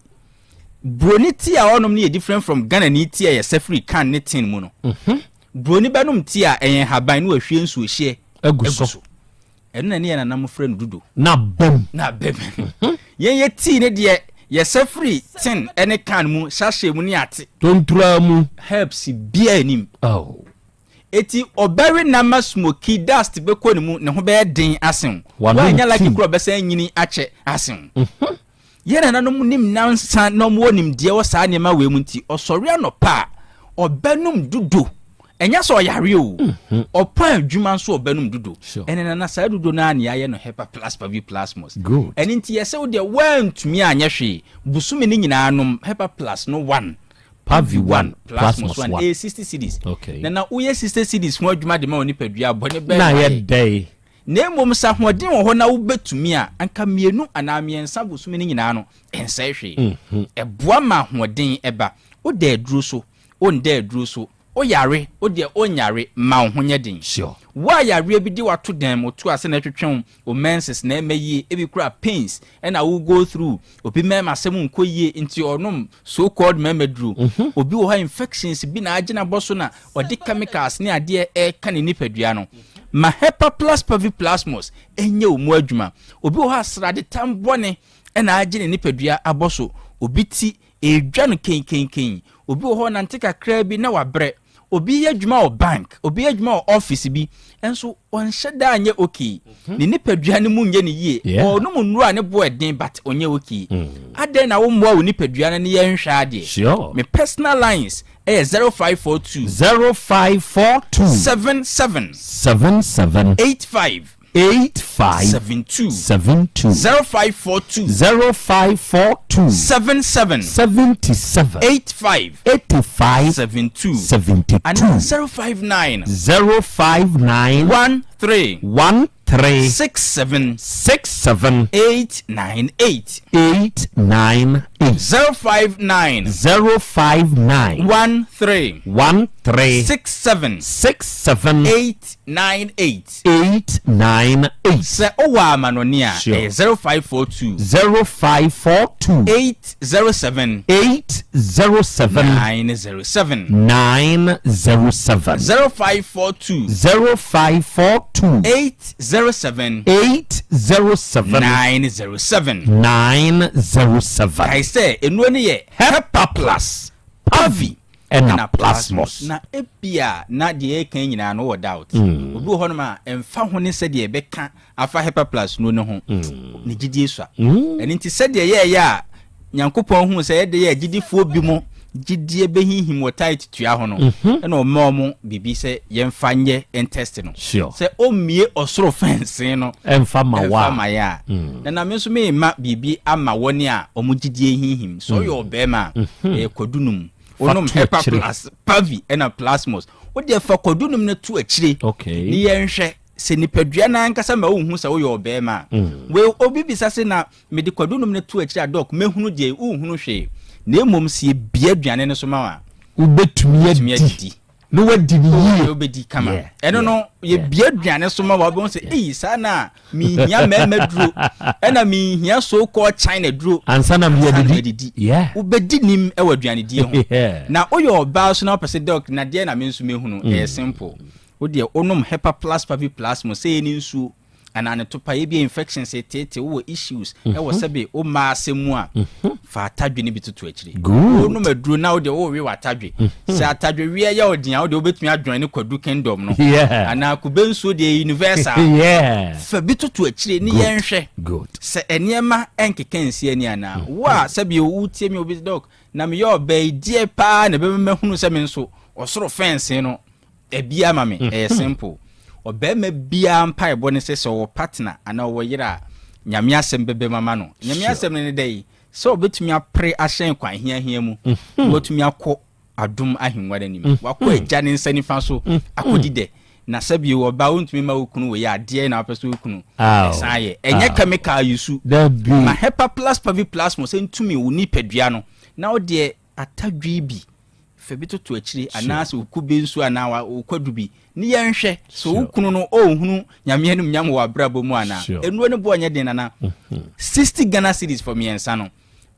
Buroni tea a ɔrenom no yɛ different from Ghanani tea a yɛsa firi can ne tin mu no. Buroni bɛnom tea a, ɛyɛ nhaban na wahwie nsuohyeɛ agu so. Ɛno na ne yɛn nananom frɛ no dudo. Na bam. Na bam. Yɛn yɛ tii ne deɛ yɛsɛ firi tin ne can mu, sachet mu ne ate. Tontura mu. Herbs biara nnim. Oh. Eti ɔbɛwe nam ma smoky dust bɛkɔ ne mu, ne ho bɛyɛ den asen wo. Wanom Wanyɛ lucky tea. koraa ɔbɛsan anyini akyɛ asen wo. Yɛn nananom nim nyansa na wɔwɔ nimdeɛ wɔ saa nneɛma wei mu nti, ɔsɔre anɔpa a, ɔbɛnom dudo. Ɛnyɛ sɛ ɔyare o, ɔpɔn adwuma nso ɔbɛnom dudo. Ɛne nana saa dudo no ara na yɛayɛ no Hepa Plus Pavi Plasmos. Ɛno nti yɛsɛ wo deɛ woantumi anyɛ hwee, bosome no nyinaa nom Hepa Plus no one. Pavi one, Plasmos one, ɛyɛ 60 cedis. Nana woyɛ 60 cedis ho adwuma de ma wo nipadua a, bɔne bɛn na na ayɛ ayɛ? dɛn? Na mmom sɛ ahoɔden wɔ hɔ na wobɛtumi a, anka mmienu anaa mmiɛnsa bosome no nyinaa no, ɛnsɛe hwee. Ɛboa ma ahoɔden ba. Woda aduro so, wonda aduro so, woyare, wo deɛ wonyare, ma wo ho nyɛ den. Wo a yareɛ bi de wo ato dan mu, woto ase na ɛtwetwe wo, wo menses na ɛmma yie, ebi koraa pains na wo go through, obi mmarima asɛm nkɔ yie nti ɔnom so called mmarima duro, obi wɔ hɔ a infections bi na agye n'abɔ so na ɔde chemicals ne adeɛ ɛreka ne nipadua no. Ma Hepaplus parviplasmus nyɛ wo mu adwuma. Obi wɔ hɔ a sradetam bɔne na agye ne nipadua abɔ so, obi ti ɛredwa no kenkenken, obi wɔ hɔ ɔnante kakraa bi na wabrɛ, obi yɛ adwuma wɔ bank, obi yɛ adwuma wɔ office bi, nso ɔnhyɛ da nyɛ okay, mhm. ne nipadua no mu nyɛ ne yie, ɔnom nnuro a ne bo ɛden but ɔnyɛ okay. Mm. Adɛn na wommoa wo nipadua no ne yɛnhwɛ adeɛ? Me personal lines ɛyɛ 0542 0542 77 77 85 85 72 72 0542 0542 77 77 85 85 72 72 anaa 059 059 13 13 67 67 898 898 059 059 13 13 67 67 898 898. Sɛ wowɔ amanɔne a, Sure. ɛyɛ 0542. 0542. 807. 807. 907. 907. 0542. 0542. 807. 807. 907. 907. Kae sɛ, nnuro no yɛ Hepa Plus, Pavi, ɛna plasmos. Na ebia na deɛ yɛreka yi nyinaa no wowɔ doubt. Obi wɔ hɔnom a ɛmfa ho ne sɛdeɛ yɛbɛka afa hepaplas nnuro no ho, ne gyidie sua. Ɛno nti sɛdeɛ yɛɛyɛ a Nyankopɔn huu sɛ yɛde yɛ agyidifoɔ bi mo gyidie bɛhinhim wɔ tithe tua ho no, ɛna ɔma wɔn biribi sɛ yɛmfa nyɛ ntest no. Sɛ ɔmmie ɔsoro fɛnsee no ɛmfa ma wo a. ɛmfa ma yɛ a, na na me nso merema biribi ama wɔn a wɔn gyidie hinhim. Sɛ ɔyɛ ɔbarima a, ɛyɛ kwadu nom. Wonom to Hepa akyire. Plus, Pavi ɛna Plasmos. Wo deɛ fa kwadu nom no to akyire. Okay. Ne yɛnhwɛ sɛ nipadua no ankasa ma wohu sɛ woyɛ ɔbarima a. Wei obi bisa se na mede kwadu nom no to akyire a dɔk mɛhunu deɛ wonhunu hwee. Na mmom sɛ yɛbie aduane no so ma wo a, Wobɛtumi wobɛtumi adi. adidi. Na wadi no yie. Wobɛdi kama. Ɛno no yɛbie aduane so ma wa wobɛhu sɛ ei saa na menhia mmarima duro ɛna menhia so called China duro ansa na meyɛ didi. Wobɛdi nim wɔ aduanedie ho. Na woyɛ ɔbaa so na wopɛ sɛ dɔk na deɛ na me nso mɛhunu ɛyɛ simple. Wodeɛ wonom Hepa Plus Pavi Plus mo sɛ ɛne nsuo anaa ne topa ebia infections eteetee wowɔ issues ɛwɔ mhm. sɛbe wo mmaa asɛm mu a mhm. fa atadwe no bi toto akyire wonom aduro na wode wowe w'atadwe mhm. sɛ atadwe weɛ yɛ ɔden a wode wobɛtumi adwɔn ne kwadu kingdom no anaa kube nsuo deɛ universal fa bi toto akyire ne yɛnhwɛ sɛ nneɛma ɛnkeka nsi ani anaa wo a sɛbe wotie mi obi dɔk na meyɛ ɔbaa yi deɛ paa na ɛbɛma mahunu sɛ me nso ɔsoro fɛnse no Ɛbi ama me, ɛyɛ simple. Ɔbarima biara mpaebɔ ne sɛ sɛ ɔwɔ partner anaa ɔwɔ yere a, Nyame asɛm bɛbam ama no. Nyame asɛm no ne dɛn? Sɛ ɔbɛtumi apere ahyɛn kwan hiahia mu, na watumi akɔ adom ahengua no anim, wakɔ Agya ne nsa nifa so akɔdi dɛ. Na sɛ bio, ɔbaa wontumi mma wo kunu wei a, deɛn na wopɛ sɛ wo kunu san yɛ? Ɛnyɛ chemical use. Ma Hepaplus Paviplasmus ntumi wo nipadua no, na wo deɛ atadwe bi fa bi toto akyire anaasɛ wo kube nsuo anaa wo kwadu bi ne yɛnhwɛ sɛ wo kunu no ɔnhunu nyame anim nyam wɔ abrabɔ mu anaa nnuro no boɔ nyɛ den nana 60 mhm. Ghana cedis for mmiɛnsa no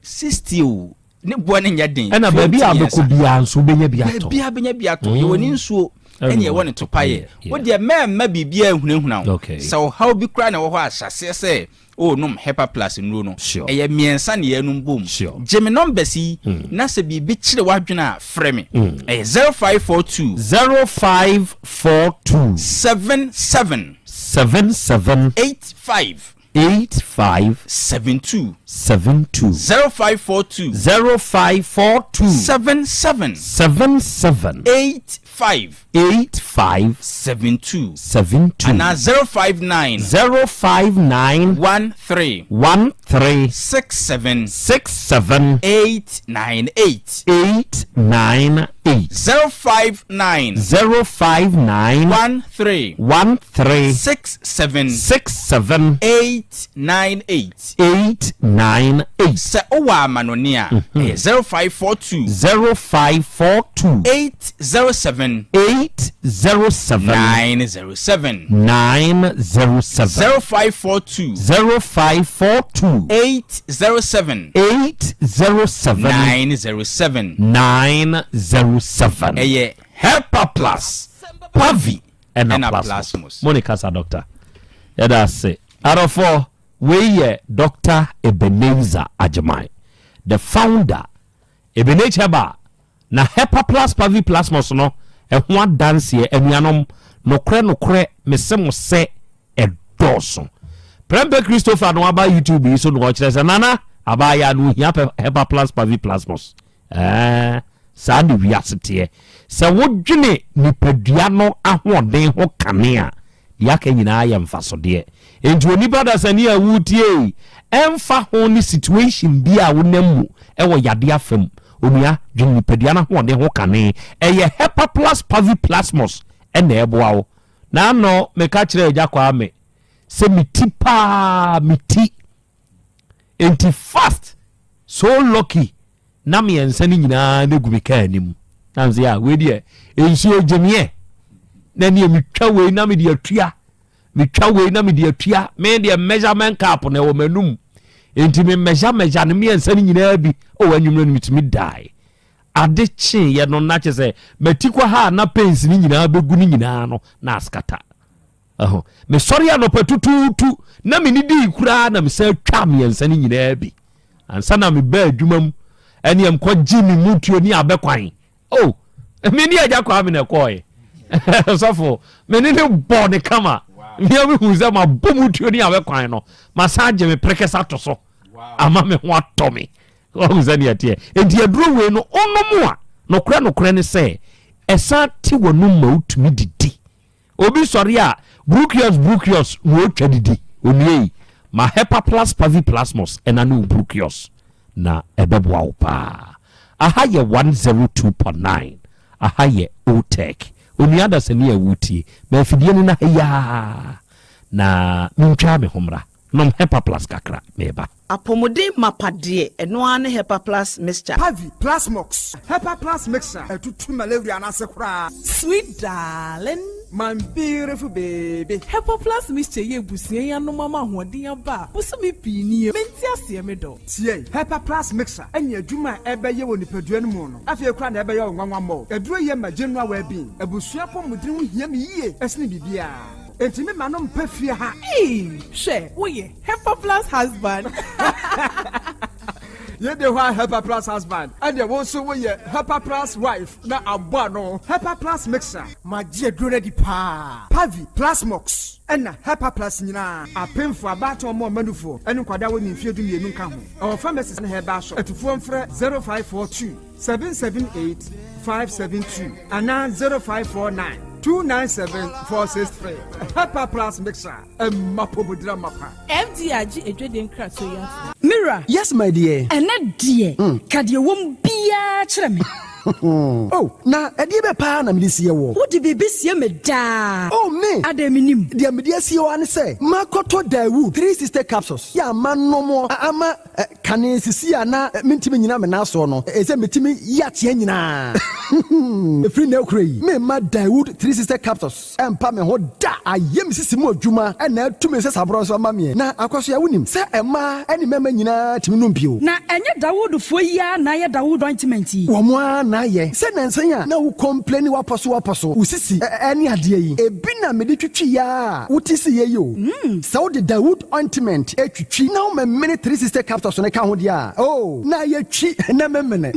60 o ne boɔ no nyɛ den ɛna baabi a bɛkɔ biara nso wobɛnya bi atɔ baabi a bɛnya bi atɔ yɛwɔ ne mm. nsuo ɛne ɛwɔ ne topayɛ wo deɛ mɛmma biribiara nhunahuna wo sɛ ɔhaw bi koraa na ɛwɔ hɔ ahyɛseɛ sɛ O nom Hepa Plus nnuro no. Ɛyɛ mmiɛnsa na yɛnom bom. Gye me numbers yi na sɛ biribi kyere w'adwene a frɛ me. Ɛyɛ 0542. 0542. 77. 77. 85. 85 72. 72. 0542. 0542. 77. 77. 85. 85. 72. 72. Anaa 059. 059. 13. 13. 67. 67. 898. 898. 059. 059. 13. 13. 67. 67. 898. 898. Sɛ wowɔ amanɔne a, ɛyɛ 0542. 0542. 807. 807. 907. 907. 0542. 0542. 807. 807. 907. 907. Ɛyɛ Hepa Plus, Pavi ɛna ɛna Plasmos. Plasmos. Mo ne kasa doctor. Yɛda ase. Adɔfoɔ, wei yɛ Doctor Ebenezer Agyemang, the founder, Ebenezer Herbal, na Hepa Plus Pavi Plasmos no ɛho adanseɛ, anuanom, nokorɛ nokorɛ mese mo sɛ ɛdɔɔso. Prɛmpɛ Christopher na waba YouTube yi so na ɔkyerɛ sɛ Nana abaayaa no ohia Hepa Plus Pavi Plasmos. Ɛɛ, saa na wiase teɛ. Sɛ wodwene nipadua no ahoɔden ho kane a, deɛ aka nyinaa yɛ mfasodeɛ. Enti onipa dasani a woretie yi, ɛmfa ho ne situation bi a wonam mu wɔ yadeɛ afa mu, onua, dwene nipadua no ahoɔden ho kane. Ɛyɛ Hepaplus paviplasmus na ɛboa wo. N'ano meka kyerɛɛ Agya Kwame sɛ me ti paa, me ti. Enti fast so lucky na mmiɛnsa no nyinaa na gu me kaa anim. Na mese a wei deɛ nsuo gyemeɛ na neɛ metwa wei na mede atua metwa wei na mede atua me deɛ measurement cup na ɛwɔ m'anum enti me measure measure no mmiɛnsa no nyinaa bi ɔwɔ anwummerɛ no metumi dae ade kyeeɛ no na kyɛ sɛ mati kɔ ha a na pains no nyinaa bɛgu no nyinaa no na askata Ɛho. Mesɔre anɔpa tutuutu na me dii koraa na mesan twa mmiɛnsa no nyinaa bi. Ansa na mebaa adwuma mu ɛne mkɔgye me mutuo ne abɛkwan. Oh, me ne agya Kwame na ɛkɔɔe. Sɔfo, me ne ne bɔɔ ne kama. Mmea mehu sɛ mabɔ mutuo ne abɛkwan no, masan agye me prekɛsɛ ato so ama me ho atɔ me. Wahu sɛdeɛ ɛteɛ. Enti aduro wei no, wonom a, nokorɛ nokorɛ ne sɛ, ɛsan te w'anum ma wotumi didi. Obi sɔre a, Bruchius Bruchius na ɔtwa didi. Onua yi, ma Hepaplas Paviplasmus ɛna ne wo Bruchius na ɛbɛboa wo paa. Aha yɛ 102.9, aha yɛ Otech. Onua adasani a woretie, ma afidie no na ha yi ara na mentwaa me ho mmra. Nom Hepaplas kakra, meba. Apɔmuden mapa deɛ, ɛno ara ne Hepaplus mixture. Pavi, Plasmox, Hepaplus mixture ɛtutu malaria no ase koraa. Sweet darling. My beautiful baby. Hepaplus mixture yi abusua yi anom ama ahoɔden aba a bosome pii nie. Mente aseɛ me dɔ. Tie, Hepaplus mixture ɛne adwuma a ɛbɛyɛ wɔ nipadua no mu no afei koraa na ɛbɛyɛ wo nwanwa mmɔ. Aduro yi ɛma general well being. Abusua apɔmuden ho hia me yie ɛsene biribiara. Enti me ma no mpɛ fie ha. Eii hwɛ woyɛ Hepaplus husband. Yei de hɔ a Hepaplus husband ɛneɛ wo nso woyɛ Hepaplus wife na abɔ ano. Hepaplus mixer. Magye aduro no adi paa. Pavi, Plasmox ɛna Hepaplus nyinaa. Apemfoɔ, abaatan ɔmɔ ɔma nufoɔ ɛne nkwadaa a wɔnni mfeɛ 12 nka ho. Ɛwɔ pharmacies ne herbal shop. Atufoɔ mfrɛ 0542 778 572 anaa 0549 297 463. Hepaplus mixer. Ɛmma pomodira mapa. FDA agye adwadie nkratoɔ yi atom. Me wura. Yes my dear. Ɛnnɛ deɛ, ka deɛ ɛwɔ mu biara kyerɛ me. Oh, na ɛdeɛ bɛn paa na mede sie woɔ? Wode biribi sie me daa. Oh, me! Adɛn mennim? Deɛ mede asie wo ara ne sɛ, makɔtɔ Daewoo 360 capsules yi a manom ama kane sisi a na mentumi nnyina me nan soɔ no, ɛsɛ metumi yi ateɛ nyinaa. Ɛfiri nnɛ rekora yi, meremma Daewoo 360 capsules. Ɛmpa me ho da. Ayɛ me sisi mu adwuma na atu me nsasaborɔ nso ama meɛ. Na Akwasoa, wonim sɛ mmaa ne mmarima nyinaa tumi nom bio. Na ɛnyɛ Dawoodfoɔ yi ara na ayɛ Dawood ointment yi? Wɔn ara na. na ayɛ. Sɛ nansa yi a na wo complaini w'apɔso w'apɔso, wo sisi ɛne adeɛ yi, ebi na mede twitwi yɛ a wote si yɛ yi o. Sɛ wode Dawood ointment twitwi na womemene 360 capsules no ka ho deɛ a, oh, na ayɛ twi na memene.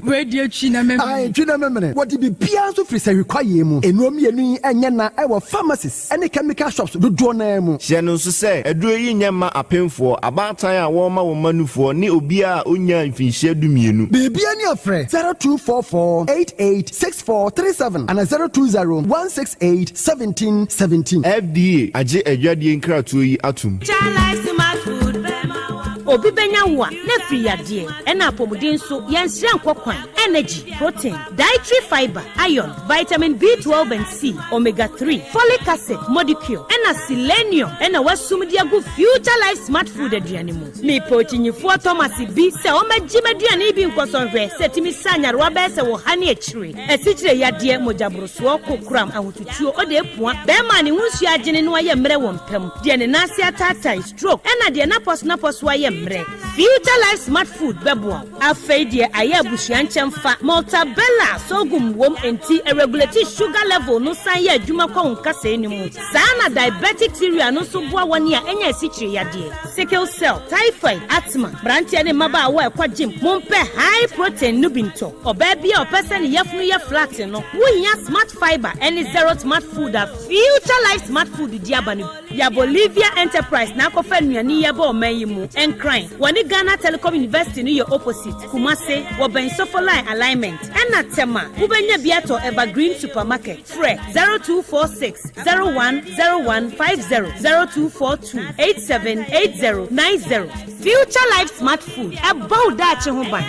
Wei deɛ twi na memene. Ae, twi na memene. Wɔde biribiara nso firi sahwi kwaeɛ mu. Nnuro mmienu yi nyɛ na ɛwɔ pharmacies ne chemical shops dodoɔ no ara mu. Hyɛ no nso sɛ, aduro yi nyɛ mma apemfoɔ, abaatan a wɔrema wɔn mma nufoɔ ne obiara a ɔnnyaa mfinhyia dumienu. Biribiara ni a frɛ 0244 88 6437 anaa 020 168 17 17. FDA agye adwadie nkratoɔ yi atom. Obi bɛnya wo a, na afiri yadeɛ, ɛna apɔmuden nso, yɛnsrɛ nkɔ kwan, energy, protein, dietary fibre, iron, vitamin B12 and C, omega 3, folic acid, modicure, ɛna selenium ɛna wasum de agu Future Life Smart Food aduane mu. Mepɛ okyinyifoɔ Thomas bi sɛ ɔmmɛgye m'aduane yi bi nkɔsɔ nhwɛ sɛ ɛtumi sa nyarewa bɛyɛ sɛ wɔ ha ne akyire, asikyire yadeɛ, mogyaborosoɔ, kokoram, ahotutuo, ɔde apua, bɛrima a ne ho nsuo agyene na wayɛ mmerɛ wɔ mpa mu, deɛ ne nan ase ataatae, stroke, ɛna deɛ n'apɔso-n'apɔso ayɛ mmerɛ. Future Life Smart Food bɛboa wo. Afei deɛ ayɛ abusua nkyɛmfa, Maltabella sorghum wom enti ɛregulate sugar level no san yɛ adwuma kɔ wo nkasɛɛ no mu. Saa na diabetic cereal no nso boa wɔn a anya asikyire yadeɛ, sickle cell, typhoid, asthma. Mmeranteɛ ne mmabaawa a ɛkɔ gym, mompɛ high protein no bi ntɔ. Ɔbaa bi a ɔpɛ sɛ ne yafunu yɛ flat no, wohia Smart Fibre ne Zero Smart Food a Future Life Smart Food de aba no bi. Ya Bolivia Enterprise na akɔfa nnuane yi aba ɔman yi mu. Nkran, wɔne Ghana Telecom University no yɛ opposite. Kumase, wɔbɛn Sofoline Alignment. Ɛna Tema, wobɛnya bi atɔ Evergreen Supermarket. Frɛ 0246 01 01 50, 0242 87 80 90. Future Life Smart Food, ɛbɔ wo daakye ho ban.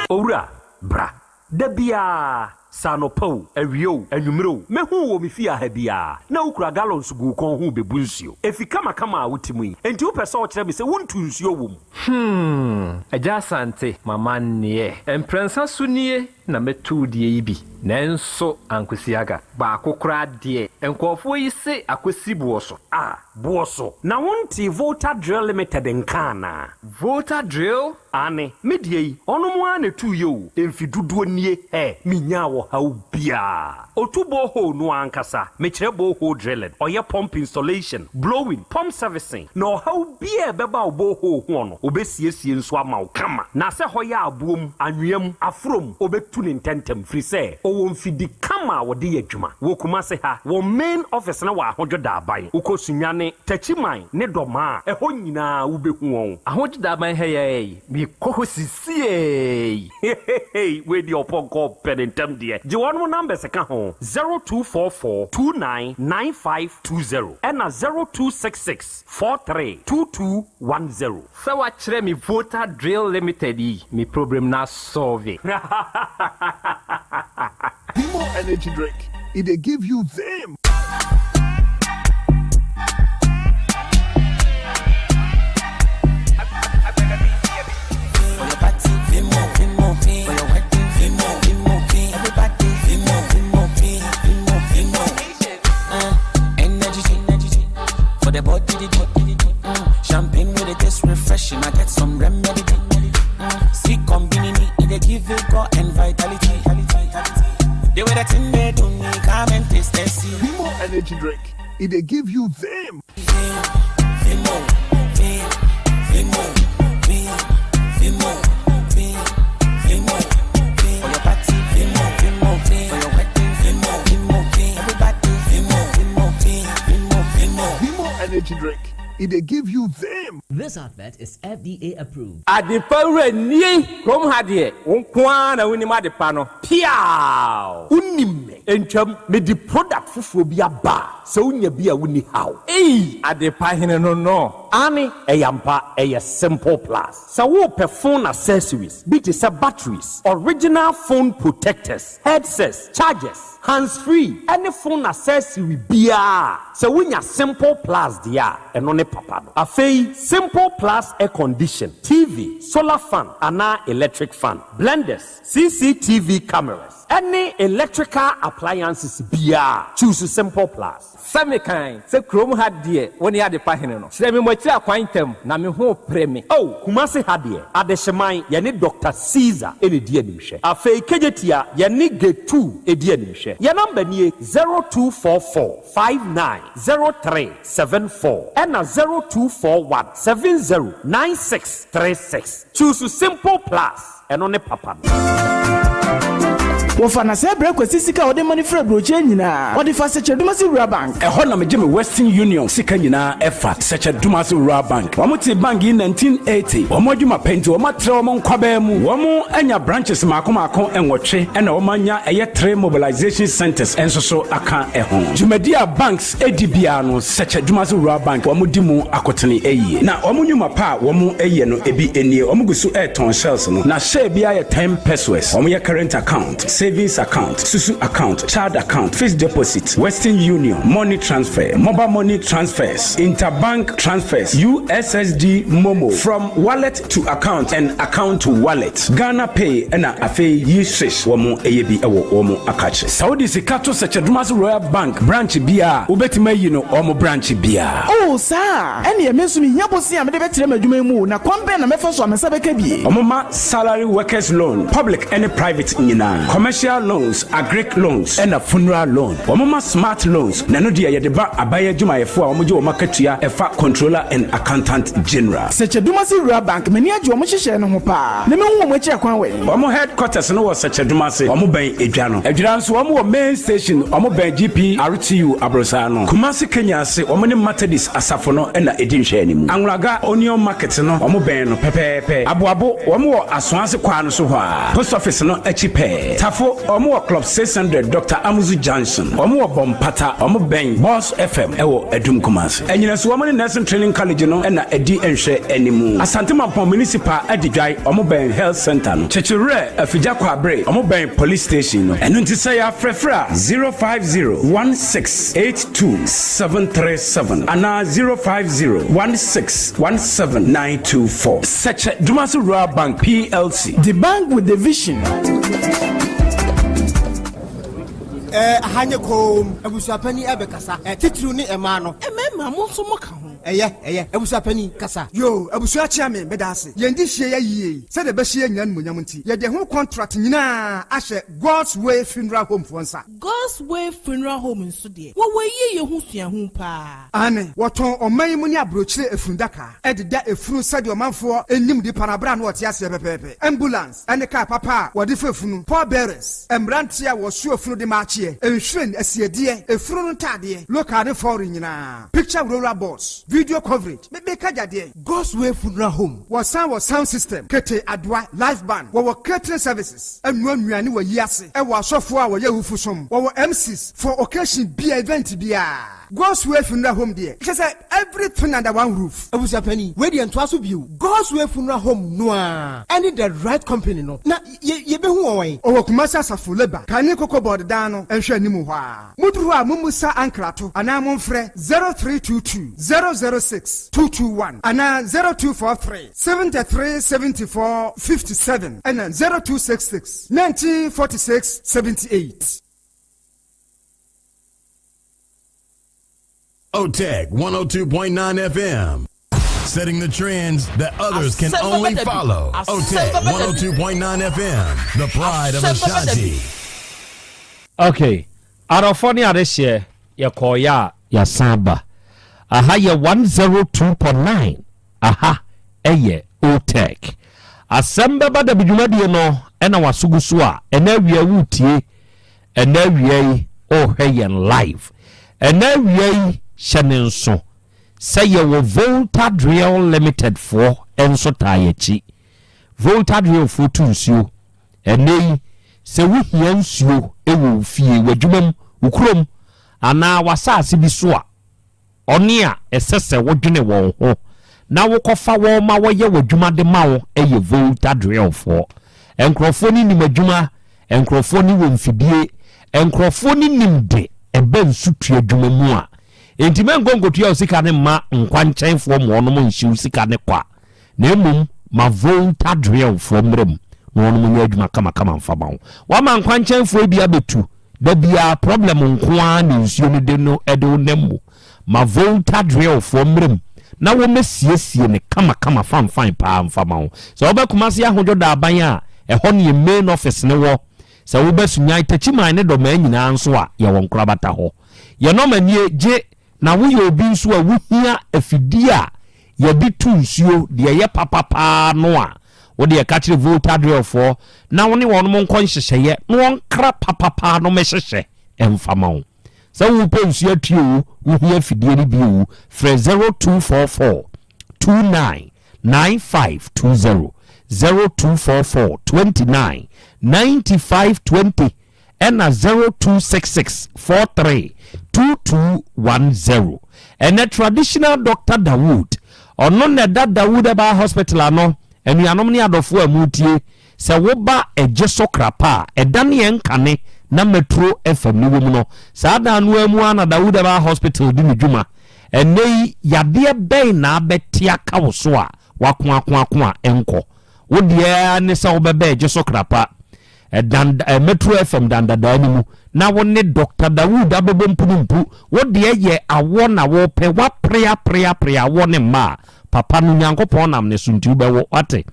Owura, bra. Da biara, sɛ anɔpa o, awia o, anwummere o, mɛhu wo wɔ me fie ha biara, na wokura gallons gu wo kɔn ho rebebu nsuo. Efi kamakama a wote mu yi, enti wopɛ sɛ wokyerɛ me sɛ wontu nsuo wɔ mu? Hmm, Agya Asante, m'amanneɛ. Mprɛnsa so nie na mɛtu wo deɛ yi bi, nanso ankosi aga. Baako koraa deɛ, nkurɔfoɔ yi se akɔsi boɔ so. Ah, boɔ so. Na wontee Volta Drill Limited nka anaa? Volta Drill? Aane, me deɛ yi, ɔnom ara na ɛtuiɛ o, mfe dodoɔ nie, ɛ, menyaa ɔhaw biara. Ɔtu borehole no ara ankasa, mekyerɛ borehole drilling, ɔyɛ pump installation, blowing, pump servicing, na ɔhaw biara a ɛbɛba wo borehole hoɔ no, ɔbɛsiesie nso ama wo kama. Na sɛ hɔ yɛ aboɔ mu, anwea mu, aforɔ mu, ɔbɛtu no ntɛntɛm, firi sɛ ɔwɔ mfidi kama a wɔde yɛ adwuma. Wɔ Kumase ha, wɔn main office no wɔ Ahodwo Daaban. Wokɔ Sunyani, Techiman ne Dɔmaa a, ɛhɔ nyinaa wobɛhu wɔn. Ahodwo Daaban ha yi ara yi, mekɔ hɔ sisiei. Hehehe wei deɛ ɔpɔnkɔ pɛ ne ntɛm deɛ. Gye wɔnom numbers ka ho, 0244 29 9520 ɛna 0266 43 2210. Sɛ wakyerɛ me Volta Drill Limited yi, me problem no asɔlve. Vimo energy drink, e dey give you vim. For your party, Vimo, Vimo, For your wedding, Vimo, Vimo, Everybody, Vimo, Vimo, Vimo, Vimo. Energy, energy. For the body, the body. Champagne with it taste refreshing. I get some remedy. See, combini, it they give vigor and vitality. The way that thing they do me, come and taste and see. Vimo energy drink, e dey give you vim. Vimo, Vim, Vimo, Vim, Vimo, Vim, Vimo, Vim. For your party, Vimo, Vimo, Vim. For your wedding, Vimo, Vimo, Vim. Everybody, Vimo, Vimo, Vim, Vimo, Vimo. Vimo energy drink, e dey give you vim. This advert is FDA approved. Adepa wura nie! Kurom ha deɛ, wo nko ara na wonim adepa no. Piaaww! Wonim me. Ntwam, mede product foforɔ bi aba a, sɛ wonya bi a wonni haw. Ei! Adepa hene no no. Aane, ɛyɛ ampa, ɛyɛ Simple Plus. Sɛ worepɛ phone accessories bi te sɛ batteries, original phone protectors, headsets, chargers, hands free ɛne phone accessory biara a, sɛ wonya Simple Plus deɛ a, ɛno ne papa no. Afei, Simple Plus air condition, TV, solar fan anaa electric fan, blenders, CCTV cameras, Ɛne electrical appliances biara, choose Simple Plus. Sɛ mekan sɛ kurom ha deɛ wo ne adepa hene no, kyerɛ me mo akyiri akwan ntɛm na me ho repere me. Oh, Kumasi ha deɛ, Adehyeman, yɛne Doctor Caesar na ɛdi animhwɛ. Afei Kejetia, yɛne Gate 2 di animhwɛ. Yɛn number nie, 0244 59 03 74 ɛna 0241 70 96 36. Choose Simple Plus. Ɛno ne papa no. Wɔfa na sɛɛ brɛ Kwasi sika a ɔde ma no firi aburokyire nyinaa. Ɔde fa Sɛkyɛ-Dumasi Rural Bank. Ɛhɔ na megye me Western Union sika nyinaa ɛfa, Sɛkyɛ-Dumasi Rural Bank. Wɔn tee bank yi 1980. Wɔn adwuma pɛ nti wɔn atrɛ wɔn nkwabaa mu. Wɔn anya branches maako maako nwɔtwe ɛna wɔn anya ɛyɛ three mobilization centers nso so aka ɛho. Dwumadi a banks di biara no, Sɛkyɛ Dumase Rural Bank wɔn di mu akotene yie. Na wɔn nnwuma pa a wɔn yɛ no ebi nie, wɔn gu so retɔn shells no, na share biara yɛ ten pesewas. Wɔn yɛ current account, savings account, susu account, child account, fixed deposit, Western Union, money transfer, mobile money transfers, interbank transfers, USSD momo, from wallet to account and account to wallet, Ghana Pay ɛna afei yi swish wɔn yɛ bi wɔ wɔn akakye. Sɛ wode sika to Sɛkyɛ Dumase Royal Bank branch biara a, wobɛtumi ayi no wɔn branch biara. Oh, saa a? Ɛnneɛ me nso mehia bosea a mede bɛtrɛ m'adwuma yi mu o, na kwan bɛn na mɛfa so a me nsa bɛka bi? Wɔma salary workers loan, public ne private nyinaa, commercial loans, agric loans ɛna funeral loan. Wɔma smart loans, na ɛno deɛ yɛde ba aban adwumayɛfoɔ a wɔgye wɔn akatua ɛfa Controller and Accountant General. Sɛkyɛ Dumase Rural Bank, m'ani agye wɔn nhyehyɛɛ no ho paa, na mehu wɔn akyiri akwan wɛn? Wɔn headquarters no wɔ Sɛkyɛ Dumase, wɔn bɛn Edwa no. Adwira nso wɔn wɔ main station, wɔn bɛn GPRTU aborosaa no. Kumasi Kenya ase, wɔn ne Methodist asafo no na ɛdi nhwɛanimu. Anwulaga Onion Market no, wɔn bɛn no pɛpɛɛpɛ. Aboabo, wɔn wɔ Asoase kwaa no so hɔ ara, Post Office no akyi pɛɛ. Tafo, wɔn wɔ Club 600, Doctor Amuzu Junction. Wɔn wɔ Bompata, wɔn bɛn Boss FM wɔ Adum Kumasi. Anyinaso, wɔn ne Nursing Training College no na ɛdi nhwɛanimu. Asante Mampong Municipal Adidwae, wɔn bɛn Health Centre no. Kyekyewerɛ, Afigya Kwabre, wɔn bɛn Police Station no. Ɛno nti sɛ yɛafrɛfrɛ a, 050 1682 737 anaa 050 16 17 924. Sɛkyɛ Dumasi Rural Bank PLC. The bank with the vision. Eh, aha nye koom. Abusuapani ɛbɛkasa. Eh, titiriw ne ɛmaa no. Mmarima, mo nso mo ka ho. Ɛyɛ, ɛyɛ. Abusuapani, kasa. Yoo, abusua kyea me, meda ase. Yɛn de hyia yɛ yie yi, sɛdeɛ ɛbɛhyɛ yɛn nyinaa animuonyam nti, yɛde ɛho contract nyinaa ahyɛ God's Way Funeral Home foɔ nsa. God's Way Funeral Home nso deɛ, wɔwɔ ayie yɛ ho suahu paa. Aane, wɔtɔn ɔman yi mu ne aburokyire efunu-daka, de da efunu sɛdeɛ ɔmanfoɔ nim nipa no aberɛ a na ɔte aseɛ pɛpɛɛpɛ, ambulance ne kaa papa a wɔde fa efunu, pallbearers, mmeranteɛ a wɔsoa efunu de ma akyeɛ, nhwiren, asiedeɛ, efunu no ntaadeɛ, local ne foreign nyinaa, picture roller boards, video coverage, me meka gya deɛn? God's Way Funeral Home, wɔsan wɔ sound system, kete, adoa, live band, wɔwɔ catering services, ɛnoa nnuane wɔ ayi ase, ɛwɔ asɔfoɔ a wɔyɛ awufo som, wɔwɔ MCs for occasion biara, event biara. God's Way Funeral Home deɛ, kyerɛ sɛ everything under one roof. Abusuapanin, wei deɛ ntoa so bio. God's Way Funeral Home no ara ɛne The Right Company no, na yɛ, yɛbɛhu wɔn wɛn? Ɔwɔ Kumasi Asafo Labour kane Cocoa Board dan no nhwɛanimu hɔ ara. Moduru hɔ a mommusa ankrato anaa momfrɛ 0322 006 221 anaa 0243 73 74 57 ɛna 0266 1946 78. OTEC 102.9 FM. Setting the trends that others can only follow. OTEC 102.9 FM, the pride of Ashanti. Okay, adɔfoɔ ne adehyeɛ yɛkɔɔeɛ a yɛasan aba. Aha yɛ 102.9 aha ɛyɛ OTEC. Asɛm bɛba dabi dwumadie no ɛna waso gu so a ɛna awia woretie Ɛnnɛ awia yi worehwɛ yɛn live. Ɛnnɛ awia yi hyɛ ne nso sɛ yɛwɔ Volta Drill Limited foɔ nso taa yɛakyi. Volta Drill foɔ tu nsuo. Ɛnnɛ yi sɛ wohia nsuo wɔ wo fie, w'adwuma mu, wo kurom anaa w'asaase bi so a, Ɔne a ɛsɛ sɛ wodwene wɔn ho na wokɔfa wɔn ma wɔyɛ w'adwuma de ma wo yɛ Volta Drillfoɔ. Nkurɔfoɔ no nim adwuma, nkurɔfoɔ no wɔ mfidie, nkurɔfoɔ no nim de ɛba nsutua adwuma mu a. Enti mɛnkɔ nkɔtua wo sika no mma nkwankyɛnfoɔ ma wɔnom nhye wo sika no kwa, na mmom ma Volta Drillfoɔ mmra mu na wɔnom nyɛ adwuma kamakama mfa ma wo. Wama nkwankyɛnfoɔ bi abɛtu, da biara problem nko ara na nsuo no de no de wo nam mu. Ma Volta Drillfoɔ mmra mu na wɔmmɛsiesie no kamakama fanfan paa mfa ma wo. Sɛ wobɛ Kumasi Ahodwo Daaban a, ɛhɔ ne yɛn main office no wɔ. Sɛ wobɛ Sunyani, Techiman ne Dɔmaa nyinaa nso a, yɛwɔ nkorabata hɔ. Yɛn nɔma nie, gye Na woyɛ obi nso a wuhia afidie a yɛde tu nsuo, deɛ ɛyɛ papa pa ara no a, wo deɛ ka kyerɛ Volta Drillfoɔ na wo ne wɔnom nkɔ nhyehyɛeɛ na wɔnkra papa pa ara no mmɛhyehyɛ mfa ma wo. Sɛ worepɛ nsuo atue oo, wohia afidie no bi oo, frɛ 0244 29 9520, 0244 29 95 20. ɛna 0266 43 2210. Ɛnɛ traditional doctor Dawood, ɔno na ɛda Dawood Herbal Hospital ano. Anuanom ne adɔfoɔ a moretie, sɛ woba Ɛgye so Krapa a, ɛda ne ɛnkane na Metro FM no wɔ mu no, saa dan no ara mu ara na Dawood Herbal Hospital di ne dwuma. Ɛnnɛ yi, yadeɛ bɛn na abɛte aka wo so a woakoakoako a ɛnkɔ? Wo deɛ ara ne sɛ wobɛba Ɛgye so Krapa. Dan eh, Metro FM dan dadaa no mu na wo ne Dr. Dawood abɛbɔ mpunumpu. Wo deɛ yɛ awoɔ na wopɛ, woapere apere apere awoɔ ne mma a, papa no Nyankopɔn nam ne so nti wobɛwo, wate?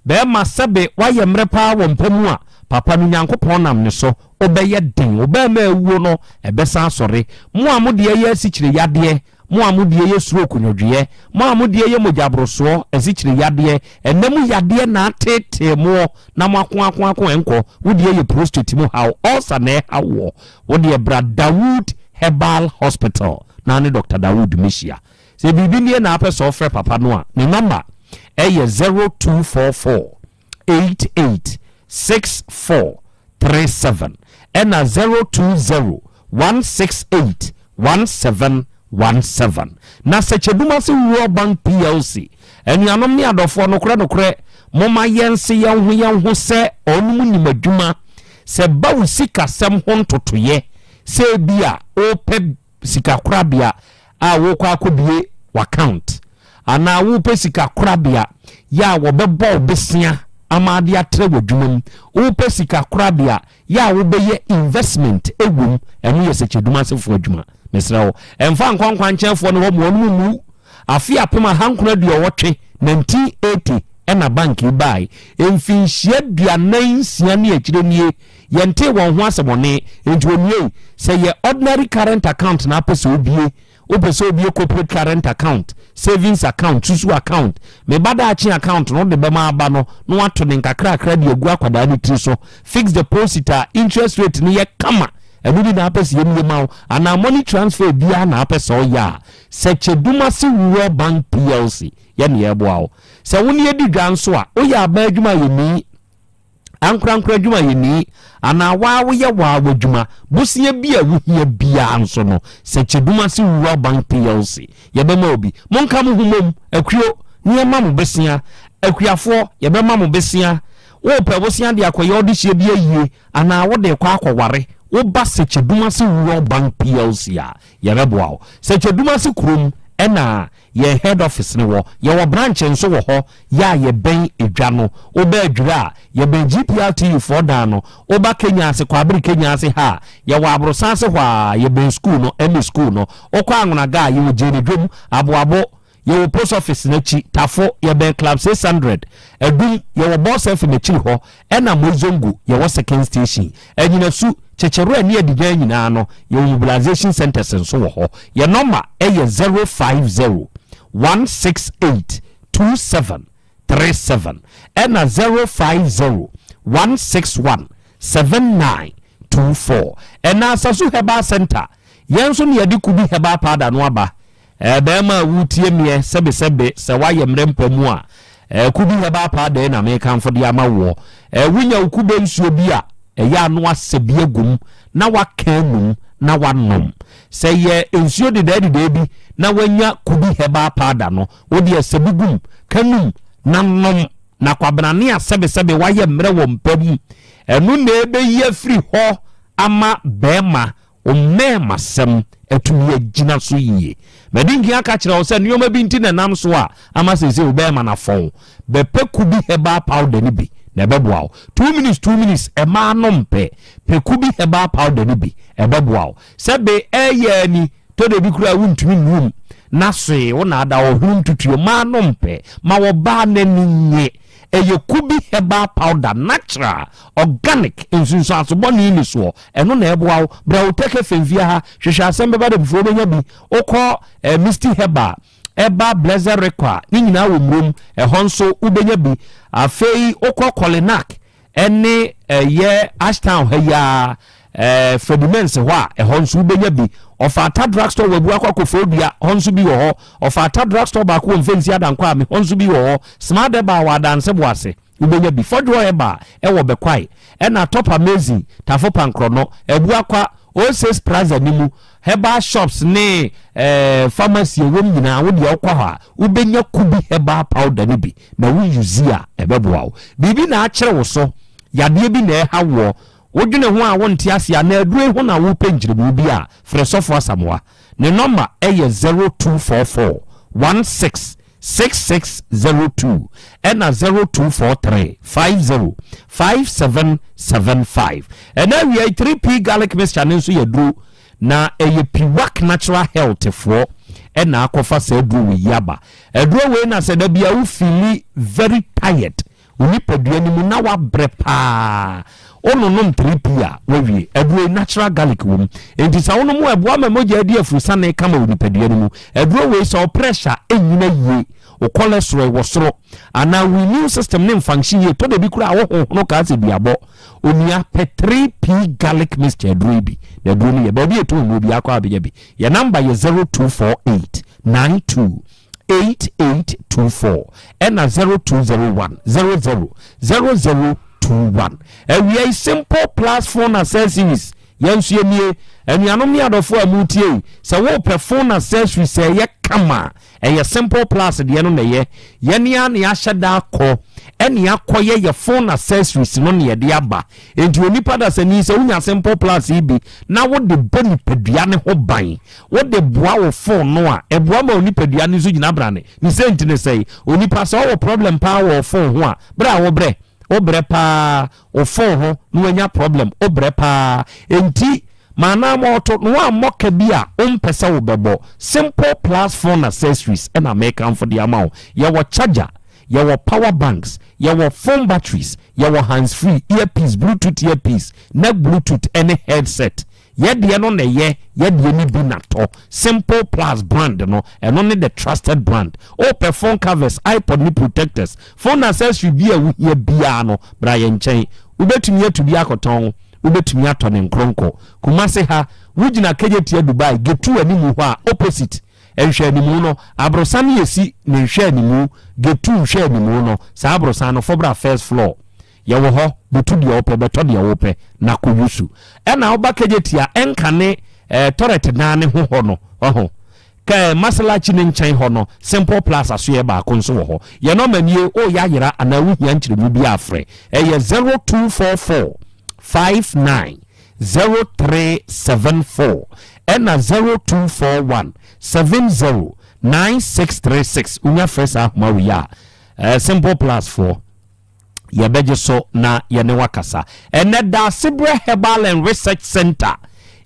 Bɛrima sɛbe woayɛ mmerɛ paa wɔ mpa mu a, papa no Nyankopɔn nam ne so wobɛyɛ den. Wo bɛrima awuo no, ɛbɛsan asɔre. Mo a mo deɛ yɛ asikyire yadeɛ, Mo a mo deɛ yɛ stroke nwodwoeɛ, mo a mo deɛ yɛ mogyaborosoɔ, asikyire yadeɛ, ɛna mu yadeɛ na ateetee moɔ na mo ako ako ako ɛnkɔ, wo deɛ yɛ prostate mu haw, ulcer na ɛha woɔ, wo deɛ bra Dawood Herbal Hospital na ne Doctor Dawood mmɛhyia. Sɛ biribi nie na apɛ sɛ ɔfrɛ papa no a, ne number ɛyɛ 0244 88 64 37 ɛna 020 168 1717. Na Sɛkyɛdumase Rural Bank PLC, anuanom ne adɔfoɔ, nokorɛ nokorɛ, momma yɛnse yɛn ho yɛn ho sɛ ɔnom nim adwuma, sɛ ba wo sikasɛm ho ntotoeɛ, sɛ ebia wopɛ sikakorabea a worekɔ akɔbue w'account anaa worepɛ sikakorabea yɛ a wɔbɛbɔ wo besea ama ade atrɛ w'adwuma mu, worepɛ sikakorabea yɛ a wobɛyɛ investment wɔ mu, ɛno yɛ sɛkyɛdumasefoɔ adwuma. Mesrɛ wo, ɛmfa nkɔ nkwankyɛnfoɔ no hɔ ma wɔnom mmu. Afe 1980, 1980, ɛna bank yi bae. Mfinhyia 46 ne akyire nie, Yɛntee wɔn ho asɛmɔne, enti onuei, sɛ yɛ ordinary current account na apɛ sɛ obue, wopɛ sɛ obue corporate current account, savings account, susu account, me ba daakye account no wode bɛma aba no na wato ne nkakrakra de agu akwadaa no tiri so, fixed deposit a interest rate no yɛ kama, ɛno bi na apɛ sɛ yɛmmue ma wo, anaa money transfer biara na apɛ sɛ ɔyɛ a, sɛ Kyedumase Rural Bank PLC yɛ na yɛboa wo. Sɛ wo ne yɛdi dwa nso a, woyɛ aban adwuma a yɛnii. Ankorankoro adwumayɛni anaa wo ara woyɛ wo ara w'adwuma, bosea bi a wohia biara nso no, sɛ Kyedumase Rural Bank Plc, yɛbɛma wo bi. Monka mo ho mmom, akuo, na yɛmma mo bosea. Akuafoɔ, yɛbɛma mo bosea. Worepɛ bosea de akɔyɛ wo dehyeɛ bi ayie anaa wode rekɔ akɔware, woba sɛ Kyedumase Rural Bank Plc a, yɛbɛboa wo. Sɛ Kyedumase kurom na Yɛn head office no wɔ. Yɛwɔ branch nso wɔ hɔ yɛ a yɛbɛn edwa no. Woba Adwira a, yɛbɛn GPRTU foɔ dan no. Woba Kenya ase, Kwabere Kenya ase ha a, yɛwɔ Aborosan ase hɔ ara, yɛbɛn school no, ɛne school no. Wokɔ Anwonaga a, yɛwɔ Gyeene Dwom, Aboabo, yɛwɔ post office no akyi, Tafo, yɛbɛn Club 600, Adum, yɛwɔ Boss FM akyiri hɔ, Ɛna Moizongo yɛwɔ second station, Anyinasu, Kyekyerɛ ne Adigyan nyinaa no yɛwɔ mobilization centres nso wɔ hɔ. Yɛn nɔma yɛ 050 168 2737 ɛna 050 161 7924. Ɛna Asasu Herbal Centre, yɛn nso na yɛde Kubi Herbal Powder no aba. Eh bɛɛma a woretie meɛ sɛbesɛbe sɛ woayɛ mmerɛ mpa mu a eh kube herbal powder yi na mekamfo de ama woɔ. Eh wonya wo kube nsuo bi a ɛyɛ a na woasɛ bi agu mu na woaka anum na woanom. Sɛ yɛ nsuo dedɛɛdedɛɛ bi na woanya kube herbal powder no wo deɛ sɛ bi gu mu ka num na nom. Na kwabenane a sɛbesɛbe woayɛ mmerɛ wɔ mpa mu ɛno na ɛbɛyi afiri hɔ ama bɛɛma Wo mmɛɛmasɛm atumi agyina so yie. Madi nkan aka akyerɛ wo sɛ nnoɔma bi nti na ɛnam so a ama seesei wo bɛɛma no afɔn. Bɛpɛ Kubi herbal powder no bi na ɛbɛboa wo. 2 minutes, 2 minutes, ɛmaa no mpɛ pɛku bi herbal powder no bi, ɛbɛboa wo. Sɛbe ɛyɛ ani tɔ de bi koraa wontumi nwum na soe wo na ada ɔhwene ntutuo maa no mpɛ ma wɔbaa n'ani nye. Ɛyɛ Kubi herbal powder, natural, organic, nsunsuansobɔne ni soɔ. Ɛno na ɛboa wo. Brɛ wo tɛkɛ fɛmfie ha, hwehwɛ asɛm bɛba da fufuo bɛnya bi. Wokɔ Misty Herbal ɛba Blessed Record ne nyinaa wɔ mmurom, ɛhɔ nso wobɛnya bi. Afei wokɔ Kolinak ɛne ɛyɛ Ashtown ha yi Fredimens hɔ a, ɛhɔ nso wobɛnya bi. Ɔfaata drugstore wɔ Abu akɔ akɔfo dua hɔ nso bi wɔ hɔ. Ɔfaata drugstore baako wɔ Mfɛnsi Adankɔ a hɔ nso bi wɔ hɔ. Smart ɛba wɔ Adanse Boase, wobɛnya bi. Fɔdwoɔ ɛba ɛwɔ Bɛkwae, ɛna Top Amazing Tafo Pankorɔ Abu Akwa Oses Plaza ni mu herbal shops ne pharmacy ɛwɔ mu nyinaa. Wo deɛ wokɔ hɔ a, wobɛnya Kubi herbal powder no bi na wo use a, ɛbɛboa wo. Biribi na akyerɛ wo so, yadeɛ bi na ɛha woɔ, wodwene ho a wonte ase a, na aduro ho na wopɛ nkyerɛmu bi a, frɛ Sɔfo Asamoa. Ne nɔma ɛyɛ 0244 16 6602 ɛna 0243 50 5775. Ɛna awia 3P garlic mixture ne nso yɛ duro na ɛyɛ Piwak Natural Health foɔ ɛna akɔfa saa aduro wei yi aba. Aduro wei na sɛ da bia wo feel very tired, onipadua no mu na wabrɛ paa, wononom 3P a, wawie. Aduro natural garlic wɔ mu, enti sɛ wonom ɛboa ma mogya adi afurusane kama wɔ nipadua no mu. Aduro wei, sɛ wo pressure ɛnyina yie, wo cholesterol wɔ soro anaa wo immune system ne mfunction yie, tɔ da bi koraa wohohono kaa sɛ duabɔ, onua, pɛ 3P garlic mixture aduro yi bi. Na aduro no yɛ baabi ɛtɔ nnuo bi akɔ abɛnya bi. Yɛ number yɛ 0248 92 8824 ɛna 0201 00 0021. Awia yi, Simple Plus phone accessories, yɛn nso yɛnie. Anuanom ne adɔfoɔ a mutie yi, sɛ wopɛ phone accessories sɛ ɛyɛ kama, ɛyɛ Simple Plus deɛ no na ɛyɛ. Yɛne a ne ahyɛ da akɔ ɛne akɔyɛ yɛ phone accessories no ne yɛde aba. Nti onipa da sɛ ni sɛ wonya Simple Plus yi bi na wode bɔ nipadua ne ho ban, wode boa wo phone no a, ɛboa ma onipadua no nso gyina brane ne sɛ. Nti ne sɛ onipa sɛ ɔwɔ problem paa wɔ phone ho a, berɛ a wobrɛ, wobrɛ paa wo phone ho na wanya problem, wobrɛ paa. Enti maanaa ma ɔto na wammɔ ka bi a wompɛ sɛ wobɛbɔ. Simple Plus phone accessories ɛna mekamfo de ama wo. Yɛwɔ charger, yɛwɔ power banks, yɛwɔ phone batteries, yɛwɔ hands free earpiece, Bluetooth earpiece, neck Bluetooth ɛne headset. Yɛdeɛ no na ɛyɛ yɛdeɛ no bi natɔ. Simple Plus brand no, ɛno ne the trusted brand. Wopɛ phone covers, iPod ne protectors, phone accessory bi a wohia biara no, bra yɛn nkyɛn. Wobɛtumi atu bi akɔtɔn, wobɛtumi atɔ ne nkronkɔ. Kumase ha, wogyina Kejetia Dubai getu animu hɔ a, opposite nhwɛ animu no, aborosan no yɛsi ne nhwɛ animu, getu nhwɛ animu no, saa aborosan no fɔbra first floor, yɛwɔ hɔ. Bɛtu deɛ wopɛ, bɛtɔ deɛ wopɛ na kɔ yusu. Ɛna woba Kejetia ɛnka ne toilet dan ne ho hɔ no, ɔho kɛ masalachi ne nkyɛn hɔ no, Simple Plus asoyɛ baako nso wɔ hɔ. Yɛn nɔma nie, woyɛ ayera anaa wohia nkyerɛmu bi afrɛ, ɛyɛ 0244 59 0374 ɛna 0241 70 9636. Wonya frɛ saa ahoma wei a, Simple Plus foɔ yɛbɛgye so na yɛne wakasa. Ɛnɛ Daasebrɛ Herbal and Research Center,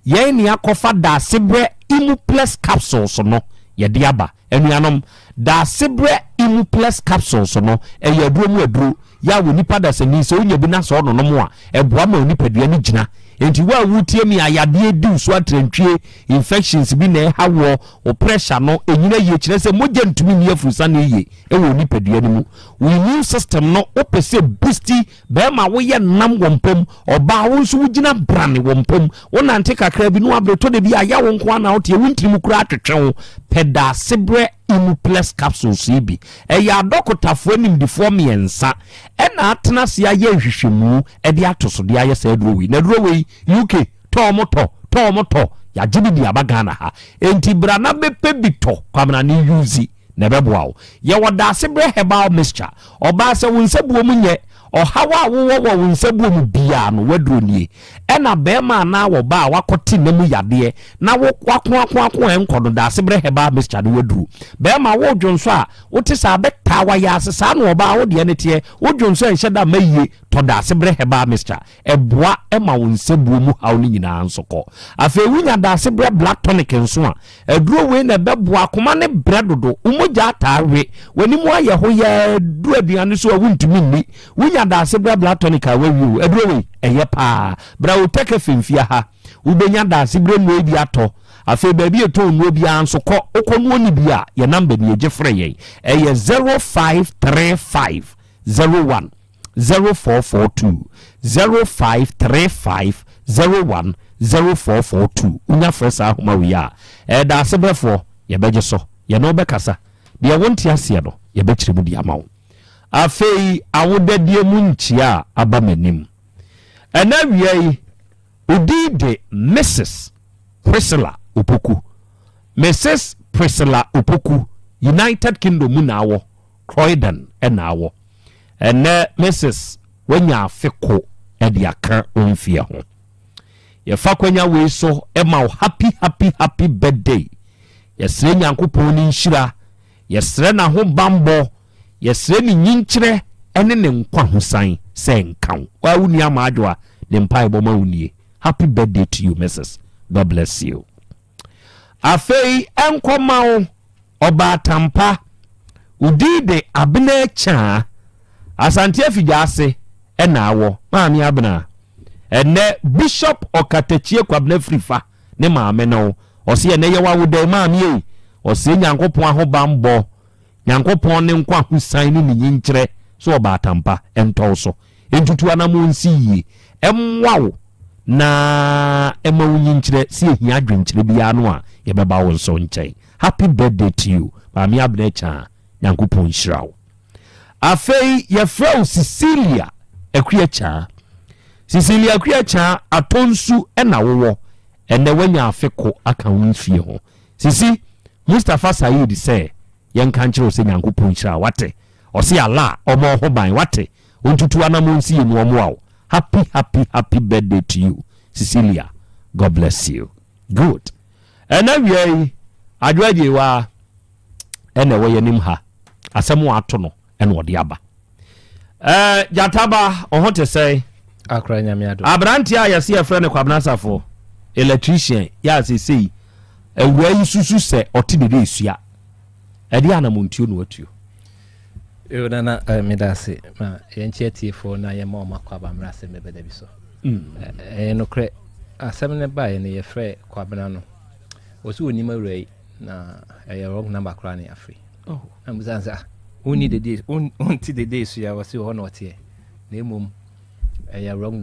yɛn ne akɔfa Daasebrɛ Imuplex capsules no yɛde aba. Anuanom, Daasebrɛ Imuplex capsules no ɛyɛ aduro mu aduro yɛ a wɔ nipa dasani sɛ wonya bi na sɛ ɔnonom a, ɛboa ma onipadua no gyina. Nti wo a wotie mi a, yadeɛ di so atrantwie, infections bi na ɛha wɔ wo, pressure no ɛnyina yie, kyerɛ sɛ mogya ntumi nni afurusa no yie ɛwɔ nipadua no mu, wo immune system no wopɛ sɛ boost, bɛrima woyɛ nam wɔ mpam, ɔbaa wo nso wogyina brane wɔ mpam, wonante kakra bi no aberɛtɔ de bi ayɛ wo nko ana woteɛ wo ntirim kora atwetwe wo pɛ, Daasebrɛ Imuplex capsules yi bi. Ɛyɛ adɔkotafoɔ nimdifoɔ mmiɛnsa ɛna atena ase ayɛ nhwehwɛmu ɛde ato so de ayɛ saa aduro wei. Na aduro wei, UK tɔɔ mo tɔ, tɔɔ mo tɔ, yɛagye bi de aba Ghana ha. Enti bra na bɛpɛ bi tɔ kwamena ne use na ɛbɛboa wo. Yɛwɔ Daasebrɛ herbal mixture. Ɔbaa, sɛ wo nsa buo mu nyɛ. Ɔhaw a wowɔ wɔ wo nsabuo mu biara no, w'aduro nie. Ɛna barima anaa ɔbaa a wakɔte nna mu yadeɛ na wo wako ako ako a ɛnkɔ no, Daasebrɛ Herbal Mixture ne w'aduro. Barima, wodwonsɔ a, wote saa bɛtaa w'ayaase, saa na ɔbaa wo deɛ no teɛ, wodwonsɔ a ɛnhyɛ da mma yie, tɔ Daasebrɛ Herbal Mixture. Ɛboa ma wo nsabuo mu haw no nyinaa nso kɔ. Afei wonya Daasebrɛ Black Tonic nso a, Aduro wei na ɛbɛboa akoma ne brɛ dodo, wo mogya ataa we, w'anim ayɛ hoyaa, duru aduane so a wontumi nni. Wonya Daase Bra Blood Tonic a woawie o. Aduro wei, ɛyɛ paa. Bra Otec FM fie ha, wobɛnya Daase Berɛ nnuro yi bi atɔ. Afei baabi a yɛtɔn nnuro biara nso kɔ, wokɔ noɔ ni bi a, yɛn number nie, gye frɛ yɛn. Ɛyɛ 0535 01 0442 0535 01 0442 Wonya frɛ saa ahoma wei a, ɛyɛ daasebrɛfoɔ, yɛbɛgye so, yɛne wo bɛkasa. Deɛ wonte aseɛ no, yɛbɛkyerɛ mu de ama wo. Afei awodadie mu nkyia a aba m'anim. Ɛnɛ awia yi, wo din de Mrs. Priscilla Opoku. Mrs. Priscilla Opoku, United Kingdom mu na awɔ. Croydon na awɔ. Ɛnnɛ Mrs. Wanya afe ko de aka wo mfeɛ ho. Yɛfa kwanya wei so ma wo happy happy happy birthday. Yɛsrɛ Nyankopɔn ne nhyira, yɛsrɛ n'ahobanbɔ, yɛsrɛ ne nyinkyerɛ ne ne nkwahosan sɛ nka wo. Waa wo nua Maadwoa ne mpaebɔ ma wo nie. Happy birthday to you Mrs. God bless you. Afei ɛnkɔma wo Ɔbaatampa, wo din de Abena Kyaa, Asante Afigya-ase na awɔ, Maame Abena. Ɛnnɛ Bishop Ɔkatakyie Kwabena Firifa ne maame ne wo. Ɔse ɛnnɛ yɛ w'awoda yi maame ei. Ɔsrɛ Nyankopɔn ahobanbɔ, Nyankopɔn ne nkwahosan ne ne nyinkyerɛ sɛ ɔbaatampa ntɔ wo so. Ntutu anamɔn nsi yie, ɛmmoa wo na ɛma wo nyinkyerɛ sɛ yɛhia adwenkyerɛ biara no a yɛbɛba wo nso nkyɛn. Happy birthday to you Maame Abena Kyaa, Nyankopɔn nhyira wo. Afei yɛfrɛ wo Cecilia Akua Kyaa. Cecilia Akua Kyaa, Atonsu na wowɔ, ɛnnɛ woanya afe ko aka wo mfie ho. Sisi, Mustapha Saeed sɛ yɛnka nkyerɛ wo sɛ Nyankopɔn nhyira wo, wate? Ɔse Allah ɔmɔ wo ho ban, wate? Ɔntutu anamɔn nsi yie na ɔmmoa wo. Happy happy happy birthday to you Cecilia, God bless you. Good. Ɛna wia yi, Adwo Agyeiwaa ɛna ɛwɔ yɛnim ha. Asɛm a ato no ɛna ɔde aba. Ɛɛ Gyataba, ɔho te sɛn? Akora Nyame adom. Aberanteɛ a yɛse yɛfrɛ no Kwabena Asafo, electrician, yɛ a seesei awuraa yi susu sɛ ɔte dede esua. Ɛdeɛ anamontuo na watuo. Yo nana eh, meda ase ma yɛnkyɛ atiefoɔ na yɛma ɔma kɔ aba mmerɛ asɛm bɛbɛda bi so. Ɛyɛ nokorɛ asɛm no baeɛ no yɛfrɛ Kwabena no wɔ sɛ ɔnim awura yi na ɛyɛ wrong number koraa ne afiri. Oh. Na mbisa sɛ ah wonni dede wonte dede so ya wɔ sɛ hɔ na ɔteɛ na mmom ɛyɛ wrong.